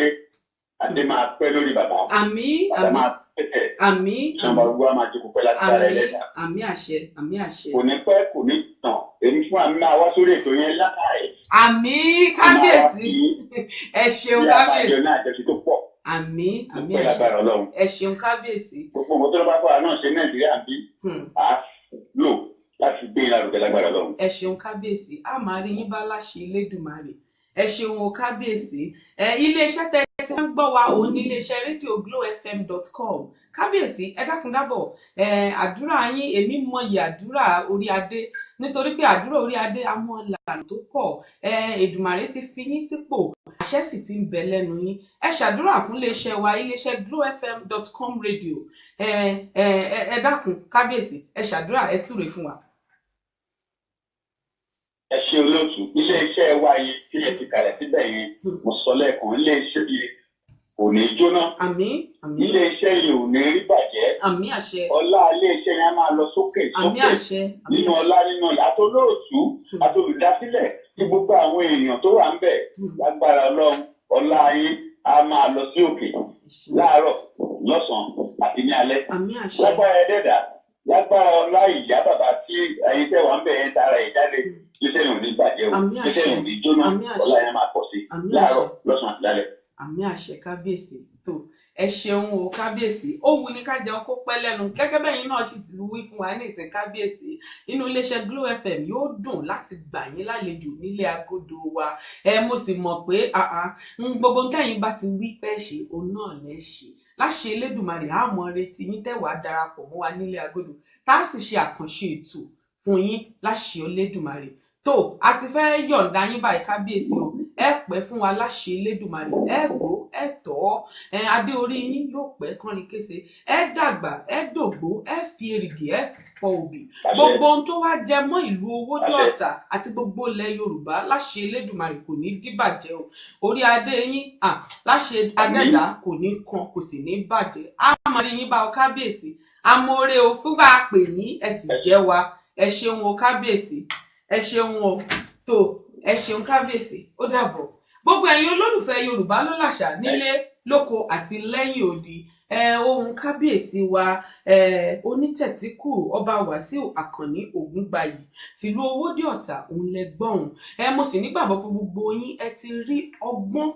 adé máa pẹ́ lórí bàbá. Àmín. Bàbá Àmín. máa pẹ̀tẹ̀. Àmín. Ṣọba Àmín. gbogbo wa máa jókòó pẹ́ láti dára Àmín. ẹlẹ́dàá. Àmín àṣẹ. Àmín àṣẹ. Kò ní pẹ́, kò ní tàn. Èmi fún àmì máa wá sórí ètò yẹn láàyè. Àmín. Tí máa wá Kábíyèsí. sí Ẹ ṣeun, bí a máa kábíyèsí. jọ ní àjọṣe tó pọ̀. Àmín. Tó Àmín pẹ́ àṣẹ. lágbára Ọlọ́run. Ẹ ṣeun, kábíyèsí. Gbogbo nǹkan tó lọ́ bá fara náà ṣe ní Nàìjíríà ń bí à á lò láti gbé yín lárugẹ lágbára Ọlọ́run. Ẹ ṣeun, kábíyèsí. A máa rí yín bá láṣẹ Elédùmarè. Ẹ ṣeun o, kábíyèsí. Ẹ iléeṣẹ́ tẹ tí wọ́n ń gbọ́ wa òun ní iléeṣẹ́ rédíò glowfm.com. Kábíyèsí, ẹ dákun dábọ̀. Ẹ àdúrà yín, èmi mọyì àdúrà orí adé, nítorí pé àdúrà orí adé á mọ lànà tó pọ̀. Ẹ Èdùmàrè ti fi yín sípò, àṣẹ sì ti ń bẹ lẹ́nu yín. Ẹ ṣàdúrà fún iléeṣẹ́ wa, iléeṣẹ́ glowfm.com radio. Ẹ ẹ ẹ dákun, kábíyèsí, ẹ ṣàdúrà, ẹ súre fún wa. Ẹ ṣe, olóòtú. Iléeṣẹ́ wa yẹn tí ẹ ti kalẹ̀ síbẹ̀ yẹn, mo sọ lẹ́ẹ̀kan, iléeṣẹ́ yìí kò ní jóná. Àmín, àmín. Iléeṣẹ́ yìí ò ní rí bàjẹ́. Àmín àṣẹ. Ọlá iléeṣẹ́ yẹn á máa lọ sókè Àmín sókè àṣẹ. Àmín nínú àṣẹ. ọlá, nínú ọlá, àtolóòtú, àtolùdásílẹ̀, tí gbogbo àwọn èèyàn tó wà ń bẹ̀. Lágbára Ọlọ́run, ọlá yín á máa lọ sí òkè láàárọ̀, lọ́sàn-án àti ní alẹ́. Àmín àṣẹ. Lágbára ẹlẹ́dàá, lágbára ọlá ìyá bàbá tí ẹ̀yin tẹ́ wà ń bẹ̀ yẹn tara ẹ̀ jáde, iṣẹ́ yẹn ò ní bàjẹ́ o. Àmín àṣẹ. Iṣẹ́ yẹn ò ní jóná. Àmín àṣẹ. Ọlá yẹn máa pọ̀ sí Àmín láàárọ̀, àṣẹ. lọ́sàn-án àti lálẹ́. Àmín àṣẹ, kábíyèsí. Tó ẹ ṣeun o, kábíyèsí. Ó wu ni ká jẹun kó pẹ́ lẹ́nu, gẹ́gẹ́ bẹ́yìn náà sì ti wí fún wa ní ìsìn. Kábíyèsí, nínú iléeṣẹ́ Glo FM yóò dùn láti gbà yín lálejò nílé agodo wa. Ẹ mo sì mọ̀ pé gbogbo tẹ́yin bá ti wí pẹ́ ṣe, òun náà lẹ́ ṣe láṣẹ Elédùmarè. Á mọ retí yín tẹ́wàá darapọ̀ mọ́ wa nílé agodo, tá a sì ṣe àkànṣe ètò fún yín láṣẹ Elédùmarè. Tó a ti fẹ́ yọ̀ǹda yín báyìí, kábíyèsí o. Ẹ pẹ́ fún wa láṣẹ Elédùmarè. Ẹ gbó, ẹ tọ́ ẹ, adé orí yín yóò pẹ́ kánrin kése. Ẹ dàgbà, ẹ dògbó, ẹ fi èrìgì, ẹ fọ òbí. Gbogbo ohun tó wá jẹ mọ́ ìlú Owódé Ọ̀tà àti gbogbo ilẹ̀ Yorùbá, láṣẹ Elédùmarè, kò ní dìbàjẹ́ o. Orí adé yín láṣẹ adẹ́dá kò ní kan, kò sì ní bàjẹ́. Á máa rí yín bá ọ, kábíyèsí. Amóore o fún bá a pè ní, ẹ sì jẹ́ wa. Ẹ ṣeun o, kábíyèsí. Ẹ ṣeun o. Tó ẹ ṣeun, kábíyèsí. Ó dàbọ̀. Gbogbo ẹ̀yin olólùfẹ́ Yorùbá ló làṣà nílé lóko àti lẹ́yìn odi, ẹ ohun kábíyèsí wa, ẹ onítẹ̀tíkù Ọba Wàsíù Àkànní Ògúngbàyí tìlú Owódé Ọ̀tà, òun lẹ gbọ́hùn. Ẹ mo sì nígbàgbọ́ pé gbogbo yín ẹ ti rí ọgbọ́n,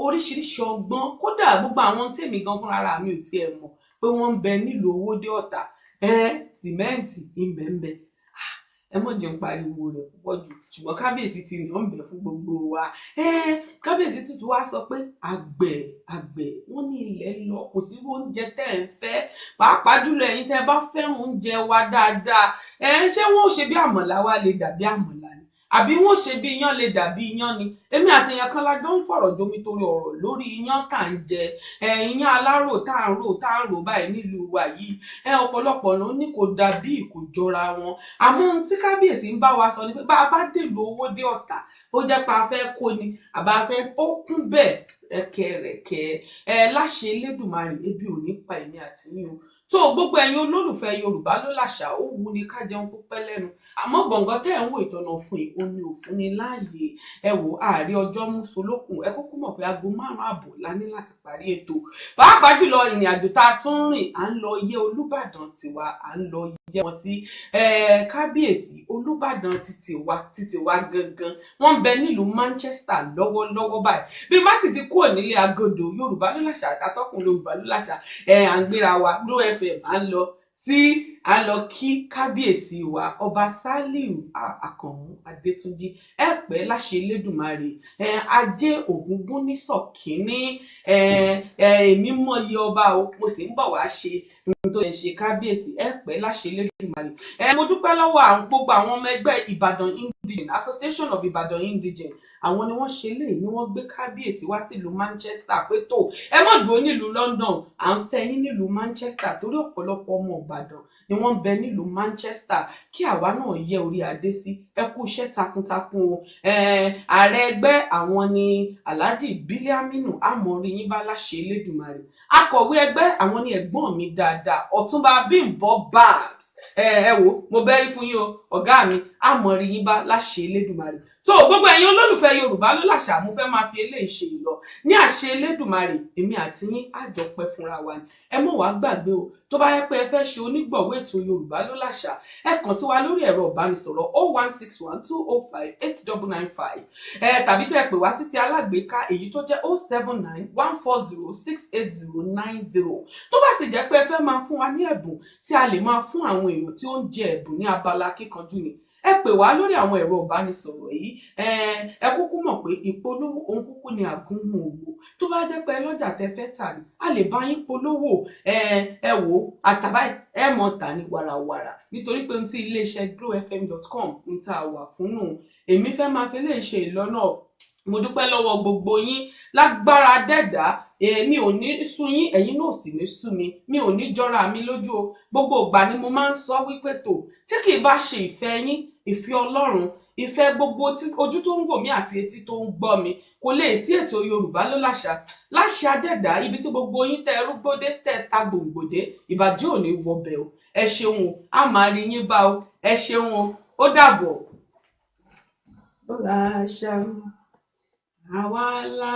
oríṣiríṣi ọgbọ́n. Kódà gbogbo àwọn tèmi gan fúnra mi ò tiẹ̀ mọ̀ pé wọ́n ń bẹ nílùú Owódé Ọ̀tà. Ẹ sìmẹ́ǹtì ìbẹ̀ǹbẹ̀, ẹ mọ̀ jẹun pariwo rẹ̀ púpọ̀ jù, ṣùgbọ́n kábíyèsí ti nà ń bẹ̀ fún gbogbo wa. Kábíyèsí tuntun wá sọ pé àgbẹ̀ wọ́n ní ilẹ̀ lọ, kò sí oúnjẹ tẹ́ ẹ̀ ń fẹ́, pàápàá jùlọ ẹ̀yin tẹ́ ẹ bá fẹ́ràn oúnjẹ wa dáadáa. Ẹ ṣé wọ́n ò ṣe bí àmàlà wa lè dàbí àmàlà ni, àbí wọ́n ṣe bí iyán lè dàbí iyán ni? Èmi àtẹ̀yàn kan la jọ ń fọ̀rọ̀ jomi torí ọ̀rọ̀ lórí iyán tá à ń jẹ, ẹ iyán alárò tá à ń rò báyìí nílùú wa yìí. Ẹ ọ̀pọ̀lọpọ̀ ló ní kò dàbí, kò jọra wọn. Àmọ́ ohun tí kábíyèsí ń bá wa sọ ni pé bá a bá dèlú Owódé Ọ̀tà, ó jẹ́ pé a fẹ́ kó ni àbá fẹ́, ó kún bẹ́ẹ̀ rẹ̀kẹ̀rẹ̀kẹ̀. Ẹ láṣẹ Elédùmarè, ebi ò ní pa èmi àti yín o. Tó gbogbo ẹ̀yin olólùfẹ́ Yorùbá ló làṣà, ó wù ní ká jẹun kó pẹ́ lẹ́nu, àmọ́ gbọ̀ngàn tẹ́ ẹ̀ ń wò ìtọ́nà fún yìí, ó ní òfun ní láàyè. Ẹ wò, ààrẹ ọjọ́ mú solókùn. Ẹ kúkú mọ̀ pé aago 5:30 la ní láti parí ètò, pàápàá jùlọ ìrìn àjò tá a tún rìn. À ń lọ yẹ Olúbàdàn tiwa, à ń lọ yẹ wọn sí kábíyèsí Olúbàdàn titiwa titiwa gangan. Wọ́n ń bẹ nílùú Manchester lọ́wọ́lọ́wọ́ báyìí. Bí má sì ti kúrò nílé agodo Yorùbá ló làṣà, àtọkùn Yorùbá ló làṣà, ẹ à ń gbéra wa Glo FM, à ń lọ sí, à ń lọ kí kábíyèsí wa, Ọba Sálíù Àkànmú Adétúnjì. Ẹ pẹ́ láṣẹ Elédùmarè. Ẹ ajé Ògúngúnnísọ̀ kínní. Ẹ ẹ èmi mọyì ọba o, mo sì ń bọ̀ wá ṣe ohun tó yẹ ṣe. Kábíyèsí, ẹ pẹ́ láṣẹ Elédùmarè. Ẹ mo dúpẹ́ lọ́wọ́ àwọn gbogbo àwọn ọmọ ẹgbẹ́ Ìbàdàn. Indigene, Association of Ibadan Indigene, àwọn ni wọ́n ṣe léyìí ni wọ́n gbé kábíyèsí wá sílùú Manchester pé tó ẹ má dúró nílùú London, à ń fẹ́ yín nílùú Manchester torí ọ̀pọ̀lọpọ̀ ọmọ Ìbàdàn ni wọ́n ń bẹ nílùú Manchester kí àwa náà yẹ orí adé sí. Ẹ kú iṣẹ́ takuntakun o. Ààrẹ ẹgbẹ́ àwọn ni Alhaji Biliaminu amọ̀rí yín bá láṣẹ Elédùmarè. Akọ̀wé ẹgbẹ́ àwọn ni ẹ̀gbọ́n mi dáadáa, Ọ̀túnba Bímbọ́ Babs. Ẹ wò, mo bẹ́rí fún yín o, ọ̀gá mi, àmọ̀rí yín bá láṣẹ Elédùmarè. Tó gbogbo ẹ̀yin olólùfẹ́ Yorùbá ló làṣà, mo fẹ́ máa fi eléyìí ṣe ìlọ ní àṣẹ Elédùmarè. Èmi àti yín àjọpẹ́ fúnra wa ni. Ẹ mọ̀ wá gbàgbé o, tó bá yẹ pé ẹ fẹ́ ṣe onígbọ̀wọ́ ètò Yorùbá ló làṣà, ẹ kàn sí wa lórí ẹ̀rọ ìbánisọ̀rọ̀ 01612058995, tàbí kí ẹ pè wá sí ti alágbèéká èyí tó jẹ́ 07914068090. Tó bá sì jẹ́ pé ẹ fẹ́ máa fún wa ní ẹ̀bùn tí a lè máa fún àwọn èèyàn tí ó ń jẹ ẹ̀bùn ní abala kíkanjú ni, ẹ pè wá lórí àwọn ẹ̀rọ ìbánisọ̀rọ̀ yìí. Ẹ kúkú mọ̀ pé ìpolówó ohun kúkú ni àgúnmu òwò. Tó bá jẹ́ pé lọ́jà tẹ fẹ́ tà ní, a lè bá yín polówó. Ẹ wò ó, àtàbá ẹ mọ̀ tà ní wàràwàrà, nítorí pé ohun tí iléeṣẹ́ glowfm.com ń ta wà fún nù. Èmi fẹ́ máa fi lè ṣe ìlọ́nà. Mo dúpẹ́ lọ́wọ́ gbogbo yín lágbára dẹ́dá. Èmi ò ní sú yín, ẹ̀yin náà sì ní sú mi, mi ò ní jọra mi lójú o. Gbogbo ìgbà ni mo máa ń sọ wípé tó tí kì í bá ṣe ìfẹ́ yín, ìfẹ́ Ọlọ́run, ìfẹ́ gbogbo ojú tó ń wò mí àti etí tó ń gbọ́ mi, kò lè sí ètò Yorùbá ló láṣà. Láṣẹ adẹ́dá, ibi tí gbogbo yín tẹ́ rúgbódé tẹ́ ta gbòǹgbòdé, ìbàjẹ́ ò ní wọbẹ̀ o. Ẹ ṣeun o, a máa rí yín bá o. Ẹ ṣeun o, ó dàbọ̀. Bọ́lá ṣá àwa la.